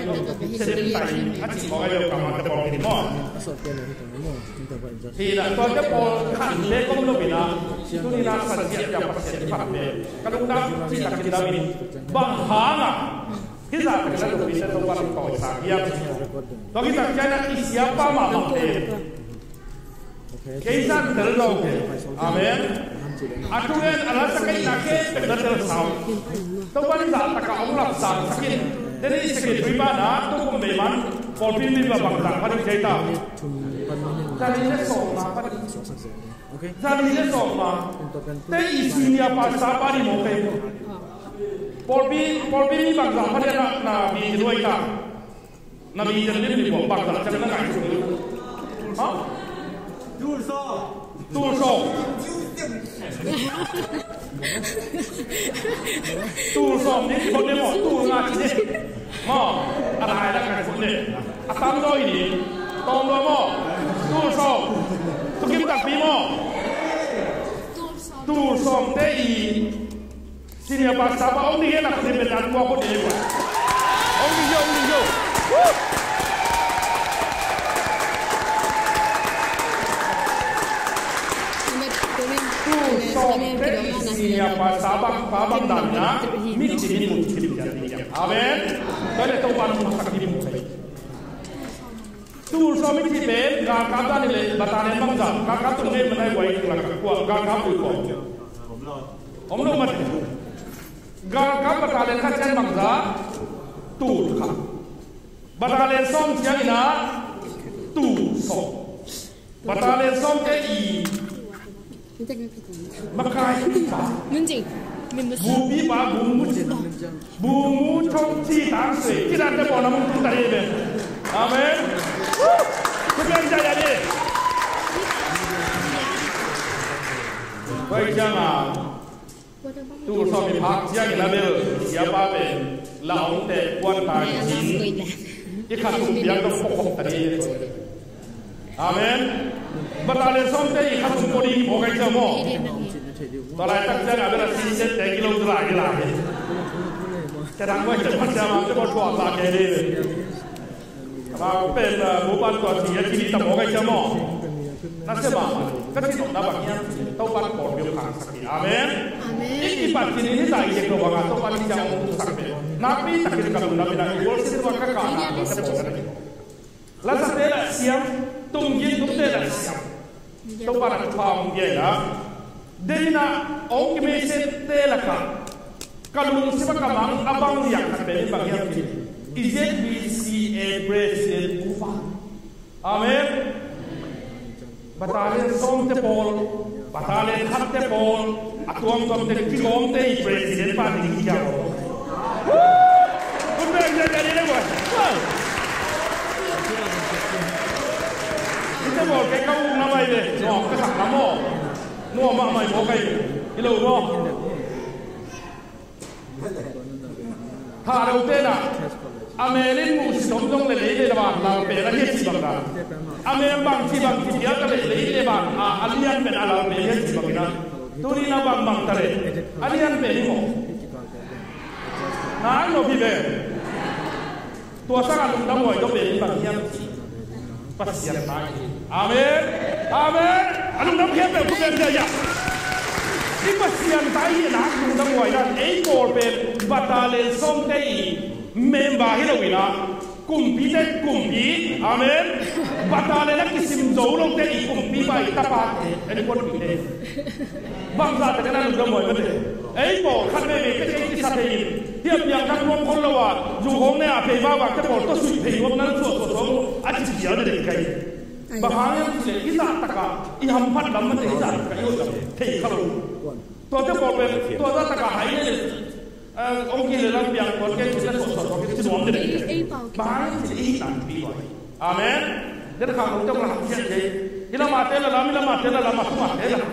a cih mawk a hi lo, kammal te pawl hi maw. Hi na, tua te pawl khan le kong lo hi na, tuni na sa ziah pia Pasian i phat le. Ka lungdam cih takin dam in, bang hang a hih zah takin a lungpi te Topa lam tawh i sa hiam. Tua hi tak ciang a i siapa mahmah te. Kei zan tel lo kei. Amen. A thugen a la sa kei na kei pek na tel sau. Topa in zah taka ong lap sang sakin. Deni secretary bana tu kum bei man. Pawlpi mi ba bang zah panin kei ta. Zali le sawm ma panin. Zali le sawm ma. Te i senior pastor panin mo kei. Pawlpi, pawlpi mi bang zah panin na, na mi luai ta. Na mi jan lim lim bang zah ciang na ngai sung. Ha? Tul sawm. Tul sawm. Tul sawm ni, tul ni maw, tul nga ci ni. Maw, a lai la ngai sung ni. A tam dawi ni. Tawm dawi maw. Tul sawm. Tukim takpi maw. Tul sawm te i Senior pastor pa om ding hi a, na khutin pen an tua ko ding hi. Om ding hi, om ding hi. Woo! Tu sawm te i senior pastor pa, pa bang dan na, mi ci mi mu ci mi ci. Amen. Tua le Topa na mu sak mi mu ci. Tul sawm i cih pen galkap dan i le battalion bangzah, galkap tung ngei manai guai tung lak kua galkap ui kua. Om lo mate. Galkap battalion khat ciang bangzah, tul khat. Battalion sawm ciang in a tul sawm. Battalion sawm te i Makai pipa. Nunjing. Bupi pa, bumu cin. Bumu cong ci tang sui. Ci dan te pawna mung tung tari be. Amen. Woo! Kupian jaya ni. Bai janga. Tu so mi pak jang na bel. Siapa be. Laung te kuan tang cin. I khat sung piang dong pok pok tari. Amen. Battalion sawm te i khat sung pawh ding i mawk ai ciah maw? Tua laitak ciang a bel a si set te kilo zula kila hi. Cia dang koi cia phat cia ma cia pawh thuah zah kei ding. Kama pen bupan tua ci a ci ding ta mawk ai ciah maw? Na sia mahmah ka ci nopna bang hiam? Topan pawlpi hong khangsak hi. Amen. I kipat ci ding hi zah i zek lo bangah Topan i ciang hong sak ve. Nakpi takin ka lungdam in a i worship tua ka kahna tua te pawh ka na hi. Lasate lah siam, tunggin nupte lah siam. Topa na thupha hong pia in a, deihna hong kimeisente lakah ka lungsim a ka mang a bang liang khat pen in bang hiam cih leh i Z B C A president upa. Amen. Battalion sawmte pawl, battalion khatte pawl, A tuamtuam teng kigawmte i president pa ding hi kia aw. Kun beng beng beng ni le buai. Ite bawl kei ka ukna mai ve. Nuam ka sakna maw? Nuam mahmah i maw kai? I lo maw? Tha lo tena a mel in muhsit om zong le lei le van lal pen a hia ci bang na. A mel bang ci bang ci piak a le lei le van a a lian pen a lal pen hia ci bang na. Tuni na bang bang ta le a lian pen hi maw? Na ang lo hi ve. Tua sanga lungdam huai dawh pen bang hiam ci. Pasian ta hi. Amen. Amen. A lungdam hiam pen khut pen hiam. I Pasian ta hi na lungdam huai dan ei pawl pen battalion sawmte i member hi lo ina. Kumpite kumpi. Amen. Battalion a kisim zo lote i kumpi bai tapate. En kuan pite. Bangzah te ka na lungdam huai mate. Ei pawl khat veve te kei kisa thei in. Hia piang khat nuam khol lo a. Zu khong ne a phei vava te pawl tawh sui phei nuam nan suak suak suak. A ci pial de dei kai. Bang hang hiam cih leh i zah takah i hamphat lam mate i zah takah i hoih lam thei kha lo. Tuate pawl pen tua zah takah hai ne le. Ong kile lam piang pawl kei cih leh suak suak suak kei ci nuam de dei kai. Bang hang hiam cih leh i hih nang pi ua. Amen. Den khang kong teng la hak siat kei. I lamate la lam, i lamate la lam, a tumate la.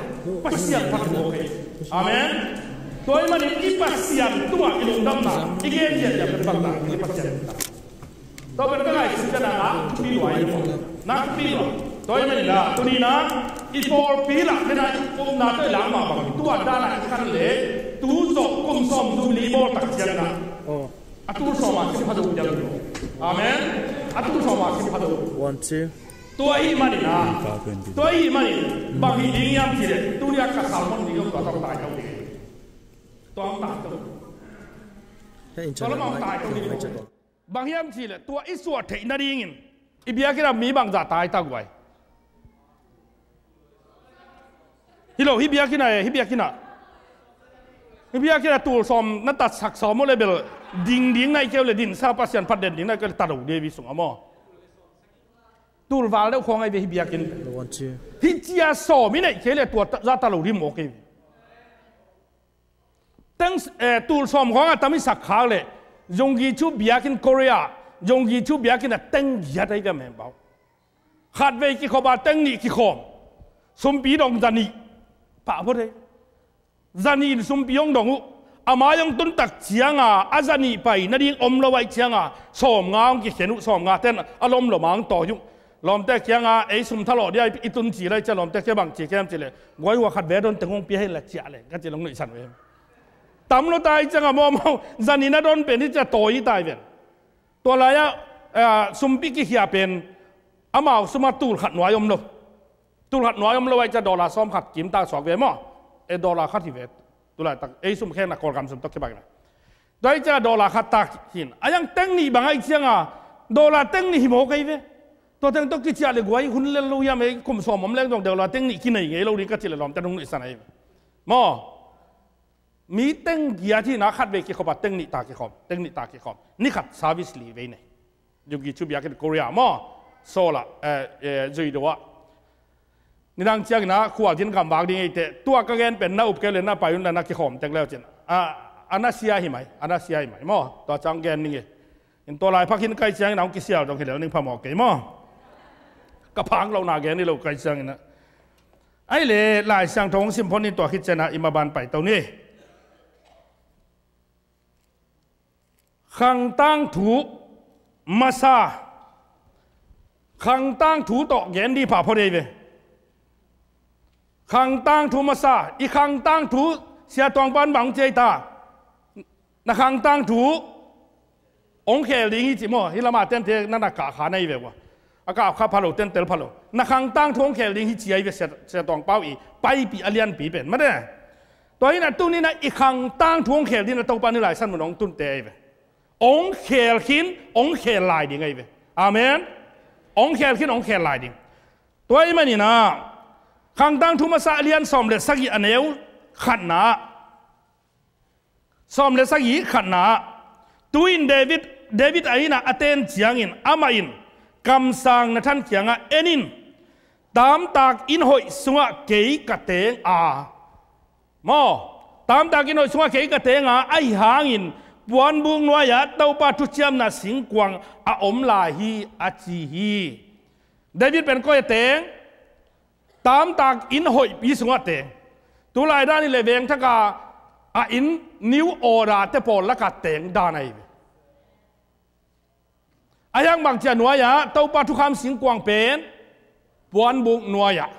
Pasian phat hu kei. Amen. Tua ahih manin i Pasian tungah i lungdamna i gen ziahziah pen bang ta i Pasian. Tua pen ka ngaihsut ciang a nak thupi lua i maw. Nak thupi lua. Tua ahih manin a tuni na i pawlpi lah pen a i upna tawh i lak mah bang tua dan a i khan leh tu zawh kum sawm Jubilee bawl tak ciangin a. A tul sawm a sim pha zo piang lo. Amen. A tul sawm a sim pha zo. One, two. Tua ahih manin a. Tua ahih manin bang hi ding hiam cih leh tuni a ka sermon ding zong tua tawh tai to ding. Tua hong tai to. Tua lam hong tai to ding. Bang hiam cih leh tua i suah theih nadingin i biakinn ah mi bangzah tai ta guai. Hi lo, hih biakinn ah e, hih biakinn ah. Hih biakinn ah tul sawm na tatsak sawm uh le bel ding ding na hih kei uh le, dinsa Pasian phat den ding na hih kei uh le ta lo ding hi sung a maw. Tul val deuh khawng ahi ve hih biakinn. Hih cia sawm i neih kei le tua zah ta lo ding mawk hi ve. Teng, eh, tul sawm khawng a tam i sak khak leh Yonggi Cho biakinn Korea, Yonggi Cho biakinn a teng giat ahi ve a meng bau. Khatvei kikhop a teng nih kikhawm. Sumpi dong za nih. Pah phot e. Za nih in sumpi hong dong uh. A mai hong tun tak ciang a, a za nih pai nading om lo ahih ciang a, sawm nga hong kikhen uh, sawm nga ten a lomlom a hong tawi uh. Lawmte kiangah ei sum thalawh dia i tun ci lai cia, lawmte kia bang ci kiam ci le, guai hua khat ve don teng hong pia hen la ciah le ka ci long nuihsan ve. Tam lo tai ciangah mawmaw zanin a don pen hi cia tawi hi tai ven. Tua lai-ah sumpi kikhia pen amau suma tul khat nuai om lo. Tul khat nuai om lo ai cia dollar sawm khat kim ta suak ve maw? E dollar khat hi ve. Tulaitak ei sum khen a Kawlgam sum tawh kibang na. Tua hi ciah dollar khat tak hin a yang teng nih bang ahi cianga dollar teng nih hi mawk ahi ve. Tua teng tawh kiciah le guai hun lel lo hiam ei kum sawm om leng zong dollar teng nih kinei ngei lo ding ka cih le lawmte nung nuihsan ahi ve. Maw? Mi teng giat hi na khat vei kikhop a teng nih ta kikhawm, teng nih ta kikhawm. Ni khat service li vei nei. Yonggi Cho biakinn Korea maw? Seoul ah, eh, eh, Zuido ah. Nidang ciangin ah khualzin gamvak ding eite. Tua ka gen pen na up kei le na pai un la na kikhawm tek leu cin. A, a na sia hi mai, a na sia hi mai maw? Tua ciang gen ning e. In tua lai phak hin kai ciangin a hong kisial dong hi lel ning phamawh kei maw? Ka phak lohna gen hi lo kai ciangin ah. Ai le Lai Siangtho hong sim phot ning tua khit ciangin ah i maban pai to ni. Khang tangthu masa. Khang tangthu tawh gen dih pha phot ei ve. Khang tangthu masa, i khang tangthu Sia Tuang pan bang ciai ta. Na khang tangthu hong khel ding hi ci maw, hi lama tente na na kah kha na hi ve ua. A kah kha pha lo, tentel pha lo. Na khang tangthu hong khel ding hi ci ahi ve Sia, Sia Tuang Pau i paipih a lianpi pen. Mate. Tua hi na tuni na i khang tangthu hong khel ding na Topa ni lai san mun hong tunte ahi ve. Hong khel khin, hong khel lai ding ahi ve. Amen. Hong khel khin, hong khel lai ding. Tua ahi manin ah khang tangthu masa a lian sawm le sagih a neu khatna ah. Sawm le sagih khatna ah. Tu-in David, David a inn ah a ten ciangin amah in kamsang Nathan kiangah en in, tamtak inn hoih sungah kei ka teng a. Maw, tamtak inn hoih sungah kei ka teng a, ahi hangin puanbuk nuai-ah Topa thuciamna singkuang a om lai hi, a ci hi. David pen koi a teng? Tamtak inn hoihpi sungah teng. Tulai dan hi leh vengthak a, a inn New Order te pawl lakah teng dan ahi ve. A hiang bang cia nuai-ah, Topa thukham singkuang pen puanbuk nuai-ah.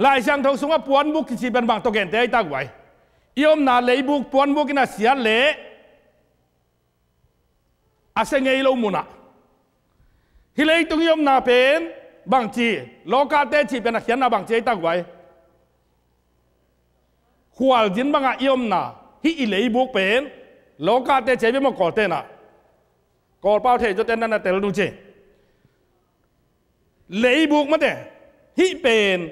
Lai Siangtho sungah puanbuk kici pen bang tawh gente ahi tak uai. I omna leibuk puanbuk in a siat leh a sia ngei lo munah. Hih leitung i omna pen bangci, lawkate cih pen a khiatna bangci ahi tak uai. Khualzin bangah i omna, hih i leibuk pen lawkate cih ahi ve maw, Kawlte na. Kawlpau thei zawte na na tel ding ci. Leibuk mate, hih pen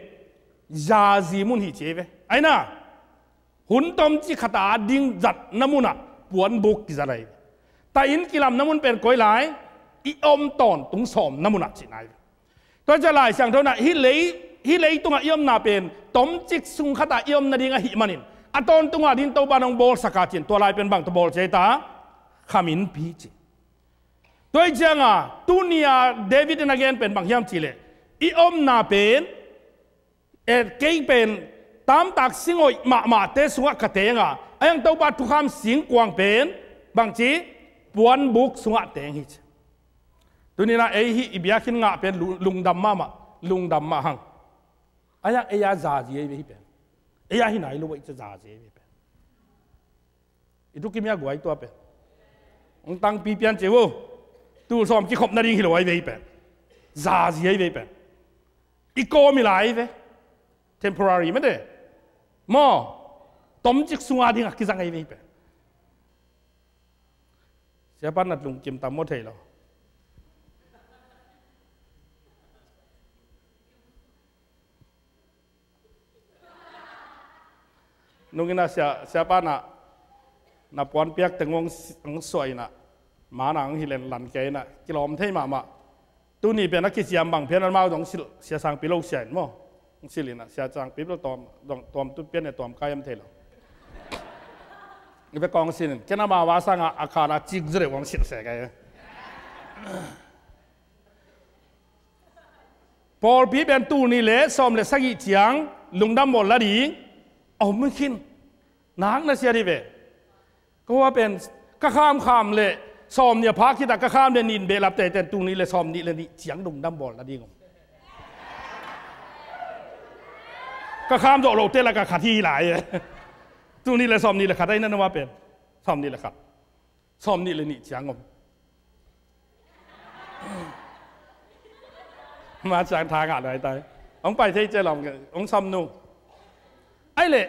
zazi mun hi ci ahi ve. Aina, hun tomcik khat a ding zatna munah puanbuk kizat ahi ve. Tua inn kilamna mun pen koi lai, i om tawntung sawmna munah cihna ahi ve. Tua ciang Lai Siangtho in ah hih lei, hih leitungah i omna pen tomcik sung khatah i om nading ahih manin, a tawntungah ding Topa in hong bawlsak a ci-in, tua lai pen bang tawh bawl ci ahi ta? Khaminpi ci. Tua hi ciangin tuni-a David in a gen pen bang hiam cih leh, i omna pen, eh, kei pen tamtak inn hoih mahmahte sungah ka teng a, a hiang Topa thukham singkuang pen bangci, puanbuk sungah teng hi ci. Tuni-in ah ei hih i biakinn ngah pen lu-, lungdam mahmah, lungdam mah hang. A hiang ei a zazi ahi ve hih pen. Ei a hi nai lo a, i ci zazi ahi ve hih pen. I thukim hia guai, tua pen? Hong tangpi pian ci uh. Tul sawm kikhop nading hi lo ahi ve hih pen. Zazi ahi ve hih pen. I kawm i lai ahi ve. Temporary mate. Maw, tomcik sung a dingah kizang ahi ve hih pen. Siapa na lungkim tam maw, thei lo. Nung in ah sia, siapa na, na puanpiak teng hong si-, hong suah in ah, mana hong hi len lan kei in ah, kilawm thei mahmah. Tuni pen a kiciam bang phian amau zong silh, sia Sangpi lo sia in maw. Hong silh in ah, sia Sangpi lo tuam, tuam, tuam tu pian e, tuam kai am thei lo. I ve kong silh in, ken amau a sangah a khan a cik zureu hong silh se kai. Pawlpi pen tul nih le sawm le sagih ciang lungdam bawl la ding a om khin. Nak na sia dih ve. Ka hua pen ka khamkham le sawm nih a pha khit a, ka kham le nih in behlap teiten tul nih le sawm nih le nih ciang lungdam bawl la ding om. Ka kham zawh lote lakah khat hi lai. Tul nih le sawm nih le khat ahi na, na hua pen. Sawm nih le khat. Sawm nih le nih ciang om. Ma ciang tha ngah lo ai tai. Hong pai thei cia lawm, hong sam nu. Ai le,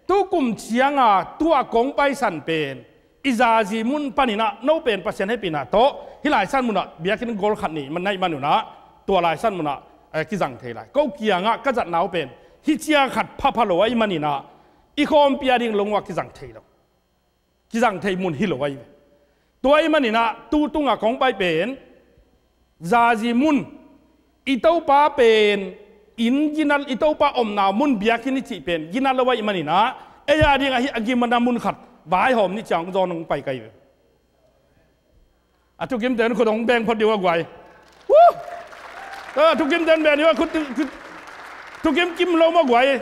tu kum ciang a, tua kong paisan pen i zazi mun panin ah, no pen Pasian hehpihna tawh hih laisan munah biakinn gol khat nei man, naih man un ah, tua laisan munah, eh, kizang thei lai. Ko kiangah ka zatna uh pen hih ciang khat phapha lo ahih manin ah, i khawmpi a ding long uh ah kizang thei lo. Kizang thei mun hi lo ahi ve. Tua ahih manin ah, tu tungah kong pai pen zazi mun, i Topa pen inn gina, i Topa omna mun biakinn i cih pen gina lo ahih manin ah, ei a dingah hih a gimna mun khat vaihawm ni ciang zawn hong pai ka hi ve. A thukimte in khut hong beng phot dih uh a guai. Woo! A thukimte in beng dih uh a khut, khut, thukim kim lo maw guai.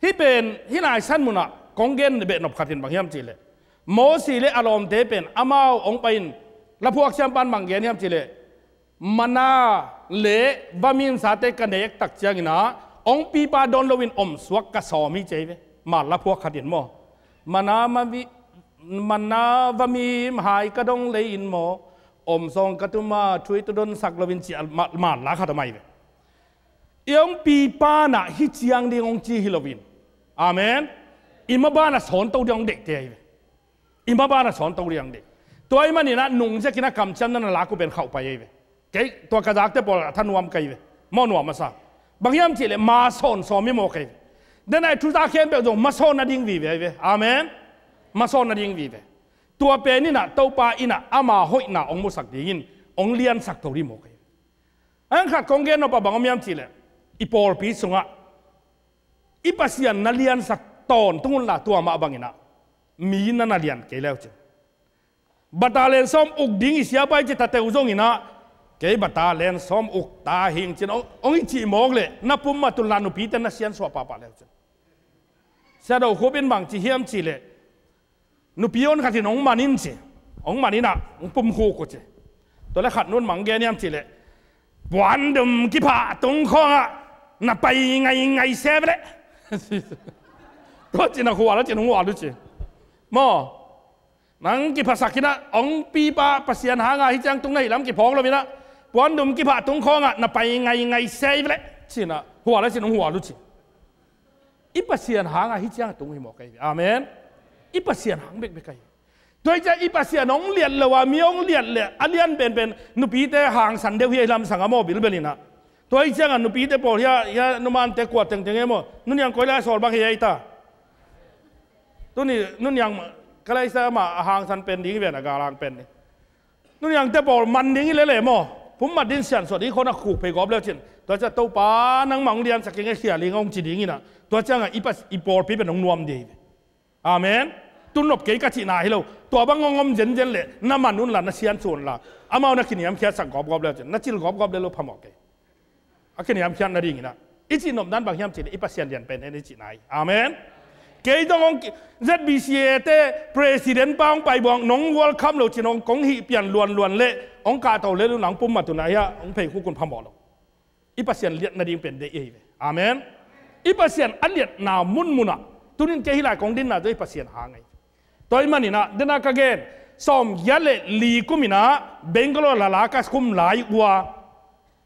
Hih pen, hih laisan munah kong gen beh nop khat in bang hiam cih leh, Mosi le a lawmte pen amau hong pai in, laphuak siampa in bang gen hiam cih leh, mana le vaminsate ka nek tak ciangin ah, hong pipa dawn loin omsuak ka sawm hi ci hi ve. Mal laphuak khat in maw. Mana mavi-, mana vamim hai ka dong lei in maw, omsawng ka tuma thui tu donsak loin ci a, ma-, mal la khat a mai ve. I hong pipa in ah hih ciang ding hong ci hi loin. Amen. I maban a sawnto ding hong deihte ahi ve. I maban a sawnto ding hong deih. Tua ahih manin ah nungzek in a kamciamna na lak uh pen khauh pai ahi ve. Kei tua ka zakte pawl a thanuam ka hi ve. Maw nuam a sa. Bang hiam cih leh ma sawn sawm hi maw ka hi ve. Den a i thuza khempeuh zong ma sawn nading vive ahi ve. Amen. Ma sawn nading vive. Tua pen in ah Topa in ah ama hoihna hong musak dingin hong liansak tho dih maw ka hi ve. A hang khat kong gen nop a bang om hiam cih leh, i pawlpi sungah I Pasian na liansak tawntung unla, tua mah banginah mi na na lian kei leu cin. Bata len sawm uk ding i siapa i ci tateu zonginah, kei bata len sawm uk ta hing cin hong, hong i cih mawk leh, na pummat unla nupite na siansuah pahpah leu cin. Sia Do Khup in bang ci hiam cihleh, nupi on khat in hong man in ci. Hong man inah hong pum khuk uh ci. Tua le khat nun mang gen hiam cihleh, puandum kiphah tung khawngah na pai ngaingai se veleh. Tua cin a khual a cin hong hual uh ci. Maw, nang kiphasak inah hong pipa Pasian hanga hih ciang tung na hih lam kiphawk lo inah, puandum kiphah tung khawngah na pai ngaingai se veleh, cinah hual a cin hong hual uh ci. I Pasian hanga hih ciang a tung hi mawk ahi ve. Amen. I Pasian hang bekbek ahi. Tua hi ciang i Pasian hong liat lo a, mi hong liat leh a lian penpen nupite hangsan deuh hi a, hi lamsang a maw, bilbel inah. Tua hi ciangah nupite pawl hia, hia numante kua tengteng e maw, nuniang koi lai sawl bang hi ei ta. Tuni nuniang ka lai sa mah a hangsan pen ding hi ven, a galhang pen ni. Nuniangte pawl man ding hi lele maw, pummat din siansuah ding khawng a khuk phei gawp leu cin. Tua ciah Topa nangmah hong liansak keng e, khia ling hong ci dinginah, tua ciangah i pas, i pawlpi pen hong nuam ding hi ve. Amen. Tun nop kei ka cihna hi lo. Tua bang hong om zenzen leh na man unla, na siansuah unla, amau na kiniamkhiatsak gawpgawp leu cin, na cil gawpgawp leu lo phamawh kei. A kiniamkhiat nadinginah i cihnopna in bang hiam cihleh, i Pasian lian pen hen i cihna hi. Amen. Kei zong hong ki-, Z B C A te president pa hong pai buang nong welcome lo cin hong kong hih pian luanluan leh hong kahto lel unla hong pummat unla hia hong phei khuk un phamawh lo. I Pasian liat nading pen deih ahi ve. Amen. I Pasian a liatna munmunah tunin kei hih lai kong dinna zong i Pasian hang ahi. Tua ahih maninah dena ka gen, sawmgiat le li kuminah Bangalore lala ka khum lai uh a,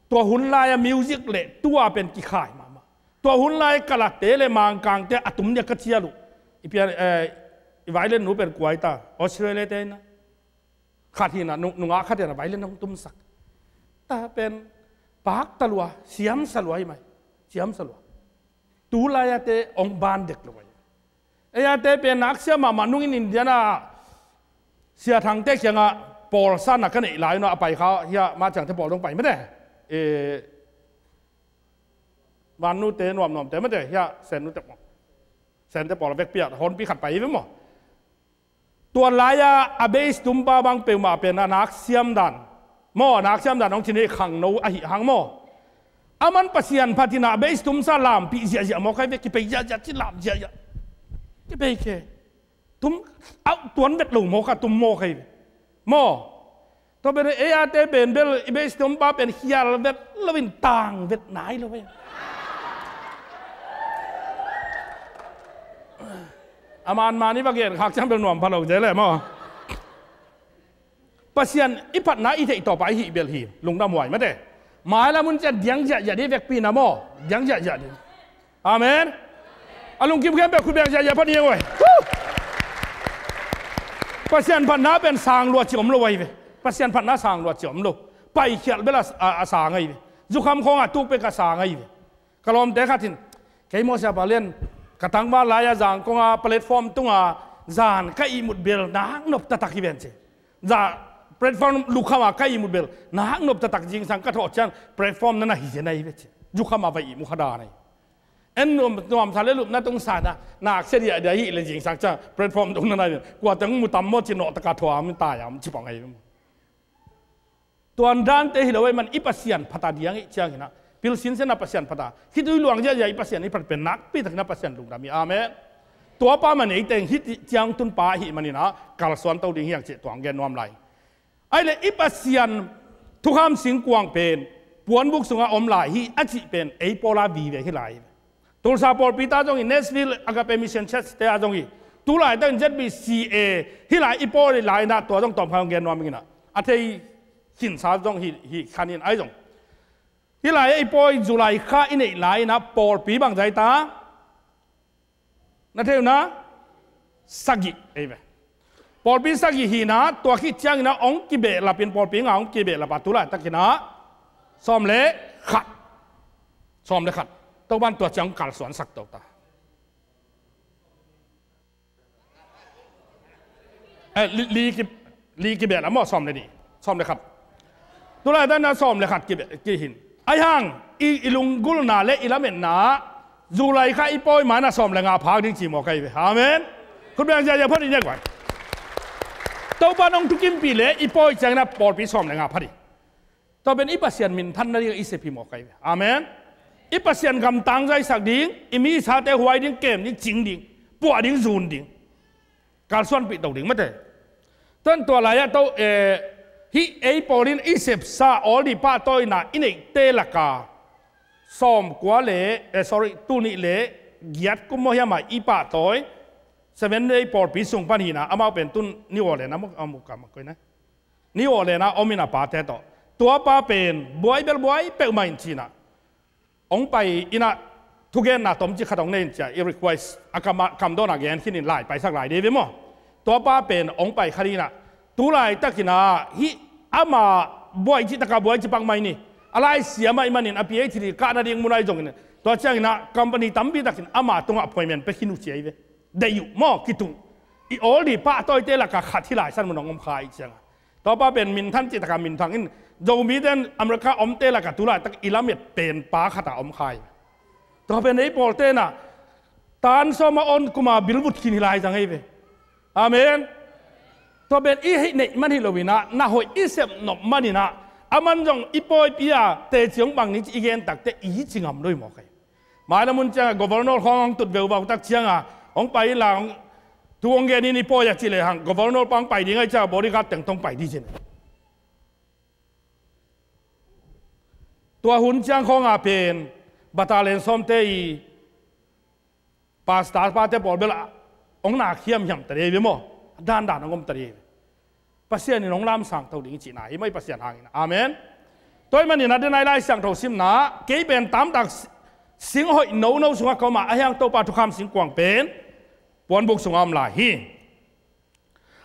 tua hun lai-a music le tua pen kikhai mahmah. Tua hun lai Kalate le Mangkangte a tum nia ka cial uh. I pian, eh, i violin nu pen kua hi ta, Australia te inah. Khat hinah, nung, nungah khat hinah violin hong tumsak. Ta pen pakta lua, siamsa lua hi mai. Siamsa lua. Tu lai-ate hong ban dek lo ahi. Ei-ate pen nak siam mahmah nungin Indiana Sia Thangte kiangah pawlsa na ka neih lai unah a pai kha hia, ma ciangte pawl dong pai mate. E, vannute nuamnuamte mate hia, sennute pawl. Sente pawl a vekpi ah honpi khat pai hi ve maw. Tua lai-a a bass tumpa bang peuhmah pen a nak siam dan maw, a nak siam dan hong cin hi, khangno ahi hang maw. A man Pasian phat inah a bass tumsa lampih ziahziah mawk ahi ve, kipei ziahziah ci lam ziahziah. Kipei khe. Tum, au, tuan vet lo mawk a, tum mawk ahi ve. Maw. Tua pen ei-ate pen bel i bass tumpa pen khial vet loin tang vet nai lo ve. A manman i va gen khak ciang bel nuam pha lo zel e maw. Pasian i phatna i theih tawpa i hih bel hi, lungdam huai mate. Mailam hun ciang diang ziahziah ding vekpi na maw, diang ziahziah ding. Amen. A lungkim khempeuh khut beng ziahziah phat ni eng oi. Huh! Pasian phatna pen sang lua ci om lo ahi ve. Pasian phatna sang lua ci om lo. Paikhialh bel a, a, a sang ahi ve. Zukham khawngah tuk pek a sang ahi ve. Ka lawmte khat in, kei maw Siapa Lian, ka tangval lai-a Zangkong a platform tunga zan ka ihmut bel nak nop taktak hi ven ci. Za platform lukham a ka ihmut bel nak nop taktak, zingsang ka thawh ciang platform na na hi zen ahi ve ci. Zukham a va ihmu kha dan ahi. En nuam, nuamsa le lupna tung sana nak sia diahdiah hi le zingsang ciang platform tung na na hi ven. Kua teng mu tam maw ci, nawh taka thuam tai am ci pang ahi ve maw. Tuan dante hi lo ahih man i Pasian phata diang ih cianginah, pilsin sena Pasian phata, khitui luang ziahziah i Pasian i phat pen nakpi takin a Pasian lungdam hi. Amen. Tuapa man eiteng hih ciang tunpa ahih maninah kalsuan to ding hiang cih tuang gen nuam lai. Ahih leh i Pasian thukham singkuang pen puanbuk sungah om lai hi a cih pen ei pawla vive hi lai hi. Tulsa pawlpi ta zong hi, Nashville Agape Mission Church te a zong hi. Tulaitakin Z B C A hih lai i pawi lai inah tua zong tawmkhat hong gen nuam inginah, a thei khinsa zong hi, hi khan in ahi zong. Hih lai i pawi July kha i neih lai inah pawlpi bang zai ta? Na thei uh na? Sagih ei ve. Pawlpi sagih hi inah, tua khit cianginah hong kibehlapin, pawlpi nga hong kibehlap a tulaitakinah sawm le khat. Sawm le khat. Topan tua ciang kalsuansak to ta. Eh, li, li ki, li kibehlap maw, sawm le nih. Sawm le khat. Tulaitakna sawm le khat kibe, kihin. Ahi hang, i, i lunggulhna le i lametna ah July kha i pawi ma-in ah sawm le nga phak ding ci mawk ahi ve. Amen. Khut beng ziahziah phot in, nek vai. Topa nong thukimpih leh i pawi ciangin ah pawlpi sawm le nga phak ding. Tua pen i Pasian minthan nading i sep hi mawk ahi ve. Amen. I Pasian gamtang zaisak ding, i mi i sate huai ding, kem ding, cing ding, puah ding, zun ding. Kalsuanpih to ding mate. Tuan tua lai-ah to, eh, hih ei pawl in i sepsa awl dih pahtawina i neihte laka sawmkua le, eh, sorry, tul nih le giat kum maw hiam a i pahtawi Seven Day pawlpi sung pan hi-in ah, amau pen tun New Orleans a maw, a maw, ka maw, koi na. New Orleans a om in a pate tawh. Tua pa pen buai bel buai peuhmah in ci-in ah, hong pai in ah, thugenna tomcik khat hong nei in ci-a i request a kam a, kam dawn a gen khin in lai paisak lai ding hi ve maw. Tua pa pen hong pai kha ding in ah, tu laitakin ah hih ama buai cih tak a buai ci pak mai ni. A laisiam ahih manin a PhD kah nading mun ahi zongin, tua ciangin ah company tampi takin ama tungah appointment pia khin uh ci ahi ve. Deih uh maw, kitung. I awl dih pahtawite laka khat hi lai san mun hong om kha ahih ciangin. Tua pa pen minthan cih tak a minthang in, Zomite in America omte laka tu laitak i lamet pen pa khat a om kha hi. Tua pen ei pawlte in ah tan sawm a on kum a bil vut khin hi lai zang ahi ve. Amen. Tua pen i hih neih man hi lo-in ah, na hoih i sep nop manin ah, aman zong i pawipi a teci hong bang ni ci i gen takteh i ci ngam lo hi mawk ahi. Mailam hun ciangah governor khawng hong tut veuvau tak ciangah, hong pai inla, hong, thu hong gen in i pawi a cih lehang, governor pa hong pai ding ahih ciangah bodyguard teng tawh hong pai ding ci-in. Tua hun ciang khawngah pen battalion sawmte i pastor pate pawl bel ah hong nak hiamhiam ta ding hi ve maw. A dandan hong om ta ding hi ve. Pasian in hong lamsang to ding cihna hi mai, Pasian hangin. Amen. Tua ahih manin a, den a i Lai Siangtho simna, kei pen tamtak sing hoih nono sungah ka om a, ahi hang Topa thukham singkuang pen puanbuk sungah om lai hi.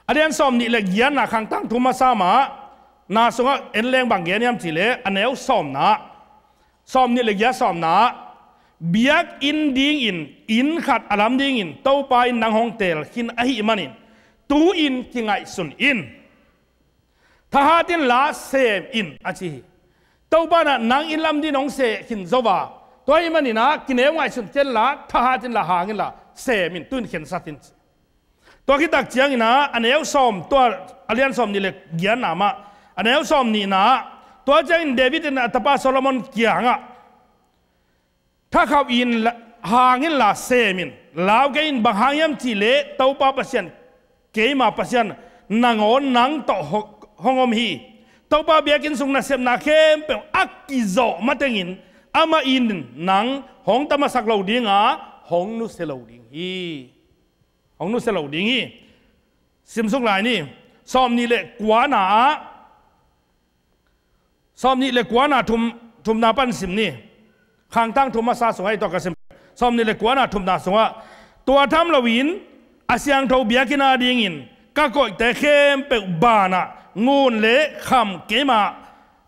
A lian sawm nih le giatna, Khangtang thu masa mah na sungah en leng bang gen hiam cih leh, a neu sawmna, sawm nih le giat sawmna, biakinn dingin inn khat a lam dingin Topa in nang hong teel khin ahih manin, tu-in kingaihsun in. Thahat inla sem in, a ci hi. Topa in ah nang inn lam dingin hong sem khin zo a, tua ahih manin ah kineu ngaihsun kenla, thahat inla, hang inla, sem in, tu-in khensat in. Tua khit tak ciangin ah, a neu sawm, tua a lian sawm nih le giatna mah, a neu sawm nihna, tua ciangin David in a tapa Solomon kiangah, thakhauh in la, hang inla sem in, lau kei in, bang hang hiam cih leh Topa Pasian keima Pasian nangawn nang tawh hong, hong om hi. Topa biakinn sung nasepna khempeuh a kizawh matengin amah in nang hong ta masak lo ding a, hong nusia lo ding hi. Hong nusia lo ding hi. Simsuk lai ni. Sawm nih le kuana ah, sawm nih le kuana thum, thumna pan sim ni. Khangtang thu masa sungah i tua ka sim. Sawm nih le kuana thumna sungah, tua tham loin a siangtho biakinn adingin ka koihte khempeuh banah ngun le kham keima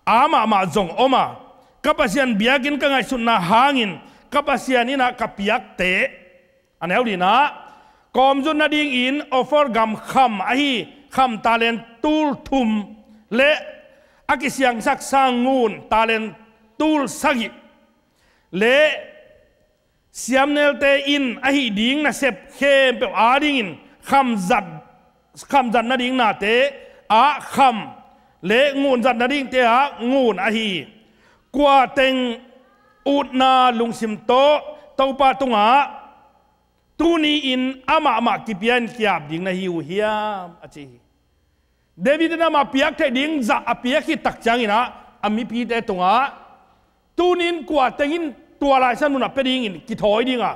a mahmah zong om a, ka Pasian biakinn ka ngaihsutna hangin ka Pasian in ah ka piakte, a neu lina, kawmzut nadingin Ophir gam kham ahi kham talent tul thum le a kisiangsak sang ngun talent tul sagih le siamnelte in ahi ding nasep khempeuh adingin khamzat, khamzat nading nate ah kham le ngunzat nadingte ah ngun ahi hi. Kua teng utna lungsim tawh Topa tungah tuni-in amah mah kipia in ki-ap ding na hi uh hiam, a ci hi. David in amah piak theih ding zah a piak khit tak ciangin ah, a mipite tungah tuni-in kua teng in tua laisan munah pia dingin kithawi ding a,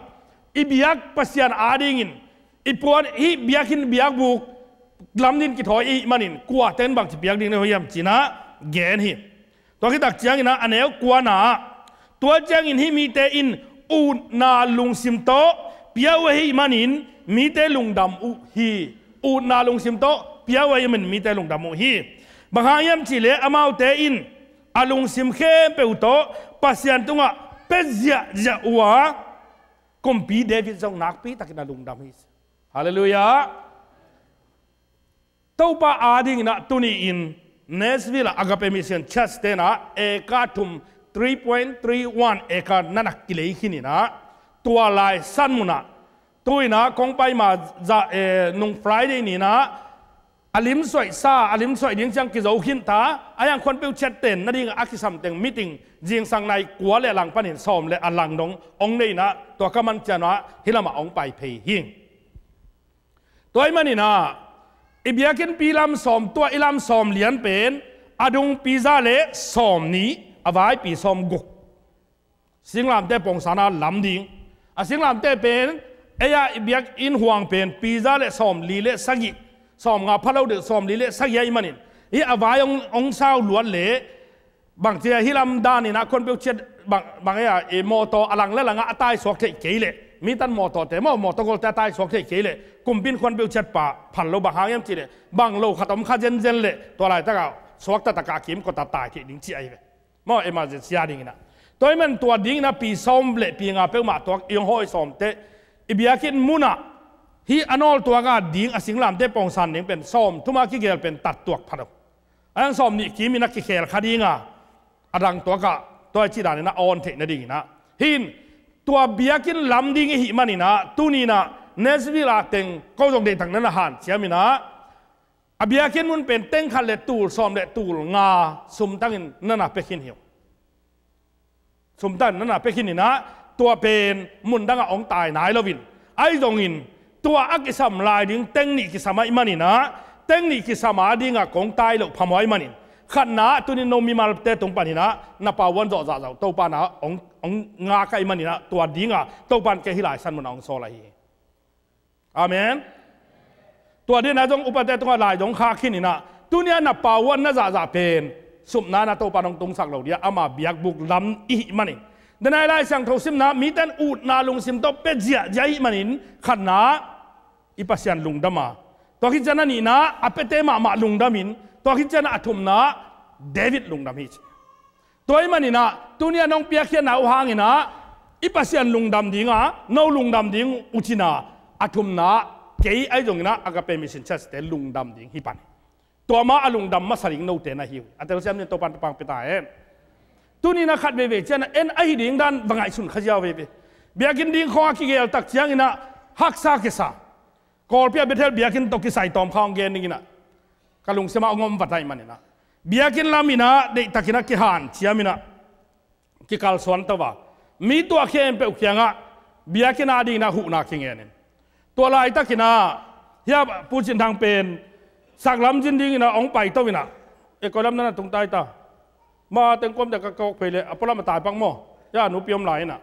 i biak Pasian adingin, i puan, hih biakinn biakbuk lam dingin kithawi ahih manin kua teng in bangci piak ding na hi uh hiam ci-in ah gen hi. Tua khit tak ciangin ah, a neu kuana ah, tua ciangin hih mite in utna lungsim tawh pia uh ahih manin mite lungdam uh hi. Utna lungsim tawh pia uh ahih manin mite lungdam uh hi. Bang hang hiam cih leh amaute in a lungsim khempeuh tawh Pasian tungah pia ziahziah uh a, kumpi David zong nakpi takin a lungdam hi. Halleluiah. Topa adingin ah tuni-in Nashville ah Agape Mission Church-te in ah acre thum, three point three one acre na na kilei khin in ah, tua lai san munah, tu-in ah kong pai ma za, eh, nung Friday ni-in ah a limsuaihsa, a limsuaih ding ciang kizo khinta, a hiang khuan peuh ciat ten nading a kisam teng meeting zingsang nai kua le a lang panin sawm le a lang dong hong nei-in ah, tua ka man ciang ah hih lamah hong pai phei hi. Tua ahih manin ah i biakinnpi lam sawm, tua i lam sawm lian pen a dungpi za le sawm nih, a vaipi sawm guk. Singlamteh pawngsanna lam ding. A singlamteh pen, ei-a i biakinn huang pen pi za le sawm li le sagih, sawm nga pha lo deuh, sawm li le sagih ahih manin, hih a vai hong, hong sau luat leh, bangci a hih lam danin ah khuan peuh ciat bang, bang ei-a, i mawtaw a lang le langah a taisuak theih kei leh, mi tan mawtawte maw, mawtaw golte a taisuak theih kei leh, kumpi in khuan peuh ciat pa phal lo, bang hang hiam cih leh bang lo khat om kha zenzen leh tua laitakah suakta takah a kimkot a tai theih ding cih ahi ve. Maw, emergency a dingin ah. Tua ahih man tua dingin ah pi sawm le pi nga peuhmah tuak i hong hawi sawm teh, i biakinn munah hih a nawltuak a ding, a singlamteh pawngsan ding pen sawm thum a kigel pen tat tuak pha lo. A hiang sawm nih kimin a kikhel kha ding a, a dang tuakah tua i cih danin ah a awn theih nadingin ah. Hih in tua biakinn lam ding i hih manin ah, tuni-in ah Nashville ah teng ko zong deihtak na na hanciamin ah, a biakinn mun pen teng khat le tul sawm le tul nga sumtangin na na pia khin hi uh. Sumtang na na pia khin in ah, tua pen mun dangah hong tai nai loin, ahi zongin tua a kisam lai ding teng nih kisam ahih manin ah, teng nih kisam a dingah kong tai loh phamawh ahih manin, khatna ah tuni-in no mimalte tung panin ah na pauan zawh zahzah uh Topa in ah hong, hong ngak ahih manin ah, tua dingah Topa in kei hih lai san munah hong sawl ahi hi. Amen. Tua dingin ah zong upate tungah lai zong khak khin in ah, tuni-a na pauan na zahzah pen supna-in ah Topa in hong tungsak lo ding a, ama biakbuk lam i hih manin. Denai Lai Siangtho simna, mite in utna lungsim tawh pia ziahziah i hih manin, khatna i Pasian lungdam a, tua khit ciangin a nihna a piate mahmah lungdamin, tua khit ciangin a thumna David lungdam hi ci. Tua ahih manin ah, tuni-a nong piakkhiatna uh hangin ah, i Pasian lungdam ding a, no lungdam ding uh cihna, a thumna, kei ahi zongin ah, Agape Mission Church-te lungdam ding hi pan. Tua ma a lungdam masa ding note na hi uh hi. A telsiam ni, Topa'n thupha pia ta hen. Tuni-in ah khat veivei ciangin ah, en ahi ding dan va ngaihsun kha ziau veve. Biakinn ding khawng a kigel tak ciangin ah, haksa kisa. Kawlpi ah Bethel biakinn tawh kisai tawm kha hong gen dingin ah, ka lungsim ah hong om vat ahih manin ah, biakinn lamin ah deihtakin ah kihanciamin ah, kikalsuan to a, mi tua khempeuh kiangah biakinn a dingin ah huhna kingen in. Tua laitakin ah, hiah Pu Cin Thang pen saklam zin dingin ah hong paito in ah, e, koi lam na na tung tai ta? Ma teng kawm dek ka kawk phei leh, a pualam a tai pak maw? Hiah nupi om lai in ah,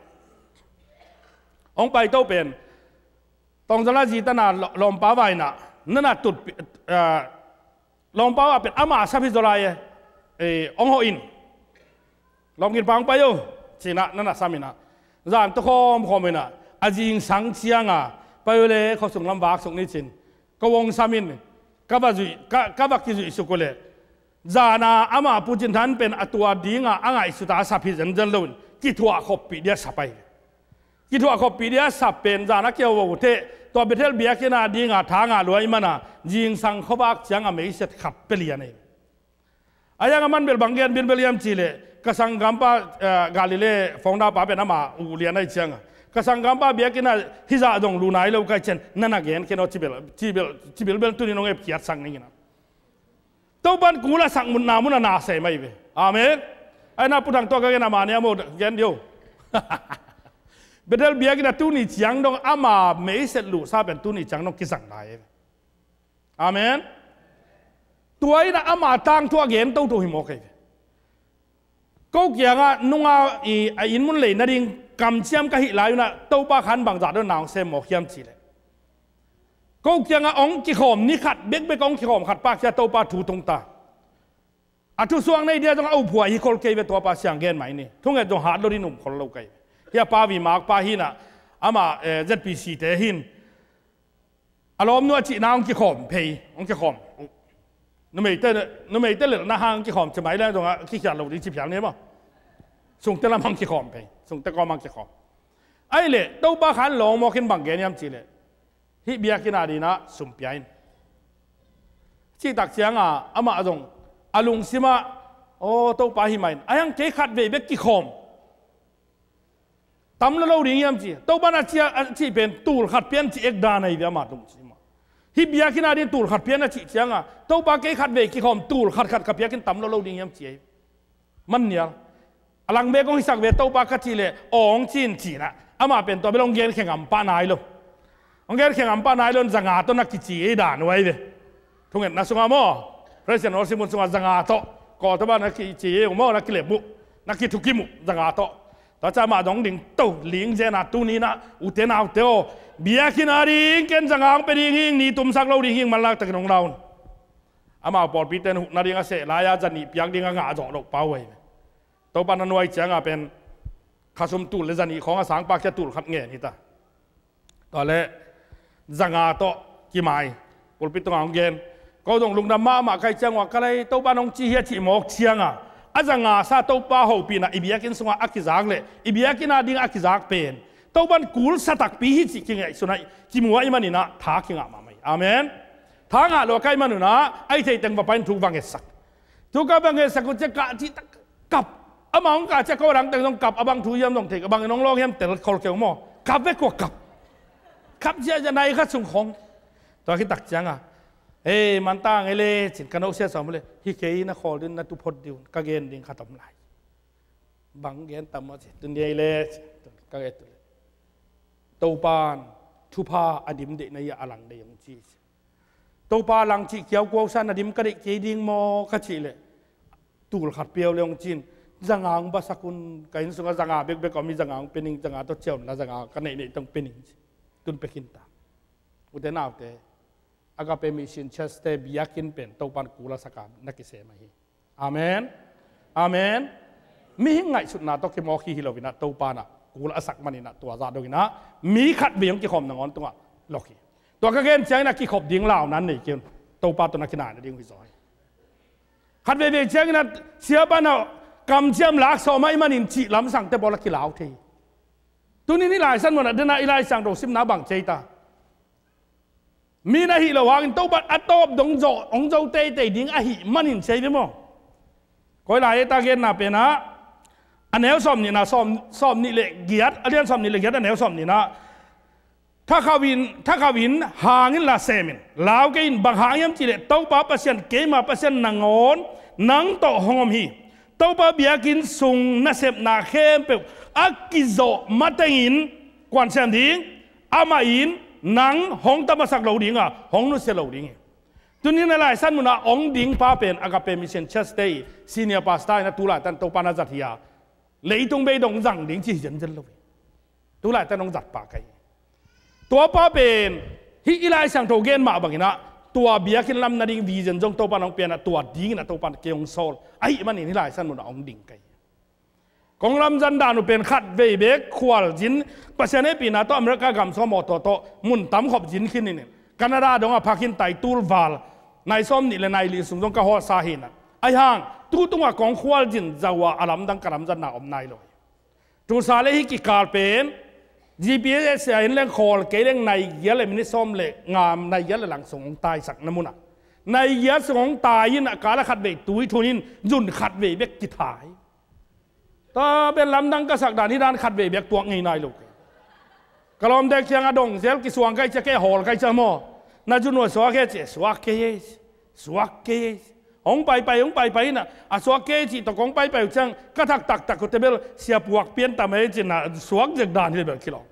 hong paito pen Tawngzala zi tana lawmpa vai na, nana tut, eh, lawmpa vai pen ama sap hi zaw lai e, eh, hong hawh in. Lawmginpa hong pai o, ci-in ah nana sam in ah, zan tawh khawmkhawm in ah, a zingsang ciang a, pai o le, khuasung lam vak suk ni cin, ko hong sam in, ka va zuih, ka, ka va kizuih suk o le, zan a ama Pu Cin Thang pen a tua ding a, a ngaihsut a sap hi zenzen lo in, kithuah khoppih dia sap ahi. Kithuah khoppih dia sap pen zan a kiau uh teh, tua Bethel biakinn a ding a tha ngah lua ahih man a, zingsang khuavak ciang a meiset khat pia lian ahi. A hiang a man bel bang gen bilbel hiam cih leh, ka sanggampa, eh, Galilee founder pa pen ama u lian ahih ciang a, ka sanggampa biakinn ah hih zah zong lu nai lo ka hih ciang, nana gen khin aw ci bel, ci bel, ci bilbel in tuni-in hong epkhiatsak ning in ah. Topa'n kul a sak mun na mun a na sem ahi ve. Amen. Ahi na Pu Thang, tua ka gen a mah ni a maw, gen dih o. Bethel biakinn ah tuni ciang dong ama meiset luhsa pen tuni ciang dong kizang lai ahi ve. Amen. Tua in ah ama tangthu a gen toto hi mawk ahi ve. Ko kiangah nunga i, a inn mun lei nading kamciam ka hih lai un ah, Topa khan bangzah dong na hong sem mawk hiam cih leh, ko kiangah hong kikhawm ni khat bekbek, hong kikhawm khat pak ciang Topa thu tung ta. A thusuak nei dia zong a uphua hi khol kei ve, tua pa siang gen mai ni. Thunget zong hat lo ding um khol lo kei. Hiah Pa Vi Mak pa hi in ah, ama, eh, Z P C te hi in, a lawmnu a cihna hong kikhawm phei, hong kikhawm. Numeite, numeite lelhna hang kikhawm ci mai leng zong a kikhial lo ding ci phial ni maw. Sungte lam hong kikhawm phei, sungte kawm hong kikhawm. Ahih leh Topa khan lawng mawk in bang gen hiam cih leh, hih biakinn a ding ah sum pia in, cih tak ciang a, amah zong a lungsim ah, aw, Topa hi mah in, a hiang kei khat vei bek kikhawm. Tam lo lo ding hiam ci. Topa in a cih, a cih pen tul khat pian ci ek dan ahi ve ama tung ci maw. Hih biakinn a ding tul khat pian a cih cianga Topa kei khat vei kikhawm tul khat khat ka piakin tam lo lo ding hiam ci ahi. Man nial. A lang bek hong hisak ve Topa ka cih leh awng cin cina. Ama pen tua bel hong gen khengam pah nai lo. Hong gen khengam pah nai lo in zanga tawh na kici ei dan uh ahi ve. Thungetna sungah maw. Praise and worship mun sungah zanga tawh. Kawl tawh bang na kici ei uh maw na kilep uh. Na kithukim uh zanga tawh. Tua ciang amah dong ding to ling zen a tuni na ute naute aw. Biakinn a ding ken zanga hong pe ding hing ni tumsak lo ding hing manlak takin hong lau un. Amau pawlpite in huh nading a seh lai-a zanih piak ding a ngah zawh loh pau ahi. Topa na nuai cianga pen khasum tul le zanih khawng a sangpa kia tul khat ngen hita. Tua le zanga tawh kimai pulpit tungah hong gen. Ko zong lungdam mahmah kai ciang ua ka lei Topa nong ci hi a cih mawk cianga a zanga sa Topa hopihna i biakinn sungah a kizak le i biakinn a ding a kizak pen Topa in kul sa takpi hi cih kingaihsun ah kimu ah i maninah tha kingah mahmah hi. Amen. Tha ngah lo a kai manunah a i theiteng va pain thu va ngetsak. Thu ka va ngetsak uh cia kah cih tak kap. Amah hong kah cia ko a dangteng zong kap a bang thu hiam zong thei ka bangin hong lawng hiam tel khol keu maw? Kap ve kua kap. Kap ziahziah nai kha sung khong. Tua khit tak cianga ei mantang ei le cin ka nosia sawm le hi kei na khawl din na tu phot diun ka gen ding khat om lai. Bang gen tam maw ci tun dia i le ka ngai tu le Topan thupha a dim deihna ia a lang dei hong ci. Topa lang cih kiaukuau sa na dim ka deih kei ding maw ka cih leh tul khat piau le hong cin zanga hong basak un ka inn sungah zanga bekbek a om i zanga hong pening zanga tawh ciaun la zanga ka neihneih tawh hong pening ci. Tun pekin ta ute naute Agape Mission Church te biakinn pen Topan kul a saka na kisem ahi. Amen. Amen. Mihing ngaihsutna tawh kimawk hi hi loinah Topanah kul a sak maninah tua zah donginah mi khat vei hong kikhawm nangawn tungah lok hi. Tua ka gen cianginah kikhop ding launan nei kiun Topa tawh na kinai nading uh hi zaw hi. Khat veivei cianginah siapanah kamciam lak sawmah i manin cih lamsangte bawl a kilau thei hi. Tunin i laisan munah denah i laisiangtho simna bang cei ta. Mi na hih lo hangin Topa a tawp dong zawh hong zo teitei ding ahih manin cia hi ve maw? Koi lai ei ta genna penah a neu sawm nihna sawm, sawm nih le giat a lian sawm nih le giat a neu sawm nihna thakhauhin, thakhauhin hangin la semin lau kei in bang hang hiam cihleh Topa Pasian keima Pasian nangawn nang tawh hong om hi. Topa biakinn sung nasepna khempeuh a kizawh matengin kuan sem ding amah in nang hong tamasak lo dinga hong nusia lo ding hi. Tunin a laisan munah hong dingpa pen Agape Mission Church te i senior pastor in a tulaitan Topa na zat hi a leitung bei dong zang ding ci hi zenzen lo hi. Tulaitan hong zatpa ka hi. Tuapa pen hih i laisiangtho gen mah banginah tua biakinn lam nading vision zong Topa nong pianah tua dinginah Topa kei hong sawl ahih manin hih laisan munah hong ding ka hi. Kong lamzan dan uh pen khat vei bek khualzin Pasian hehpihna tawh America gam sawm awtaw tawh mun tam khop zin khinin Canada dongah phakin tai tulval nai sawm nih le nai li sung zong ka hawlsa hinah aihang tu tungah kong khualzin zawa a lamdang ka lamzanna om nai lo hi. Tusa le hih kikal pen G P S a in leng khawl kei leng nai gial le minit sawm le ngam nai gial le lang sung hong taisak na munah nai gial sung hong tai in a kal a khat vei tui thunin zun khat vei bek kithai. Tua pen lamdang ka sak dan hi dan khat vei bek tuak ngei nai lo kei. Ka lawmte kiangah dong zel kisuang kai cia kei hawl kai cia maw? Na zun uh a suak he ci suak kei he ci. Suak kei he ci. Hong paipai hong paipai inah a suak kei he cih tawh kong paipai uh ciang ka thak taktak uh tebel siapuak pian tam he cinah suak zek dan hi bel kilawm.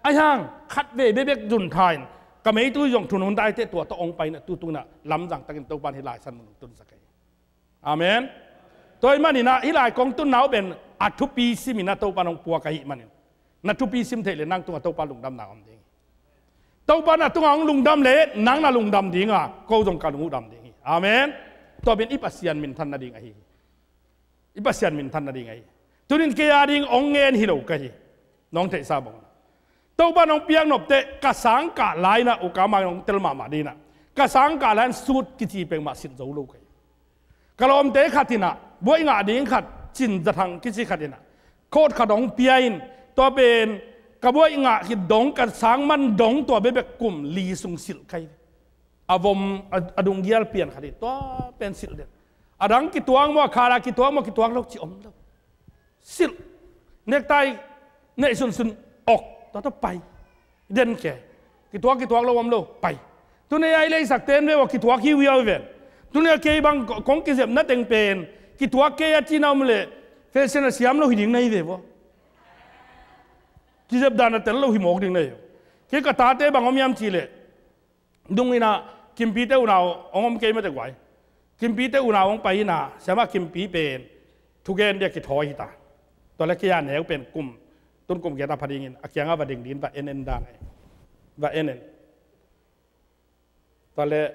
Aihang khat vei bebek zun thain ka meitui zong thunun daite tua tawh hong pai inah tutunginah lamzang takin Topan hi laisan mun hong tunsak hi. Amen. Tua ih maninah hih lai kong tunna uh pen a thupi siminah Topa nong puak ahih manin na thupi sim theih le nang tungah Topa lungdamna om ding hi. Topa na tungah hong lungdam le nang na lungdam dinga ko zong ka lung uh dam ding hi. Amen. Tua pen i Pasian minthan nading ahi hi. I Pasian minthan nading ahi hi. Tunin kei a ding hong ngen hi lo ka hi. Nong theihsa bang Topa nong piaknopte ka sangkah lainah ukamai nong tel mahmah dinah ka sangkah lain sut kici pengmah sin zo lo kei. Ka lawmte khatinah buaih ngah ding khat cin zathang kici khatinah khawt khat hong pia in tua pen ka buaih ngah khit dong ka sangman dong tua bebek kum li sung silh kei. A vom a, a dunggial pian khatin tua pen silh den a dang kituak maw a khala kituak maw kituak lo ci om lo. Silh nektai Neih sunsun awk, tua tawh pai. Den ke. Kituak, kituak lo om lo, pai. Tuni a i leisak ten ve ua kituak hi uh hiau ven. Tuni a kei bang ko-, kong kizepna teng pen kituak kei a cina om leh, fashion a siam lo hi ding na hi ve ua. Kizep dan a tel lo hi mawk ding na hi. Kei ka tate bang om hiam cih leh, nung in a Kimpite unau hong om kei mate guai. Kimpite unau hong pai in a, siamah Kimpi pen thugen dia kithawi hi ta. Tua leh kei a neu pen kum, tun kum giat a pha dingin a kiangah va ding dingin va en en dan ahi. Va en en. Tua leh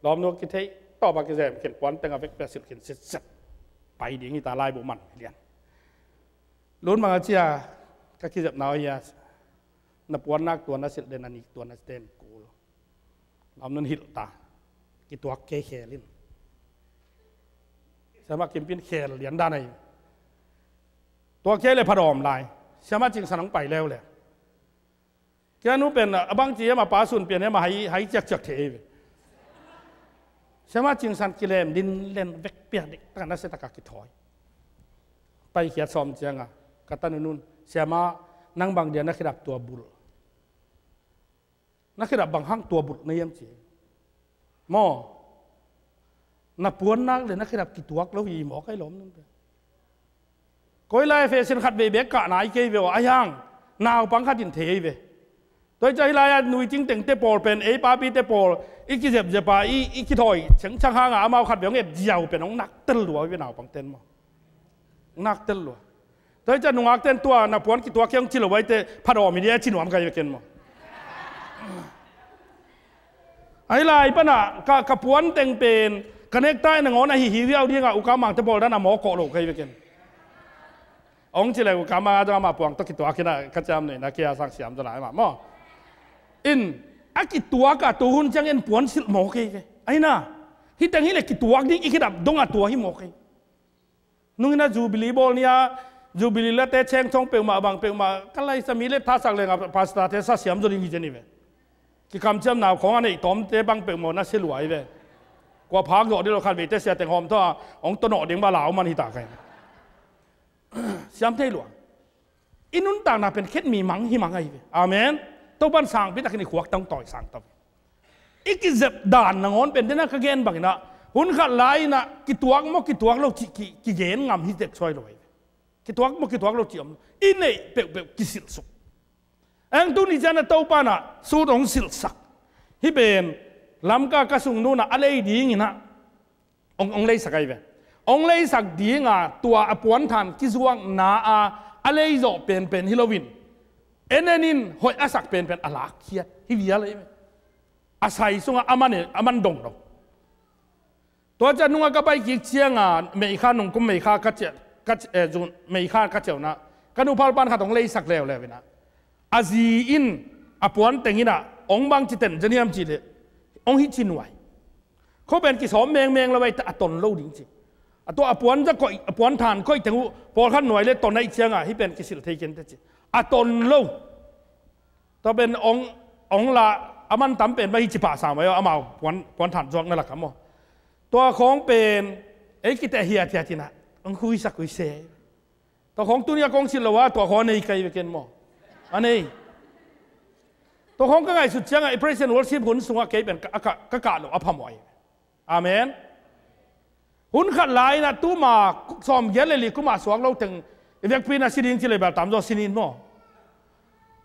lawmnu a kitheih tawp a kizem khin, puan teng a vekpi a silh khin sitset. Pai ding hi ta, laibu man lian. Lun mang a cia ka kizepna uh hia, na puannak tua na silh den, a nik tua na silh den kul. Lawmnu'n hilh ta. Kituak kei khel in. Siamah Kimpin khel lian dan ahi. Tua kei leh pha dawm lai. Siamah Cingsan hong pai leuleu. Kei a nu pen a bang ci hiam, a pa sun pian hiam, a hai, hai ciakciak thei hi ve. Siamah Cingsan kilem din len vekpi a dik taka nasia taka kithawi. Paikhiat sawm ciangah ka tanunun, "Siamah, nang bang dia na khedap tua bulh? Na khedap bang hang tua bulh na hiam?" ci. Maw, na puannak leh na khedap kituak lo hi mawk a, i lawmnun pen. Koi lai fashion khat vei bek kah nai kei ve aw, a hiang naupang khat in thei hi ve. Tua hi ciang hih lai-ah nuicing tengte pawl pen, ei papite pawl, i kizepzep a, i, i kithawi chengchang hangah amau khat vei hong et ziau pen hong nak tel lua hi ve, naupang ten maw. Hong nak tel lua. Tua hi ciang nungak ten tua na puan kituak hiang ci lo aite, pha dawm hi dia ci nuam ka hi ve ken maw. Ahi lai panah ka, ka puan teng pen ka nektai nangawn ahi hi viau dingah U Kamangte pawl dan a mawk kawh lo ka hi ve ken. Hong ci leh U Kamang a dong amah puang tawh kituak hi na, ka ciam nuihna kia sang siam zaw lai mah maw. In, a kituak a tu hun ciang en puan silh mawk hi ve. Ahi na, hih teng hi leh kituak ding i khedap dong a tua hi mawk hi. Nung in a Jubilee bawl ni-a, Jubilee late chengchong peuhmah, bang peuhmah, ka laisa mi le thasak lengah pastorte sa siam zaw ding hi zen hi ve. Kikamciam nau khawng a neih tawmte bang peuhmah na sia lua hi ve. Kua phak zawh ding lo, khat veite sia teng hawm thaw a hong tawnawh ding bang lau man hi ta ka hi. Siam thei lua. I nuntakna pen khet mi mang hi mang ahi ve. Amen. Topan sangpi takin i khuak tawng tawi sang tawh. I kizep dan nangawn pen dena ka gen bangin ah, hun khat lai-in ah kituak maw kituak lo cih ki, kigen ngam hi tek suai lo ahi ve. Kituak maw kituak lo cih om lo. I neih peuhpeuh kisilhsuk. Eng tuni ciang a Topan ah sut hong silhsak. Hih pen Lamka ka sungnu in ah a lei dingin ah hong, hong leisak ahi ve. Hong leisak dinga tua a puanthan kizuakna a, a leizawh penpen hi loin, en en in hoih a sak penpen a lakkhiat hi vial ahi ve. A sai sungah a man, a man dongdong. Tua ciang nungah ka pai kik cianga Meikha nungkum Meikha ka ciah, ka ci-, eh, June Meikha ka ciah un ah ka nu Phalpan khat hong leisak leuleu in ah, a zi in a puan teng in ah hong bang ci ten zen hiam cih leh hong hih ci nuai. Kho pen kisawm mengmeng lo ahi ta, a ton lo ding ci. A tua a puan za koih, a puanthan koih teng uh pawlkhat nuai le ton ahih cianga hih pen kisilh thei kei inteh ci. A ton lo. Tua pen hong, hong la a man tam pen mah hi ci pah sam ahi aw, amau puan, puanthan zuakna lakah maw. Tua khawng pen ei kiteh hiathiat in ah hong khuisak khuise. Tua khawng tuni a kong silh lo a, tua khawng a nei ka hi ve ken maw. A nei. Tua khawng ka ngaihsut ciangah i praise and worship hun sungah kei pen ka, ka, ka kah loh a phamawh ahi. Amen. Hun khat lai-in ah tuma sawmgiat le li kuma suak lo teng i vekpi in a si ding ci leh bel tamzaw si ning maw.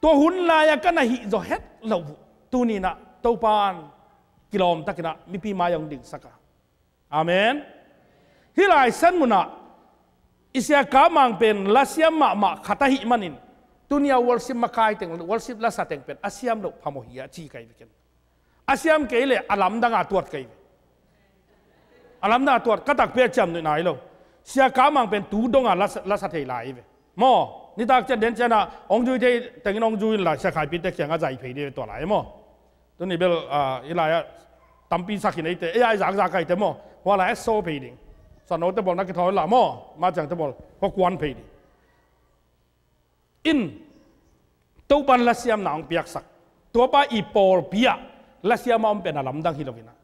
Tua hun lai-a ka na hih zaw het loh uh tuni in ah Topan kilawm takin ah mipi mai-ah hong dingsak a. Amen. Hih lai san munah i Sia Kap Mang pen lasiam mahmah khat ahih manin tuni a worship makai teng, worship lasa teng pen a siam loh phamawh hi a ci ka hi ve ken. A siam kei leh a lamdang a tuat ka hi ve. A lamdang a tuat ka takpi a ciamnuih nai lo. Sia Kap Mang pen tu dong a lasa, lasa thei lai hi ve. Maw, nitak ciang den ciang a hong zui thei tengin hong zui in lai Sia Khai Pite kiangah zai phei ding ve tua lai maw. Tuni bel, ah, i lai-ah tampi sak hi neite, ei ai zakzak aite maw. Hua lai-ah so phei ding. Suan note bawl na kithawi la maw. Ma ciangte bawl hua kuan phei ding. In, Topan lasiamna hong piaksak. Tuapa i pawlpi ah lasiam a om pen a lamdang hi lo in ah,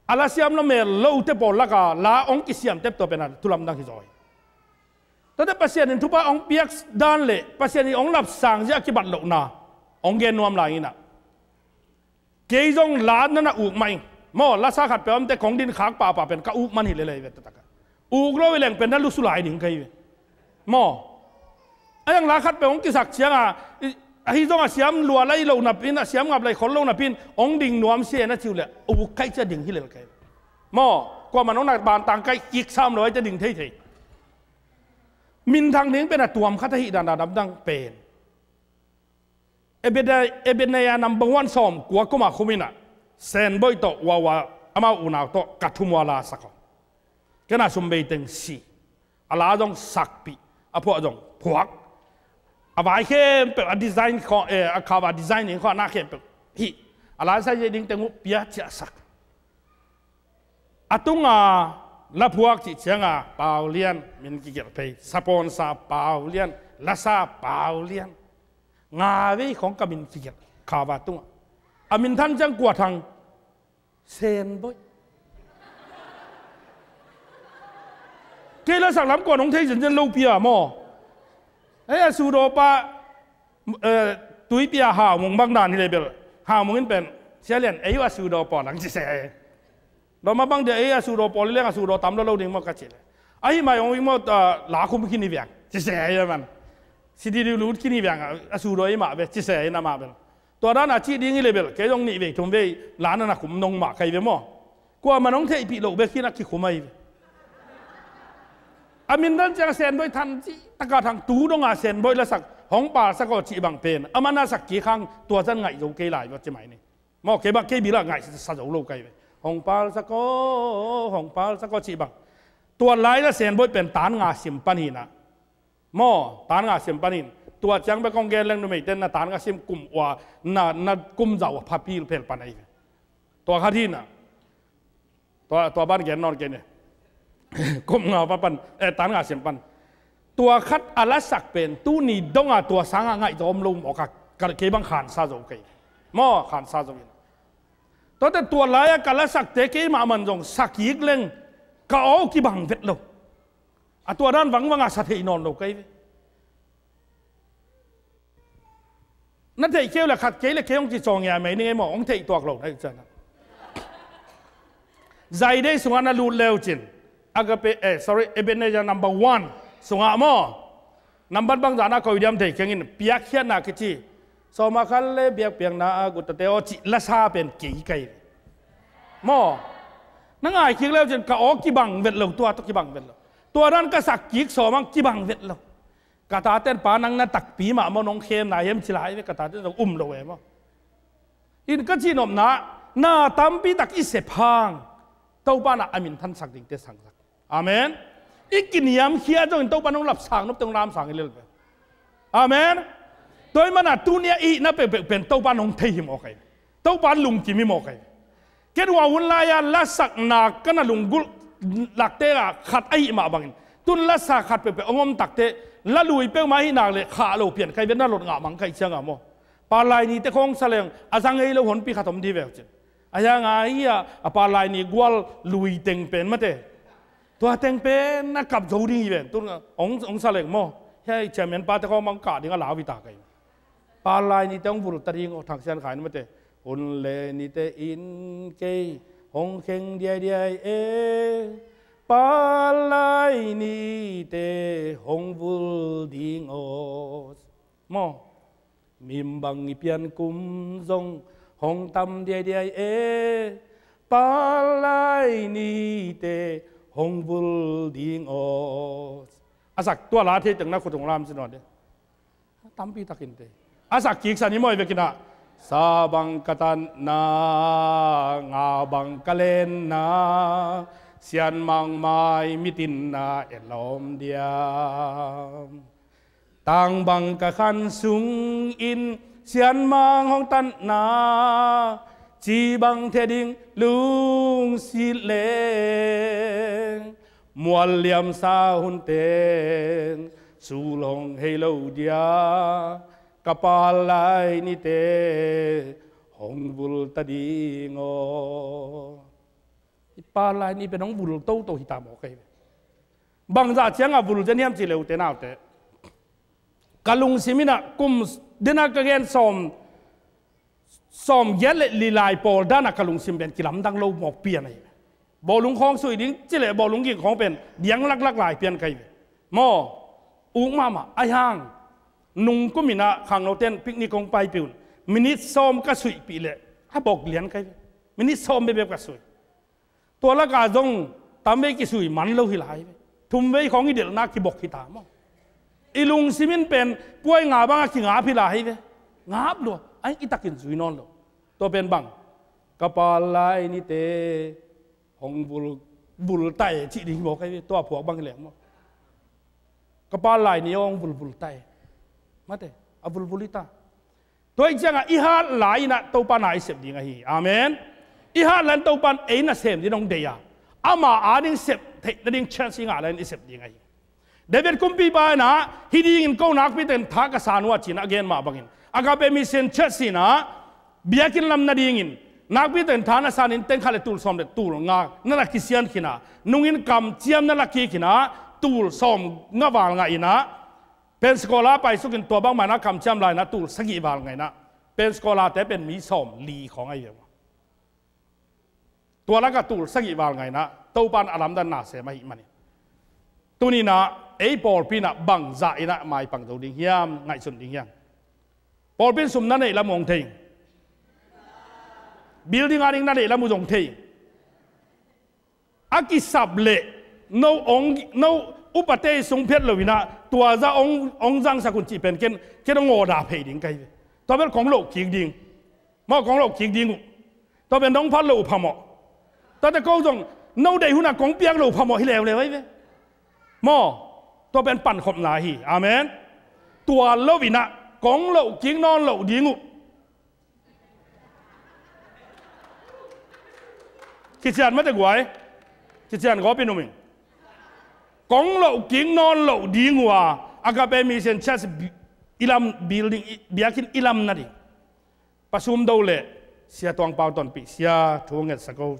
a lasiam lo mel lote pawl lakah la hong kisiam tep tua pen a thu lamdang hi zaw hi. Tuate Pasian in thupha hong piak dan le Pasian in hong lapsang zia a kibat lohna hong gen nuam lai inah, kei zong la na na uk mah ing. Maw, lasa khat peuh a omte kong din khak pahpah pen ka uk man hi lelei ve, taktak a. Uk lo hi leng pen na lusu lai ding ka hi ve. Maw, a yang la khat peuh hong kisak cianga, ahi zong a siam lua lai lo napin, a siam ngap lai khol lo napin hong ding nuam sia na ciu le, uk kaih cia ding hi lel ka hi ve. Maw, kuaman hong na bantang kaih kik sam lo ai cia ding thei thei. Minthang ding pen a tuam khat ahi dan a damdang pen Ebene-, Ebenezer number one sawm kua kuma khum inah, Senboih tawh wawa amau unau tawh ka thumua la sak aw. Kena sum bei teng si. A la zong sakpih, a phuah zong phuak. A vai khempeuh, a design khawng, eh, a khava design ding khawng a na khempeuh hih. A la sai ding teng uh pia ciahsak. A tunga la phuak cih cianga Paulian min kigelh phei, sapawnsa Paulian, lasa Paulian. Nga vei khawng ka min kigelh khava tunga. A min than ciang kua thang? Senboih. Kei lasak lam kuan hong thei zenzen lo pia maw? Ei, a sudaw pa, eh, tuipia Haumung bang dan hi le bel. Haumung in pen, Sia Lian, ei uh a sudaw pawl ang ci se. Dawma bang dia ei a sudaw pawl hi leng a sudaw tam lo lo ding maw ka ci le. Ahi mai hong ing maw, ah, la khum khin hi viang ci se hi man. Sidi diu lut khin hi viang a sudaw ei mah ve ci se hi na mah bel. Tua dan a cih ding hi le bel, kei zong nih vei thum vei la na na khum nong mah ka hi ve maw? Kuaman hong theihpih loh bek hi na kikhum ahi ve. A min dan ciang Senboih than cih taka thang tu donga Senboih lasak hong palsak aw cih bang pen. Aman a sak kik hang tua zan ngaih zo kei lai va ci mai ni. Maw, kei bang kei bila ngaih sa zo lo ka hi ve. Hong palsak aw, hong palsak aw cih bang. Tua lai la Senboih pen tan nga sim pan hi na. Maw, tan nga sim panin, tua ciang bek kong gen leng numeite na tan nga sim kum ua, na, na kum zah ua pha pilphel pan ahi ve. Tua khat hi na. Tua, tua ban gen nawn kei ni. Kum nga pha pan, eh, tan nga sim pan. Tua khat a lasak pen, tuni donga tua sanga ngaih zom lo mawk a, ka, kei bang khansa zo kei. Maw, khansa zo in. Tuate tua lai-a ka lasakte keimah man zong sa kik leng, ka aw kibang vet lo. A tua dan vangvanga sa thei nawn lo ka hi ve. Na theih kei uh le khat kei le kei hong ci caw ngia mei ning ei maw, hong theih tuak lo na hi cian. Zaidei sungah na lut leu cin. Agape, eh, sorry, Ebenezer number one sungah maw. Nambat bangzah na koi diam thei keng in piakkhiatna kici. Sawma khat le biakpiakna a gutate aw cih lasa pen kei ka hi ve. Maw. Na ngai kik leu cin ka aw kibang vet lo, tua tawh kibang vet lo. Tua dan ka sak kik sawm ang kibang vet lo. Ka taten pa nang na takpi mah maw nong khem na hiam ci lai ve, ka taten zong um lo e maw. In ka cihnopna, na tampi tak i sep hang Topa na a min thansak dingte sangsak. Amen. I kiniamkhia zongin Topa nong lapsang nopte hong lamsang i lel ve. Amen. Tua i mana tunia i hihna peuhpeuh pen Topa nong thei hi mawk ahi. Topa lungkim hi mawk ahi. Ken hua hun lai-a lasakna ka na lunggulh lakte ah khat ahi mah bangin tun lasa khat peuhpeuh hong om takte la lui peuhmah ahi nak le khah lo pian kai vet na lot ngah mang kai cianga maw? Palai nite khawng sa leng a zang ei lo honpi khat om di veu cin. A hianga hi a, a palai ni gual lui teng pen mate. Tua teng pen na kap zo ding hi ven. Tun hong, hong sa leng maw? Hei, chairman pate khawng mang kah ding a lau hi ta kai. Palai nite hong vul ta ding aw, Thang Sian Khai na mate. Hun le nite in kei hong kheng diaidiai e. Palai nite hong vul ding aw. Maw? Mimbang i pian kum zong hong tam diaidiai e. Palai nite hong vul ding aw. A sak tua la thei teng na khutung lam sin aw de. Tampi takin te. A sak kik san i mawi vekin ah. Sa bang ka tanna, nga bang ka lenna, sianmang mai mitinna e lawm diam. Tang bang ka khan sungin sianmang hong tanna, ci bang thei ding lungsit leng. Mual liamsa hun teng sul hong hei lo dia, ka palai nite hong vul ta ding aw. I palai ni pen hong vul toto hi ta maw kei ve. Bangzah ciangah vul zen hiam cih leh ute naute, ka lungsim in ah kum dena ka gen sawm, sawm giat le li lai pawl danah ka lungsim pen kilamdang lo mawk pian ahi ve. Bawlung khawng sui ding cih leh bawlung ging khawng pen diang laklak lai pian ka hi ve. Maw, uk mahmah ahi hang, nung kum in ah khangnote in picnic kong paipih un, minit sawm ka suihpih leh a bawk lian ka hi ve. Minit sawm bekbek ka sui. Tua lakah zong tamvei kisui man lo hi lai ve. Thumvei khawng i delhna kibawk hi ta maw. I lungsim in pen puai nga bangah kingap hi lai ve. Ngap lua, a i takin zui nawn lo. Tua pen bang, ka pa lai nite hong vul, vul ta e cih ding hi mawk ahi ve. Tua phuak bang hi leng maw. Ka pa lai ni hong vulvul ta e. Mate, a vulvul hi ta. Tua hi ciangah i hat lai in ah Topa na i sep ding ahi. Amen. I hat lai in Topa in ei nasem ding hong deih a, ama ading sep theih nading chance i ngah lai in i sep ding ahi. David kumpipa in ah, hih dingin ko nakpite in tha ka san uh a ci-in a gen mah bangin, Agape Mission Church in ah biakinn lam nadingin nakpite in tha na sanin teng khat le tul sawm le tul nga na la kisian khin a, nungin kamciam na la kik in ah tul sawm nga val ngah in ah, Pensacola paisukin tua bangmah in ah kamciam lai in ah tul sagih val ngah in ah, Pensacola-te pen mi sawm li khawng ahi ve. Tua lakah tul sagih val ngah in ah Topa in a lamdang na sem ahih manin, tuni in ah ei pawlpi in ah bangzah in ah maipang zo ding hiam, ngaihsun ding hiam? Pawlpi in sum na neih lam uh hong thei, building a ding na neih lam uh zong thei. A kisap leh no hong, no upate i sung phet lo in ah tua zah hong, hong zangsak un cih pen ken, ken hong order phei ding ka hi ve. Tua bel kong loh kik ding. Maw, kong loh kik ding uh. Tua pen nong phat loh uh phamawh. Tuate ko zong no deih hunah kong piak loh uh phamawh hi leuleu ahi ve. Maw, tua pen pankhopna hi. Amen. Tua lo in ah kong loh kik nawn loh ding uh. Kician mate guai. Kician gawp in um ing. Kong loh kik nawn loh ding uh a, Agape Mission Church bi-, i lam building, i, biakinn i lam nading. Pa Sum Do le Sia Tuang Pau tonpih, Sia thu ngetsak o.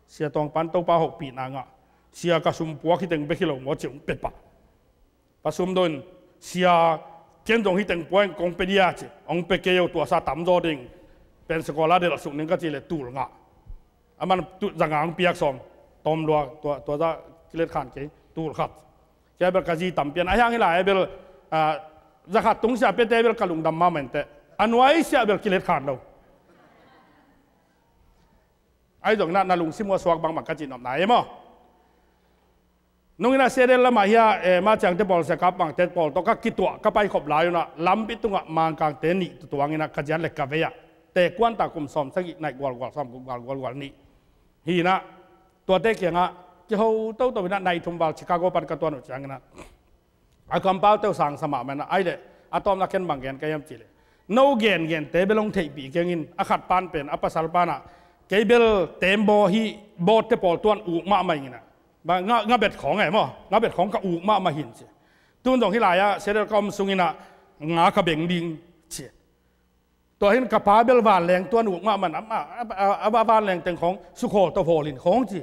Sia Tuang Pan Topa hopihna ngah. Sia ka sum puak hi teng bek hi lo maw ci hong pia pah. Pa Sum Do in, Sia, ken zong hi teng puak in kong pia dia ci. Hong pia kei o, tua sa tamzaw ding. Pensacola delh suk ning ka cih leh tul nga. A man tu za nga hong piak sawm. Tawm lua, tua, tua zah kilet khan kei, tul khat. Kei bel ka zi tam pian. A hiang hi lai bel, ah, za khat tung sia piate bel ka lungdam mahmah inteh. A nuai sia bel kilet khan lo. Ahi zongin ah na lungsim uh a suak bangmah ka cih nopna hi maw. Nungin ah Seattle lamah hi a, eh, Mah Ciangte pawl, Sia Kap Mangte pawl tawh ka kituah ka paikhop lai un ah lampi tungah Mangkangte nih tutuang in ah ka ziat le ka vei ah tekuan ta kum sawm sagih naih gualgual, sawm guk gual gualgual nih. Hi in ah tuate kiangah kiho toto in ah nai thum val Chicago pan ka tuan uh ciangin ah a kampaute uh sangsa mahmah in ah, ahih leh a tawpna ken bang gen ka hiam cih leh, no gengente bel hong theihpih keng in, a khat pan pen a pasal pan ah, kei bel teembaw hi, bawtte pawl tuan uk mahmah ing in ah, ba nga, nga bet khawng eh maw, nga bet khawng ka uk mahmah hi in ci. Tun zong hih lai-ah Seattle ka om sungin ah nga ka beng ding ci. Tua hi in ka pa bel vanleng tuan uk mahmah in ah, a, a, a, a vanleng teng khawng sukhawl tawh hawl in khawng ci.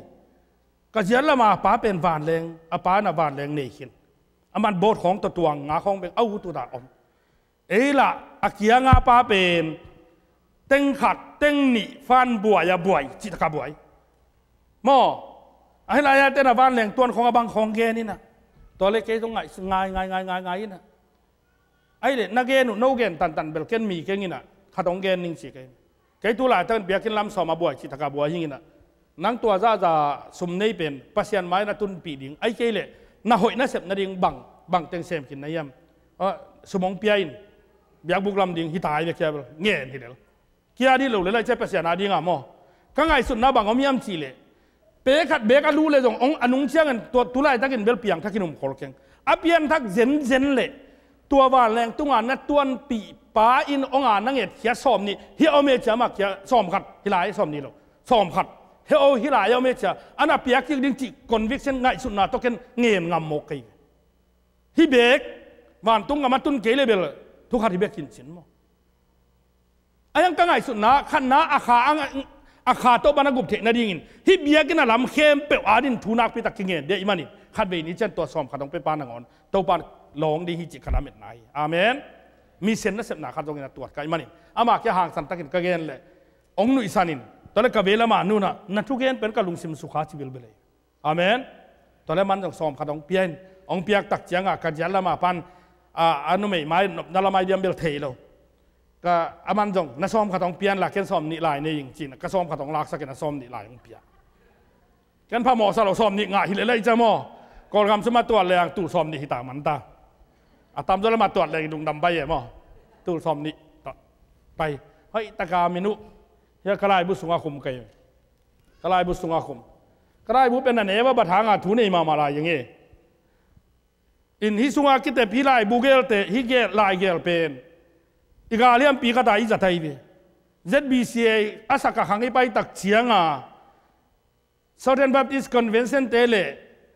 Ka ziat lamah a pa pen vanleng, a pa in ah vanleng nei khin. A man boat khawng tawh tuang, nga khawng beng a ut ut a om. Ei lah a kianga pa pen teng khat teng nih fan buai a buai cih tak a buai. Maw, ahi lai-ah ten a vanleng tuan khawng a bang khawng gen in ah, tua leh kei zong ngai, ngai, ngai, ngai, ngai, ngai in ah. Ahih leh na gen uh, no gen tantan bel ken mi keng in ah, khat hong gen ning ci kei. Kei tu laitakin biakinn lam sawm a buai cih tak a buai hi ing in ah, nang tua zahzah sum nei pen Pasian mai-ah na tunpih ding, ahih kei leh na hoih na sep nading bang, bang teng sem khin na hiam? Ah, sum hong pia in, biakbuk lam ding hi ta hi ve, kia bel ngen hi lel. Kia dih lo lel ahih ciang Pasian a ding a maw. Ka ngaihsutna bang om hiam cih leh, pe khat beek a luh leh zong hong a nung ciangin tua tu laitakin bel piangthakin um khol keng. A piangthak zenzen leh tua vanleng tunga na tuanpih pa in hong a na ngetkhiat sawm nih, hih a om e ci a, amah kia sawm khat, hih lai sawm nih lo, sawm khat, hih a, hih lai a om e ci a, a na piak kik ding cih conviction, ngaihsutna tawh ken ngen ngam mawk kei. Hih beek vantung gam a tun kei leh bel thu khat hi bek hi in cin maw. A hiang ka ngaihsutna, khatna a kha, a, a kha tawh pan a gup theih nadingin hih biakinn a lam khempeuh adingin thu nakpi tak kingen ding ahih manin, Khatvei ni ciang tua sawm khat hong pia pa nangawn Topa lawng ding hi cih ka lametna hi. Amen. Mission nasepna khat zongin a tuat ka hih manin ama kia hangsan takin ka gen leh hong nuihsan in, tua leh ka vei lama nunah na thugen pen ka lungsim sukha ci bilbel hi. Amen. Tua leh aman zong sawm khat hong pia in, hong piak tak ciangah ka ziat lama pan a, a numei mai nopna lamah i biam bel thei lo. Ka aman zong na sawm khat hong pia in la, ken sawm nih lai nei ing ci-in ka sawm khat hong laksak in a sawm nih lai hong pia. Ken phamawh sa lo, sawm nih ngah hi leh lai cia maw. Kawlgam sumah tuat leng tul sawm nih hi ta man ta. A tamzaw lamah tuat leng lungdam bai e maw. Tul sawm nih ta pai. Hoih taka min uh. Hia ka laibu sungah khum kei. Ka laibu sungah khum. Ka laibu pen a neva bat hanga thu nei mahmah lai ing e. In hih sungah kitep hih laibu gelte, hih gel, lai gel pen i gal hiampi khat a i zat ahi ve. Z B C A a sak a khang i pai tak cianga Southern Baptist Convention te le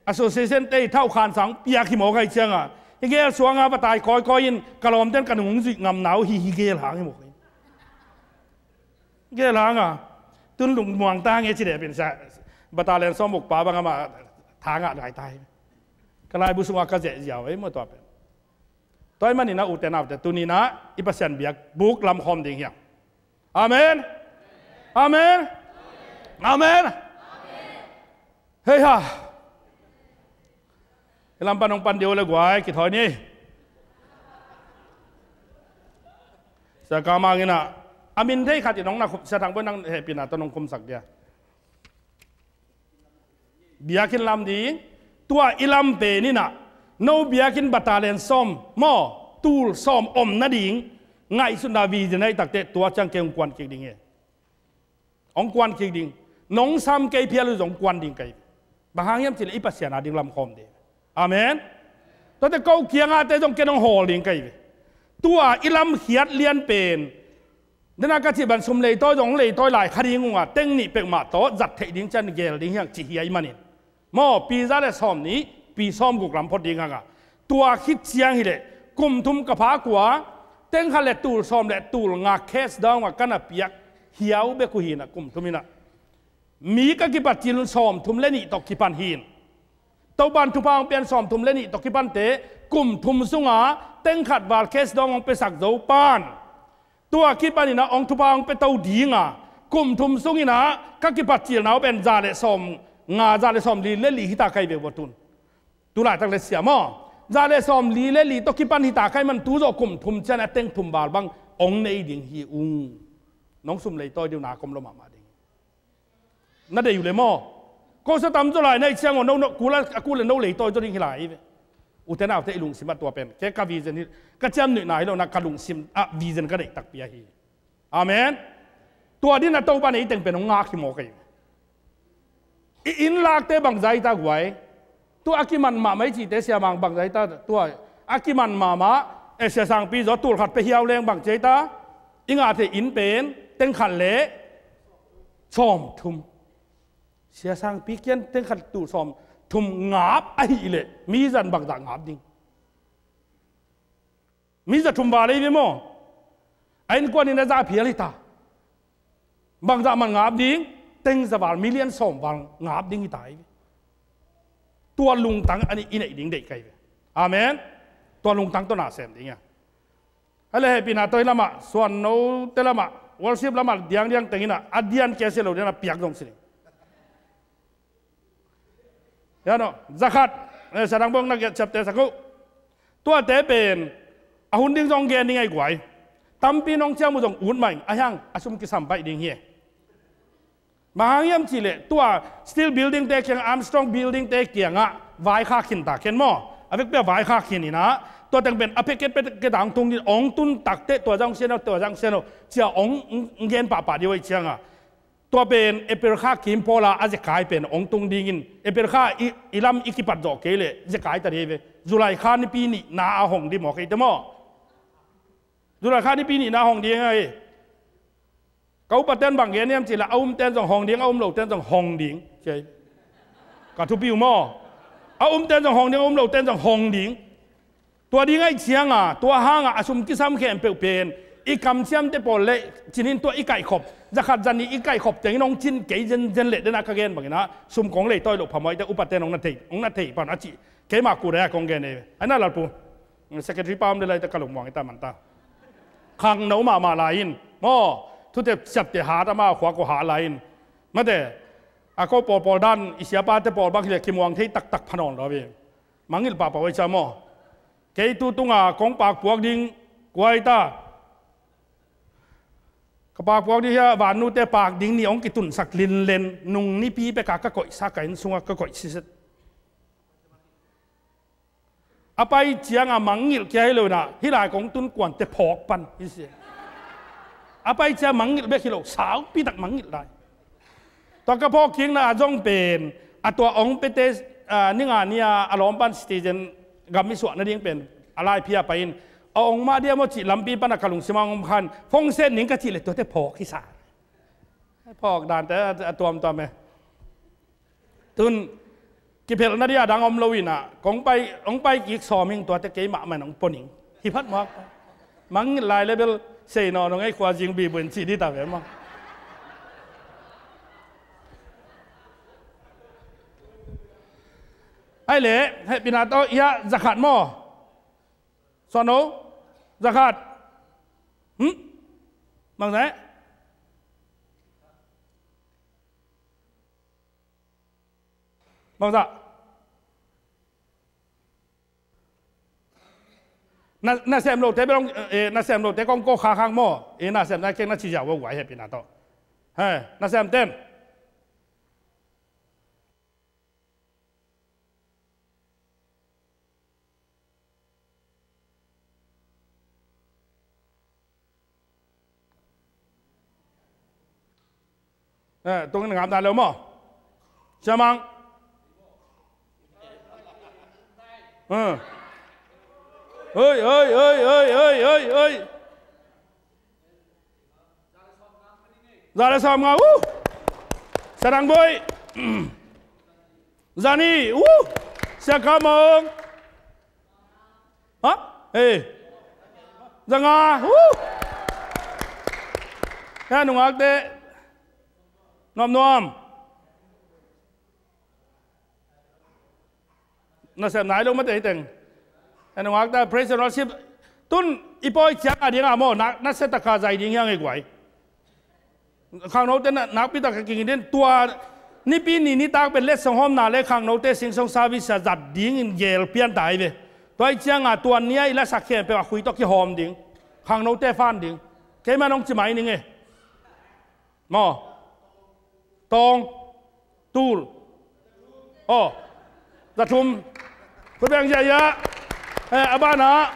association te i thauhkhan sang piak hi mawk ahi cianga, hih gel suanga va tai kawikawi in ka lawmten ka nung hong zuih ngamna uh hi, hih gel hang hi mawk hi. Gel hanga tun lungmuang ta nge ci deh pen sa, battalion sawm uk pa bang amah thangah ngai ta hi. Ka laibu sungah ka zeh ziau ei maw tua pen. Tua ahih manin a ute naute, tuni-in ah i Pasian biakbuk lamkhawm ding hiam? Amen. Amen. Amen. Hei ha. I lam pan hong pan dih uh le guai, kithawi ni. Sia Kang Mang in ah a min thei khat in hong na khum, Sia Thang Bawi nang hehpihna tawh hong khumsak dia. Biakinn lam ding, tua i lam pen in ah no biakinn battalion sawm maw, tul sawm om nading ngaihsutna vision a hih takteh tua ciang kei hong kuan kik ding hi. Hong kuan kik ding. Nong sam kei phial uh zong kuan ding kei. Bang hang hiam cih leh i Pasian a ding lamkhawm ding. Amen. Tuate ko kiangahte zong ken hong hawl ding kei ve. Tua i lamkhiat lian pen, dena ka cih bang sum leitawi zong hong leitawi lai kha ding unga, teng nih peuhmah tawh zat theih ding ciang gel ding hiang cih hi ahih manin. Maw, pi za le sawm nih, pi sawm guk lam phot ding hanga. Tua khit ciang hileh kum thum ka phak ua, teng khat le tul sawm le tul nga cash dawng a ka na piak hiau bek uh hi in ah, kum thum in ah. Mi ka kipat cil un sawm thum le nih tawh kipan hi in. Topan thupha hong pian sawm thum le nih tawh kipante kum thum sunga teng khat val cash dawng hong piasak zo pan, tua kipan in ah hong thupha hong pia to dinga, kum thum sung in ah ka kipat cilna uh pen za le sawm nga, za le sawm li le li hi ta kei ve ua tun. Tu laitak le sia maw, za le sawm li le li tawh kipan hi ta kei man, tu zawh kum thum ciang a teng thum val bang hong nei ding hi ung. Nong sum leitawi ding uh na kom lo mahmah ding. Na dei uh le maw? Ko sa tam zaw lai na hih ciang aw, no, no, kul a, a kul le no leitawi zaw ding hi lai ve. Ute naute, i lungsim ah tua pen kei ka vision hi, ka ciamnuihna hi lo na, ka lungsim ah vision ka neih takpi ahi. Amen. Tua ding a Topa nei teng pen hong ngak hi mawk ei. I inn lakte bangzah hi ta guai. Tua a kiman mahmah i cihte, Sia Mang, bangzah hi ta tua a kiman mahmah, eh, Sia Sangpi zaw tul khat pia hiau leng bangci hi ta. I ngah thei inn pen teng khat le sawm thum. Sia Sangpi kiang teng khat tul sawm thum ngap ahih leh mi zan bangzah ngap ding? Mi za thum val ei ve maw? A innkuan in a za phial hi ta. Bangzah man ngap ding? Teng za val, million sawm val ngap ding hi ta ei ve. Tua lungtang a nih i neih ding deih kei ve. Amen. Tua lungtang tawh na sem ding a. A le hehpihna tawh hi lamah, suannote lamah, worship lamah diangdiang teng in ah, a dian kia sia lo dian a piak zong si ding. Hian aw, zakhat, eh, Sia Thang Bawi na giat ciapte sak uh. Tuate pen a hun ding zong gen ding ahi guai. Tampi nong ciam uh zong ut mah in, a hiang a sum kisam baih ding hi e. Bang hang hiam cih leh tua Steel Building te kiang, Armstrong Building te kiangah vaikhak khin ta ken maw? A vekpi a vaikhak khin in ah, tua teng pen a packet packet a hong tung ding, hong tun takteh tua zah hong sian aw, tua zah hong sian aw, ci-a hong, hong gen pahpah ding uh ahih ciangah. Tua pen April kha kim pawla a zekai pen hong tung dingin, April kha i, i lam i kipat zawh kei leh zekai ta ding hi ve. July kha nipi nihna a hong ding maw, kei te maw? July kha nipi nihna a hong ding ahi. Ka upaten bang gen hiam cih leh a umten zong hong ding, a um loten zong hong ding, ci ahi. Ka thupi uh maw? A umten zong hong ding, a um loten zong hong ding. Tua ding ahih cianga, tua hanga a sum kisam khempeuh pen I kamciamte pawl le cinin tua i kaihkhop, za khat za nih i kaihkhop ciangin hong cin kei zenzen leh, dena ka gen bangin ah sum kong leitawi loh phamawh i te, upate in hong na thei, hong na thei pan a cih. Keimah kut a kong gen e. Ai na Lalpu. Secretary pa om de lai ta ka lungmuang i ta man ta. Khangno mahmah lai in. Maw, thute siapte hat, ama khua ko hat lai in. Mate, a ko pawlpawl dan, i siapate pawl bang hi le kimuang thei taktak pha nawn lo ve. Mangngilh pahpah oi cia maw. Kei tu tunga kong pakpuak ding kua hi ta. Ka pakpuak ding hi a, vannute pak ding ni hong kitunsak linlen, nung nipi peka ka koihsak, ka inn sunga ka koih siset. A pai cianga mangngilh kia hi lo inah, hih lai kong tun kuante phawk pan hi si. A pai ciang mangngilh bek hi lo, saupi tak mangngilh lai. Tua ka phawk kikna a zong pen, a tua ong pete, ah, ninga ni a, a lawm pan citizen gam i suah nading pen a laiphia pai in, a ong mah dia maw cih lampi pan a ka lungsim a ong khan, phone set ning ka cih le tuate phawk hi sa. Phawk dante a, a tuamtuam e. Tun kiphelhna dia dang om lo inah, kong pai, hong pai kik sawm ing, tuate keimah man hong pon ing. Hi phat muak. Mangngilh lai le bel sei nawn hong ei, khua zing bibu in cih dih ta ve maw. Ai le, hehpihna tawh, ia, za khat maw. Suan o, za khat. Hmm? Bangzah? Bangzah? Na, nasem lote bel hong, eh, nasem lote kong ko kha khang maw. Eh, nasem na keng na ci ziau a guai hehpihna tawh. He, nasem ten. Eh, tung in ngam dan lo maw. Siamang. Eh. Oi, oi, oi. Za le sawm nga, uh! Sia Dang Boih. Za nih, uh! Sia Kam Aung. Ha? Eh. Za nga, uh! Hei, nungakte. Nuamnuam. Nasem nai lo mate hi teng. Hei nungakte, praise and worship. Tun i pawi ciang a ding a maw, na, nasia taka zai ding hiang e guai. Khangnote na, nakpi taka kingin den tua nipi ni nitak pen letsong hawmna le khangnote singsong service a zat dingin gel pian ta hi ve. Tua hi cianga tua nia i lasak khempeuh a khui tawh kihawm ding. Khangnote fan ding. Keimah nong ci mai ning e. Maw. Tawng. Tul. Aw. Za thum. Khut beng ziahziah. Eh, a banah.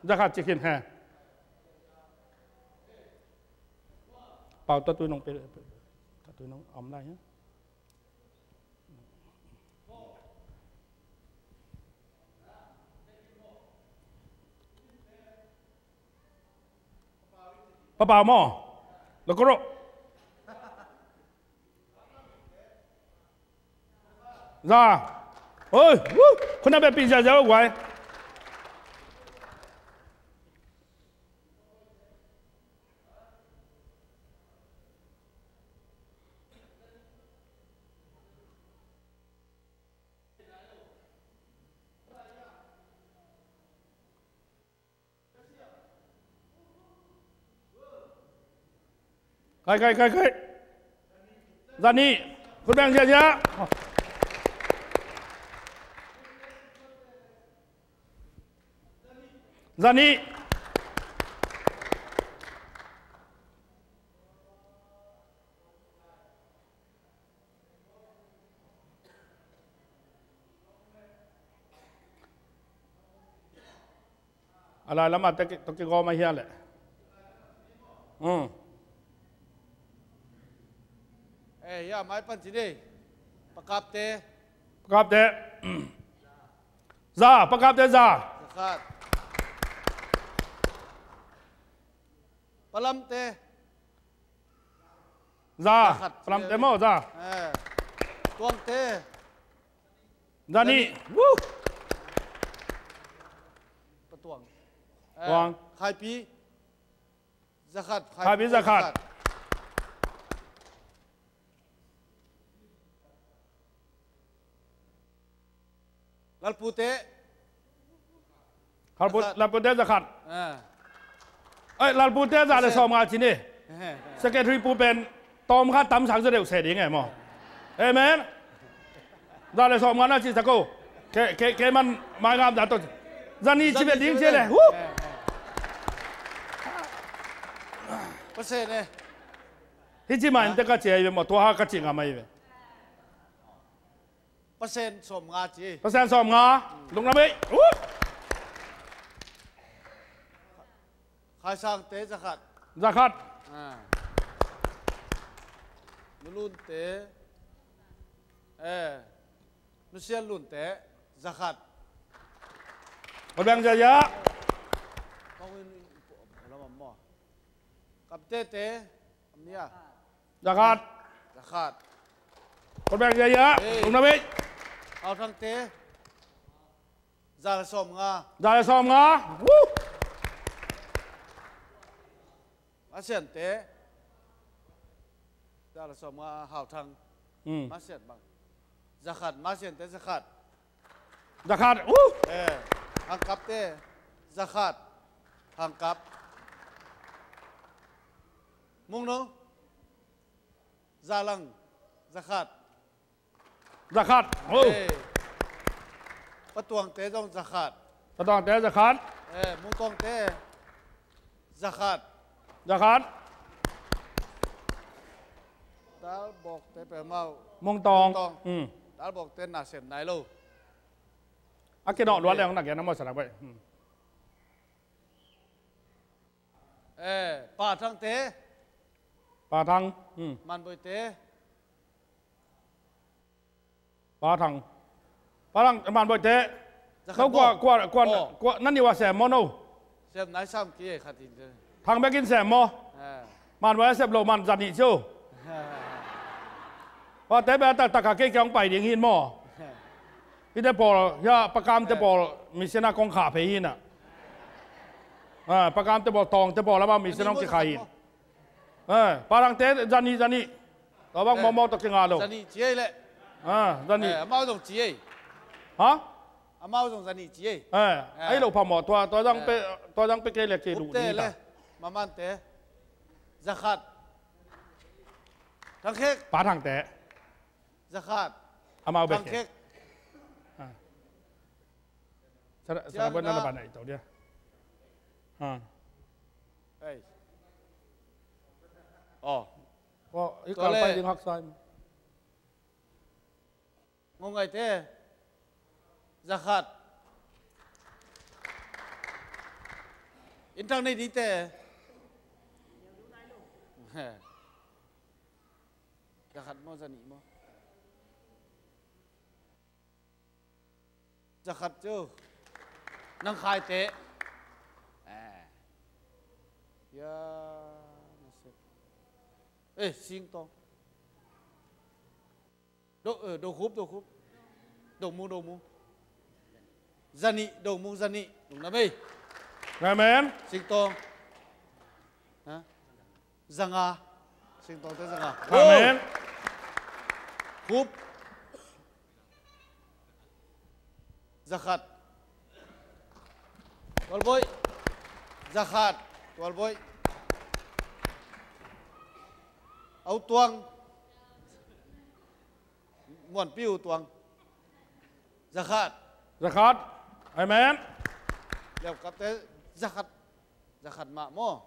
Za khat cik hin he. Pau ta tui nong pe, ta tui nong om lai he. Papa maw. Lo ko ro. Za. Oi, woo. Khuna be pi za za guai. Khai, khai, khai, khai. Za nih. Khut beng ziahziah. Za nih. A lai lamah te ki, to kigawm a hia leh. Hmm. Eh, ya, mai pan ci ni. Pakapte. Pakapte. Za, pakapte za. Za khat. Palamte. Za. Za khat. Palamte maw, za. Eh. Tuangte. Za nih. Za nih. Woo! Pa Tuang. Khaipi. Zakhat. Khaipi zakhat. Lalpute. Lalpute zakhat. Ai, Lalpute za le sawm nga ci ni. Secretary pu pen tawm khat tam sang zaw deuh se ding e maw? Amen. Za le sawm nga na ci sak o. Ke, ke, ke man mai ngam za to. Za nih ci ve ding ci le. Hu. Pasian e. Hi ci ma in te ka ci ai ve maw, tua ha ka ci ngam ai ve. Pasian sawm nga ci. Pasian sawm nga. Lungdam ei. Khaisangte zakhat. Zakhat. Nulunte. Eh. Nusian lunte zakhat. Kotbeng ziazia. Kaptete. Amnia. Zakhat. Zakhat. Kotbeng ziazia. Lungdam ei. Hauthangte. Za le sawm nga. Za le sawm nga. Masiante. Za le sawm nga Hauthang. Masian bang. Zakhat, Masiante zakhat. Zakhat. Hangkapte. Zakhat. Hangkap. Mungno. Zalang. Zakhat. Zakhat. Patuangte zong zakhat. Patuangte zakhat. Mungtuangte zakhat. Zakhat. Talbawkte peuhmah. Mungtawng. Talbawkte nasem nai lo. A kinawh luat leng na gen a mawh sanak bai. Pathangte. Pathang. Manboite. Pathang. Pathang, Manboite. Ko kua, kua, kua, kua nan niwa sem maw no? Sem nai sam ki e khat in. Thang bekin sem maw? Manboi a sep lo man zat nih cio. Pate bia taktak a kei kiang pai ding hin maw? Hite pawl hia, Pakamte pawl mission a kong khah phei hin a. Pakamte pawl, Tawngte pawl a ma mission a kong kikhah hin. Pathangte zani, zani. Tua bang mawkmawk tawh kinga lo. Zani ciei leh. Zani. Amau zong ciei. Ha? Amau zong zani ciei. Ai lo phamawh tua, tua zang pe, tua zang pe kei le kei luh ding ta. Mamante. Zakhat. Thangkhek. Pathangte. Zakhat. Amau bek. Thangkhek. Sara, sara buat nana banai tau dia. Ha. Ei. Oh. Oh, i kal pai ding haksa. Ngongaite. Zakhat. Intang nei dite. Zakhat maw, zani maw? Zakhat cu. Nang khaite. Eh. Ya, nasep. Eh, singtawng. Do, eh, do khup, do khup. Do mu, do mu. Zani, do mu, zani. Lungdam ei. Amen. Singtawng. Ha? Zanga. Singtawngte zanga. Amen. Khup. Zakhat. Tualboi. Zakhat. Tualboi. Au tuang. Muanpi uh tuang. Zakhat. Zakhat. Amen. Leukapte zakhat. Zakhat mah maw?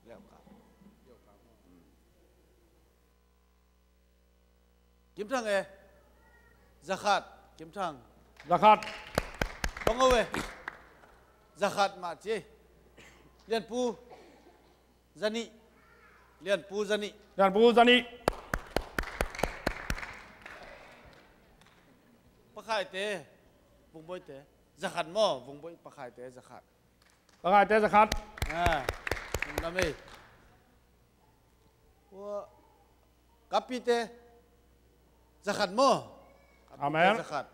Leukap. Kimthang e. Zakhat. Kimthang. Zakhat. Pangau e. Zakhat mah ci. Lianpu. Zani. Lianpu zani. Lianpu zani. Pakhaite. Vungboite. Zakhat maw? Vungboi pakhaite zakhat. Pakhaite zakhat. Ah, lungdam ei. Kapite. Zakhat maw? Kapite amen. Zakhat.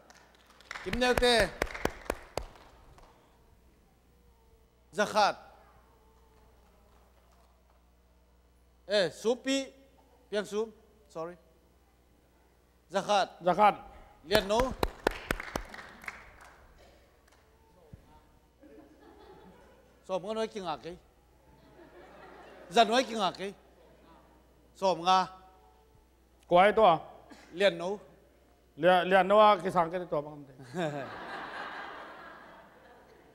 Kimneute. Za khat. Eh, Supi. Piang Sum. Sorry. Za khat. Za khat. Lian No. Sawm nga nuai kinga kei. Za nuai kinga kei. Sawm nga. Kua hi tua? Lian No. Lia-, Lian No a kisang kei tua bang am te.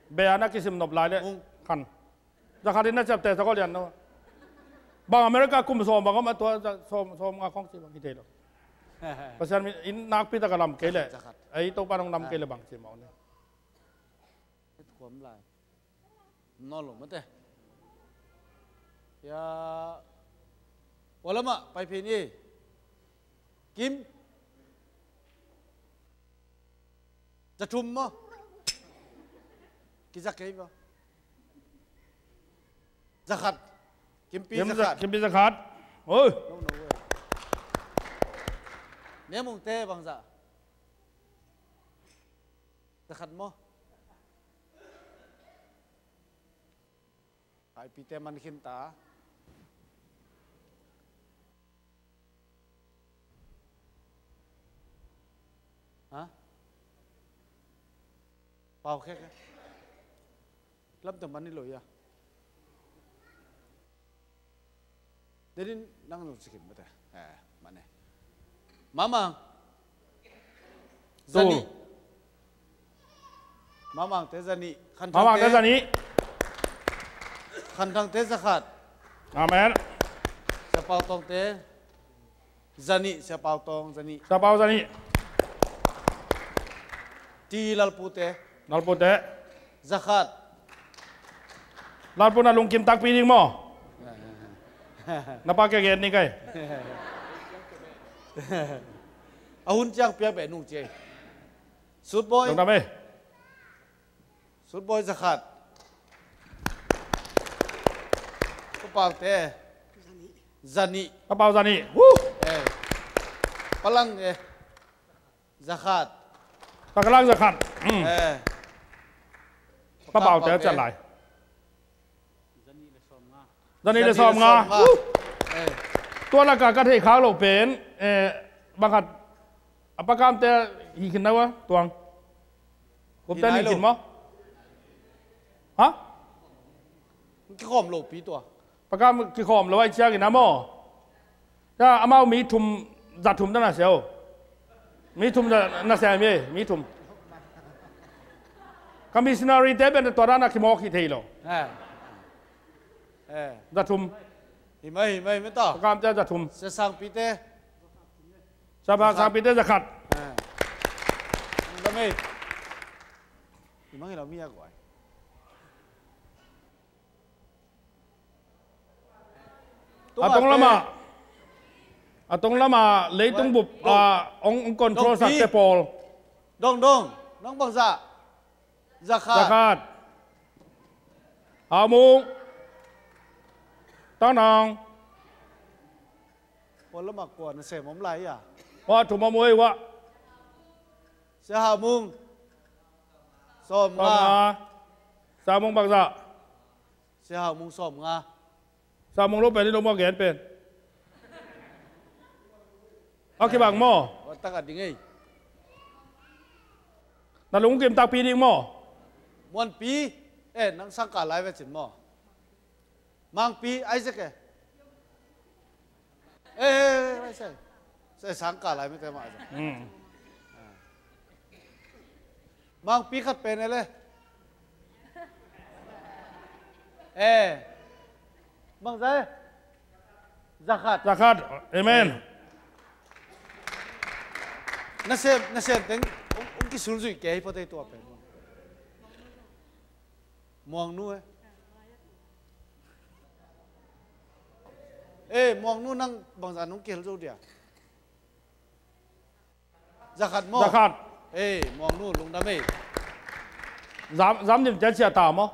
Be ana kisim nop lai le. Ung. Khan. Za khat in na ciapteh sa ko Lian No. Bang America kum sawm bang om a tua za sawm, sawm nga khong ci bang hi thei lo. Pasian min in nakpi tak a lam kei le. Za khat. Ei Topa nong lam kei le bang ci mawk ni. Kuam lai. Nawl lo mate. Ya. Walama pai phi ni. Kim. Za thum maw? Kiza kei maw? Za khat. Kimpi za khat. Kimpi za khat. Oi. No, no way. Nemung te bang za. Za khat maw? Kaipite man khin ta. Ha? Pau khek e. Lam te man ni lo ya. Denin nang nung sikin mate. Eh, mane. Mamang. Zani. Mamangte zani. Mamangte zani. Khanthangte za khat. Amen. Sia Pau Tongte zani, Sia Pau Tong zani. Sia Pau zani. Ti Lalpute. Lalpute. Za khat. Lalpu na lungkim takpi ding maw? Na pa kia gen ni kai. A hun ciang piak beh nung ciai. Sutboi. Dong dam ei. Sutboi za khat. Papaute. Zani. Papau zani. Woo! Eh. Palang eh. Za khat. Pakalang za khat. Mm. Eh. Papaute cian lai. Zani le sawm nga. Zani le sawm nga. Eh. Tua laka ka thei khak lo pen, eh, bang khat a pakamte hi khin na ua tuang. Kumte hi khin maw? Ha? Kikhawm lo pi tua. Pakam kikhawm lo ai ciangin a maw? Ya, amau mi thum, za thum na na sia o. Mi thum na, na sia mi, mi thum. Ka missionary te pen tua dan a kimawk hi thei lo. Eh. Eh. Za thum. Hi mai, hi mai, mai ta. Pakam te za thum. Sia Sangpi te. Sia Sangpi te za khat. Eh. Za mai. Hi mai lo mi a guai. A tong lama, a tong lama leitung bup a ong, ong control sak te pawl. Dong, dong, nang bang za. Za khat. Za khat. Hau Mung. Tang nang. Pawl lama kua na sem om lai a. Wa thum om oi wa. Sia Hau Mung. Sawm nga. Sawm nga. Sia Hau Mung bang za. Sia Hau Mung sawm nga. Sia Hau Mung lo pen i lo maw gen pen. A kibang maw? Ua tak a ding ei. Na lungkim takpi ding maw? Muanpi. Eh, nang sangkah lai ve cin maw? Mangpi, Isaac eh. Eh, eh, eh, Isaac. Isaac sangkah lai mite mah Isaac. Hmm. Mangpi khat pen e le. Eh. Bang za e. Za khat. Za khat. Amen. Nasem, nasem teng ong, ong kisulzui kei hi pawtei tua pen. Muangnu e. Eh, Muangnu nang bangzah nong kihel zo dia. Za khat maw? Za khat. Eh, Muangnu lungdam ei. Zam, Zam Dim Kiat sia ta maw?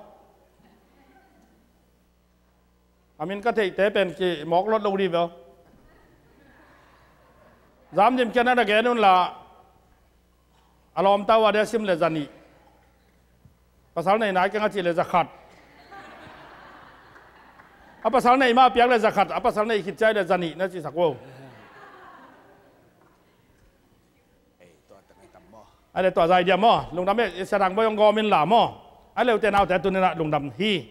A min ka theihte pen kimawk lot lo dih bel. Zam Dim Kiat na na gen un la. A lawmta uh a dia sim le za nih. Pasal nei nai keng a cih le za khat. A pasal neih mah piak le za khat, a pasal neih khit ciang le za nih na cisak uh. A le tua zai diam maw? Lungdam e, Sia Thang Bawi hong gawm in la maw? A leute naute tuni-in ah lungdam hi.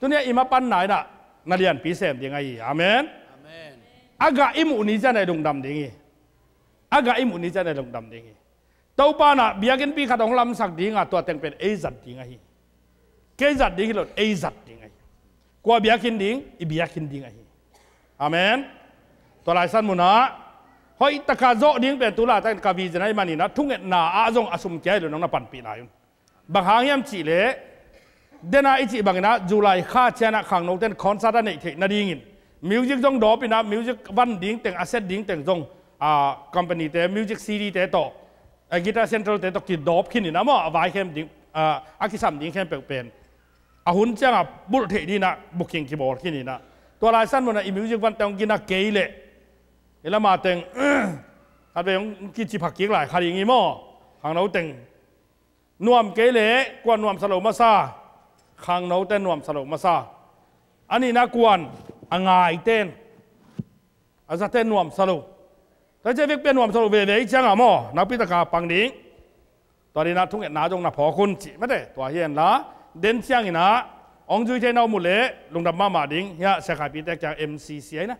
Tuni-ah i mapanna in ah na lianpi sem ding ahi. Amen. A gah i muh ni ciang ah i lungdam ding hi. A gah i muh ni ciang ah i lungdam ding hi. Topa in ah biakinnpi khat hong lamsak ding a, tua teng pen ei zat ding ahi. Kei zat ding hi lo, ei zat ding ahi. Kua biakinn ding? I biakinn ding ahi. Amen. Tua laisan munah hoih taka zawh ding pen tu laitak ka vision ahih manin ah thungetna ah zong a sum kia hi lo, nong na panpih nai un. Bang hang hiam cihleh, den a i cih bangin ah July kha ciang ah khangnote'n concert a neih theih nadingin music zong dawp in ah, music van ding teng, a set ding teng zong, ah, company te, music C D te tawh, a Guitar Central te tawh kidawp khin in ah maw, a vai khem ding, ah, a kisam ding khempeuh pen a hun ciang a bulh theih dingin ah booking kibawl khin in ah, tua laisan munah i music vante hong gina kei leh, i lama teng khatvei hong kici phak kik lai kha ding hi maw? Khangno teng nuam kei leh, kuan nuamsa lo masa? Khangnote nuamsa lo masa. A nihna kuan? A ngaite'n. A zate'n nuamsa lo. Tua ciang vek pen nuamsa lo veve i ciang ah maw, nakpi taka pang ding. Tua dingin ah thungetna zong na phawk un cih mate, tua hi hen la. Den ciangin ah hong zui thei na om uh leh lungdam mahmah ding. Hiah Sia Khai Pi te kiang M C C ahi na.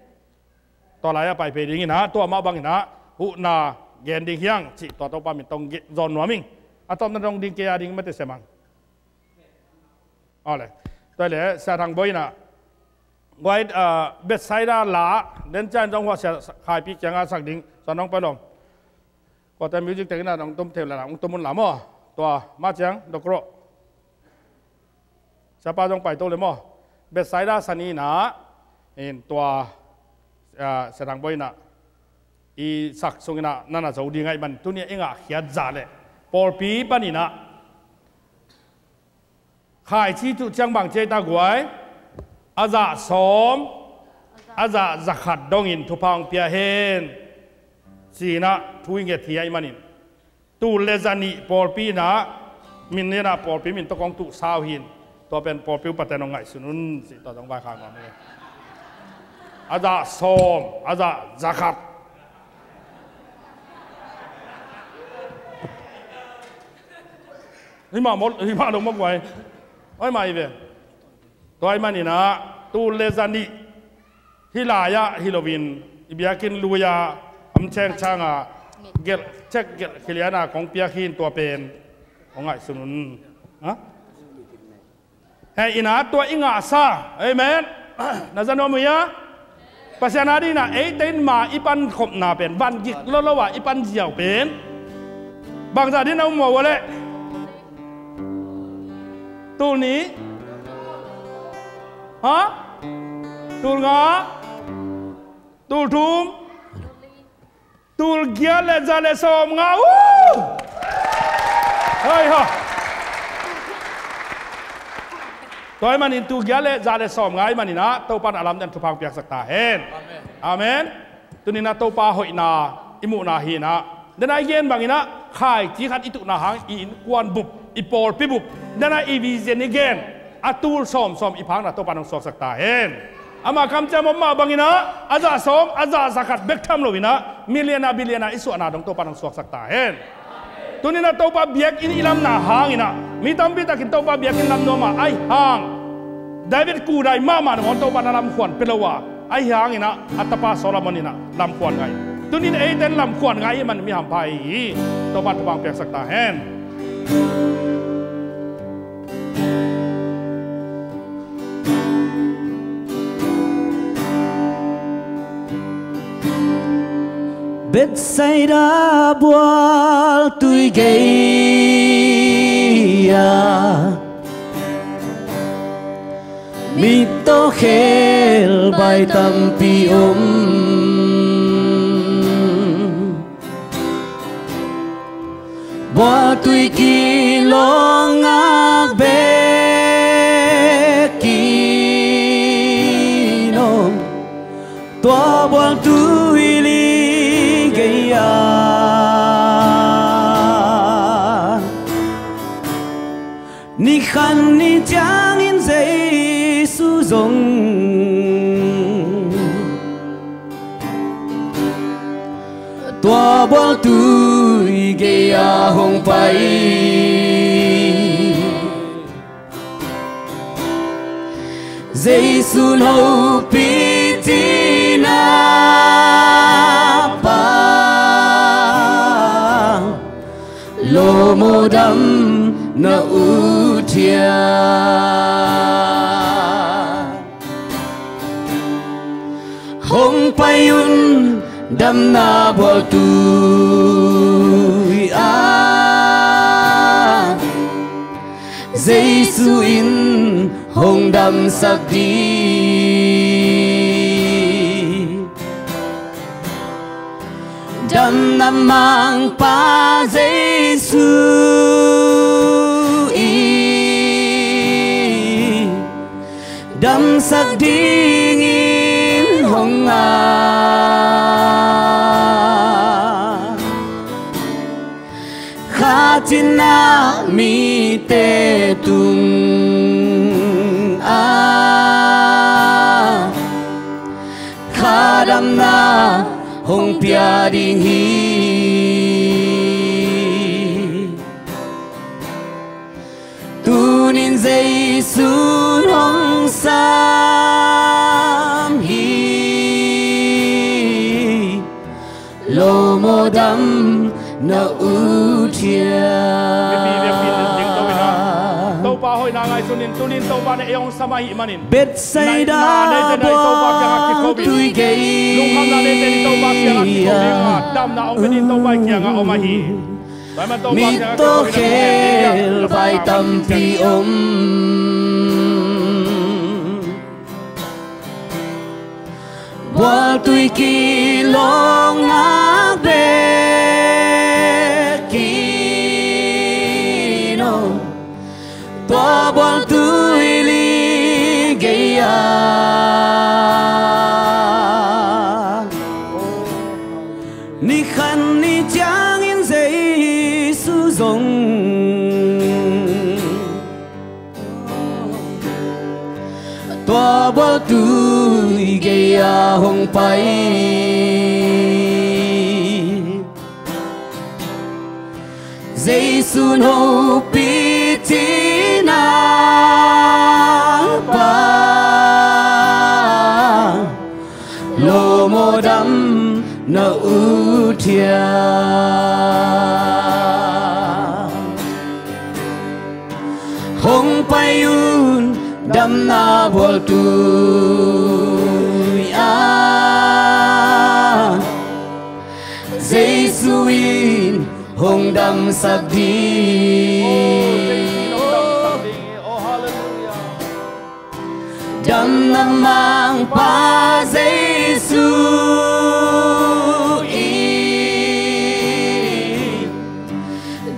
Tua lai-ah pai phei dingin ah, tua mah bangin ah huhna gen ding hi hang cih tua Topa min tawh hong zawn nuam ing. A tawpna dong ding kei a ding mate sem hang. Aw le. Tua leh Sia Thang Bawi in ah, guai, ah, Bethsaida la, den ciang zong huah Sia Khai Pi kiangah sak ding, Sia Nong Pai Lawm. Kuate music teng in ah nong tum thei uh leh la, hong tum un la maw. Tua mah ciang dok rawh. Siapa zong pai to le maw. Bethsaida sani in ah, in tua, ah, Sia Thang Bawi in ah i sak sungin ah na na zo ding ahih man, tuni-ah i ngahkhiat zah leh pawlpi panin ah khaici tuh ciang bang ci ei ta guai? A zah sawm, a zah za khat dongin thupha hong pia hen, ci-in ah thu i nget hi ahih manin, tul le za nih pawlpi in ah, min in ah pawlpi min tawh kong tuh sau hi in, tua pen pawlpi upate'n hong ngaihsun un cih tua zong vaikhak nuam hi. A zah sawm, a zah za khat. Himah maw, himah lo maw guai? Oi, mah hi ve. Tua ahih manin ah tul le za nih hih lai-ah hi loin i biakinn lui-a om chengchang a gelh, cheque gelh khilian a kong piak hi in, tua pen hong ngaihsun un. Ha? Hei in ah tua i ngahsa. Amen. Na za nuam uh hia? Pasian a dingin ah eite in ma i pankhopna pen, van gik lolo a i pan ziau pen bangzah dingin na um uh a leh? Tul nih? Ha? Tul nga? Tul thum? Tul giat le za le sawm nga uh! Hei ha! Tua ahih manin tul giat le za le sawm nga ahih manin ah Topa'n a lamdang thupha hong piaksak ta hen. Amen. Tuni-in ah Topa hoihna i muhna hi in ah, den a i gen bangin ah khaici khat i tuhna hang i innkuan bup, i pawlpi bup, den a i vision i gen, a tul sawmsawm i phakna Topa'n hong suaksak ta hen. Ama kamciam om mah bangin ah a zah sawm, a zah za khat bek tham loin ah million a billion a i suahna dong Topa'n hong suaksak ta hen. Tuni-in ah Topa biakinn i lamna hangin ah mi tampi takin Topa biakinn lam nuam a, ahih hang David kudai mahmah nangawn Topa'n a lamkhuan pia lo a, ahih hangin ah a tapa Solomon in ah lamkhuan ngai. Tuni-in eite'n lamkhuan ngai ahih man mi hampha i hi. Topa'n thupha hong piaksak ta hen. Bethsaida bual tui gei-a, mit tawh khelbai tampi om. Bual tui kilawng ngak bekin om, tua bual tui li gei-a. Ni khat ni ciangin Jesu zong Bualtui gei-a hong pai Jesu hopih cihna pa, lawm aw, dam na ut hiam? Hong pai un, damna bualtui ah, Jesu in hong damsak ding. Damna mangpa Jesu in damsak dingin hong ngak. Khat in ah mite tungah kha damna hong pia ding hi. Tuni-in Jesu hong sam hi. Lawm aw, dam na ut hiam? Mipi biakpi ding to in ah, Topa hoihna ngaihsun in. Tuni-in Topa in ei hong sam ahih manin, Bethsaida bualtui gei-ah lungkhamna neite in Topa kiangah kiko ding a, damna hong pia dingin Topa kiangah om ahi. Tua ahih manin Topa kiangah kiko ding a, mi tawh khelh vai tampi om. Bualtui kilawng ngak bekin om, tua bualtui li gei-ah ni khat ni ciangin Jesu zong tua bualtui gei-ah hong pai. Jesu hopih cihna pa, lawm aw, dam na ut hiam? Hong pai un, damna bualtui ah, Jesu in hong damsak ding. Damna mangpa Jesu in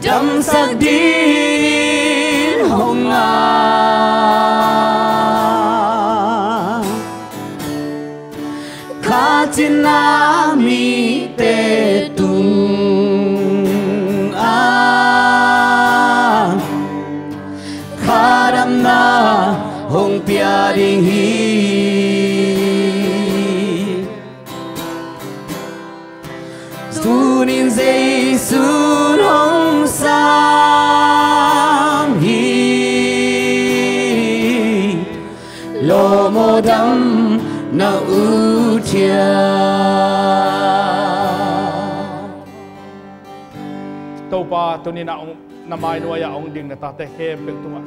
damsak dingin hong ngak. Khat in ah mite tungah kha damna hong pia ding hi. Tuni-in Jesu hong sam hi. Lawm aw, dam na ut hiam? Topa, tuni-in ah hong na mainuai-ah hong ding na tate khempeuh tungah,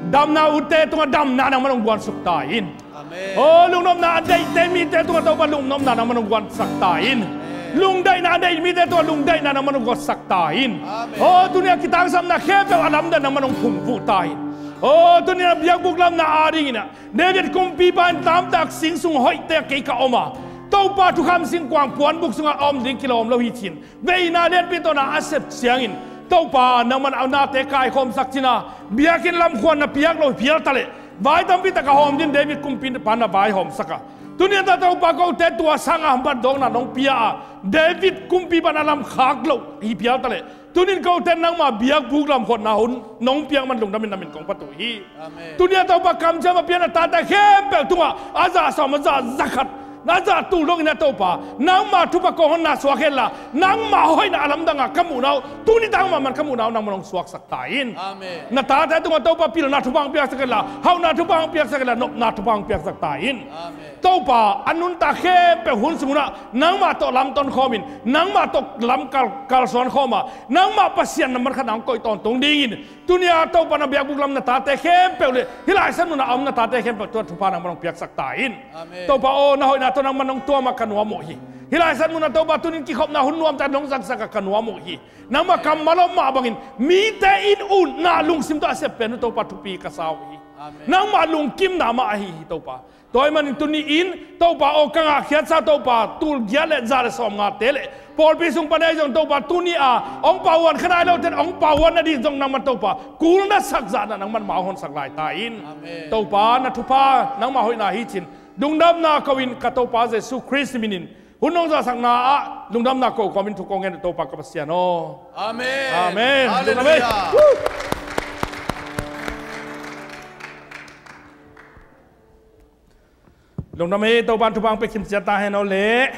damna utte tungah damna nangman hong guansuk ta in. Amen. Aw, lungnopna a deihte mite tungah Topa, lungnopna nangman hong guansak ta in. Amen. Lungdaihna a deih mite tungah lungdaihna nangman hong guansak ta in. Amen. Aw, tuni-a kitangsapna khempeuh a lamdang nangman hong phungvuh ta in. Aw, tuni-a biakbuk lamna adingin ah David kumpipa in, lamtak sing sung hoihte ah kei ka om a, Topa thukham singkuang puanbuk sungah a om ding kilawm lo hi ci-in veina lianpi tawh na a sep ciangin, Topa, nangman a nate kaikhawmsak cihna, biakinn lamkhuan na piak lo hi phial taleh, vai tampi tak a hawm dingin David kumpipa na vaihawmsak a, tuni-in ah Topa, kote tua sangah hamphatdawkna nong pia a, David kumpipa na lamkhak loh hi phial taleh, tuni-in kote nangma biakbuk lamkhuanna hun nong piak man lungdamin na min kong phat uh hi. Amen. Tuni-in ah Topa, kamciam a pia na tate khempeuh tungah a zah sawm, a zah za khat, Na zah tul dongin ah Topa, nangma thupha kong honna suak henla, nangma hoihna a lamdang a ka muhna uh, tuni tangmah man ka muhna uh nangman hong suaksak ta in. Amen. Na tate tungah Topa pilna thupha hong piaksak henla, hauhna thupha hong piaksak henla, nopna thupha hong piaksak ta in. Amen. Topa, a nuntak khempeuh hun sung unah nangmah tawh lamton khawmin, nangmah tawh lamkal kalsuan khawma, nangmah Pasian nambat khatna hong koih tawntung dingin, tuni-a Topa na biakbuk lam na tate khempeuh le hih lai san munah a om na tate khempeuh tungah thupha nangman hong piaksak ta in. Amen. Topa aw, na hoihna tawh nangman hong tuam a ka nuam uh hi. Hih lai san munah Topa tunin kikhopna hun nuamte nong zangsak a ka nuam uh hi. Nangmah kammal om mah bangin mite in utna lungsim tawh a sep pen uh Topa thupi ka sa uh hi. Amen. Nangmah lungkimna mah ahi hi Topa. Tua ahih manin tuni-in Topa aw, ka ngahkhiatsa Topa, tul giat le za le sawmngate le pawlpi sung pan ahi zong Topa, tuni-a hong pauhuan kha nai lote in hong pauhuan nading zong nangman Topa, kul na sak zahna nangman mah hong honsak lai ta in. Amen. Topa na thupha nangmah hoihna hi cin lungdamna ko in ka Topa Jesu Khrist minin hun hong zahsakna ah lungdamna ko kawmin thu kong ngen uh Topa ka Pasian aw. Amen. Amen. Halleluiah. Lungdam ei. Woo! Lungdam ei, Topa'n thupha hong pia kim ciat ta hen aw le.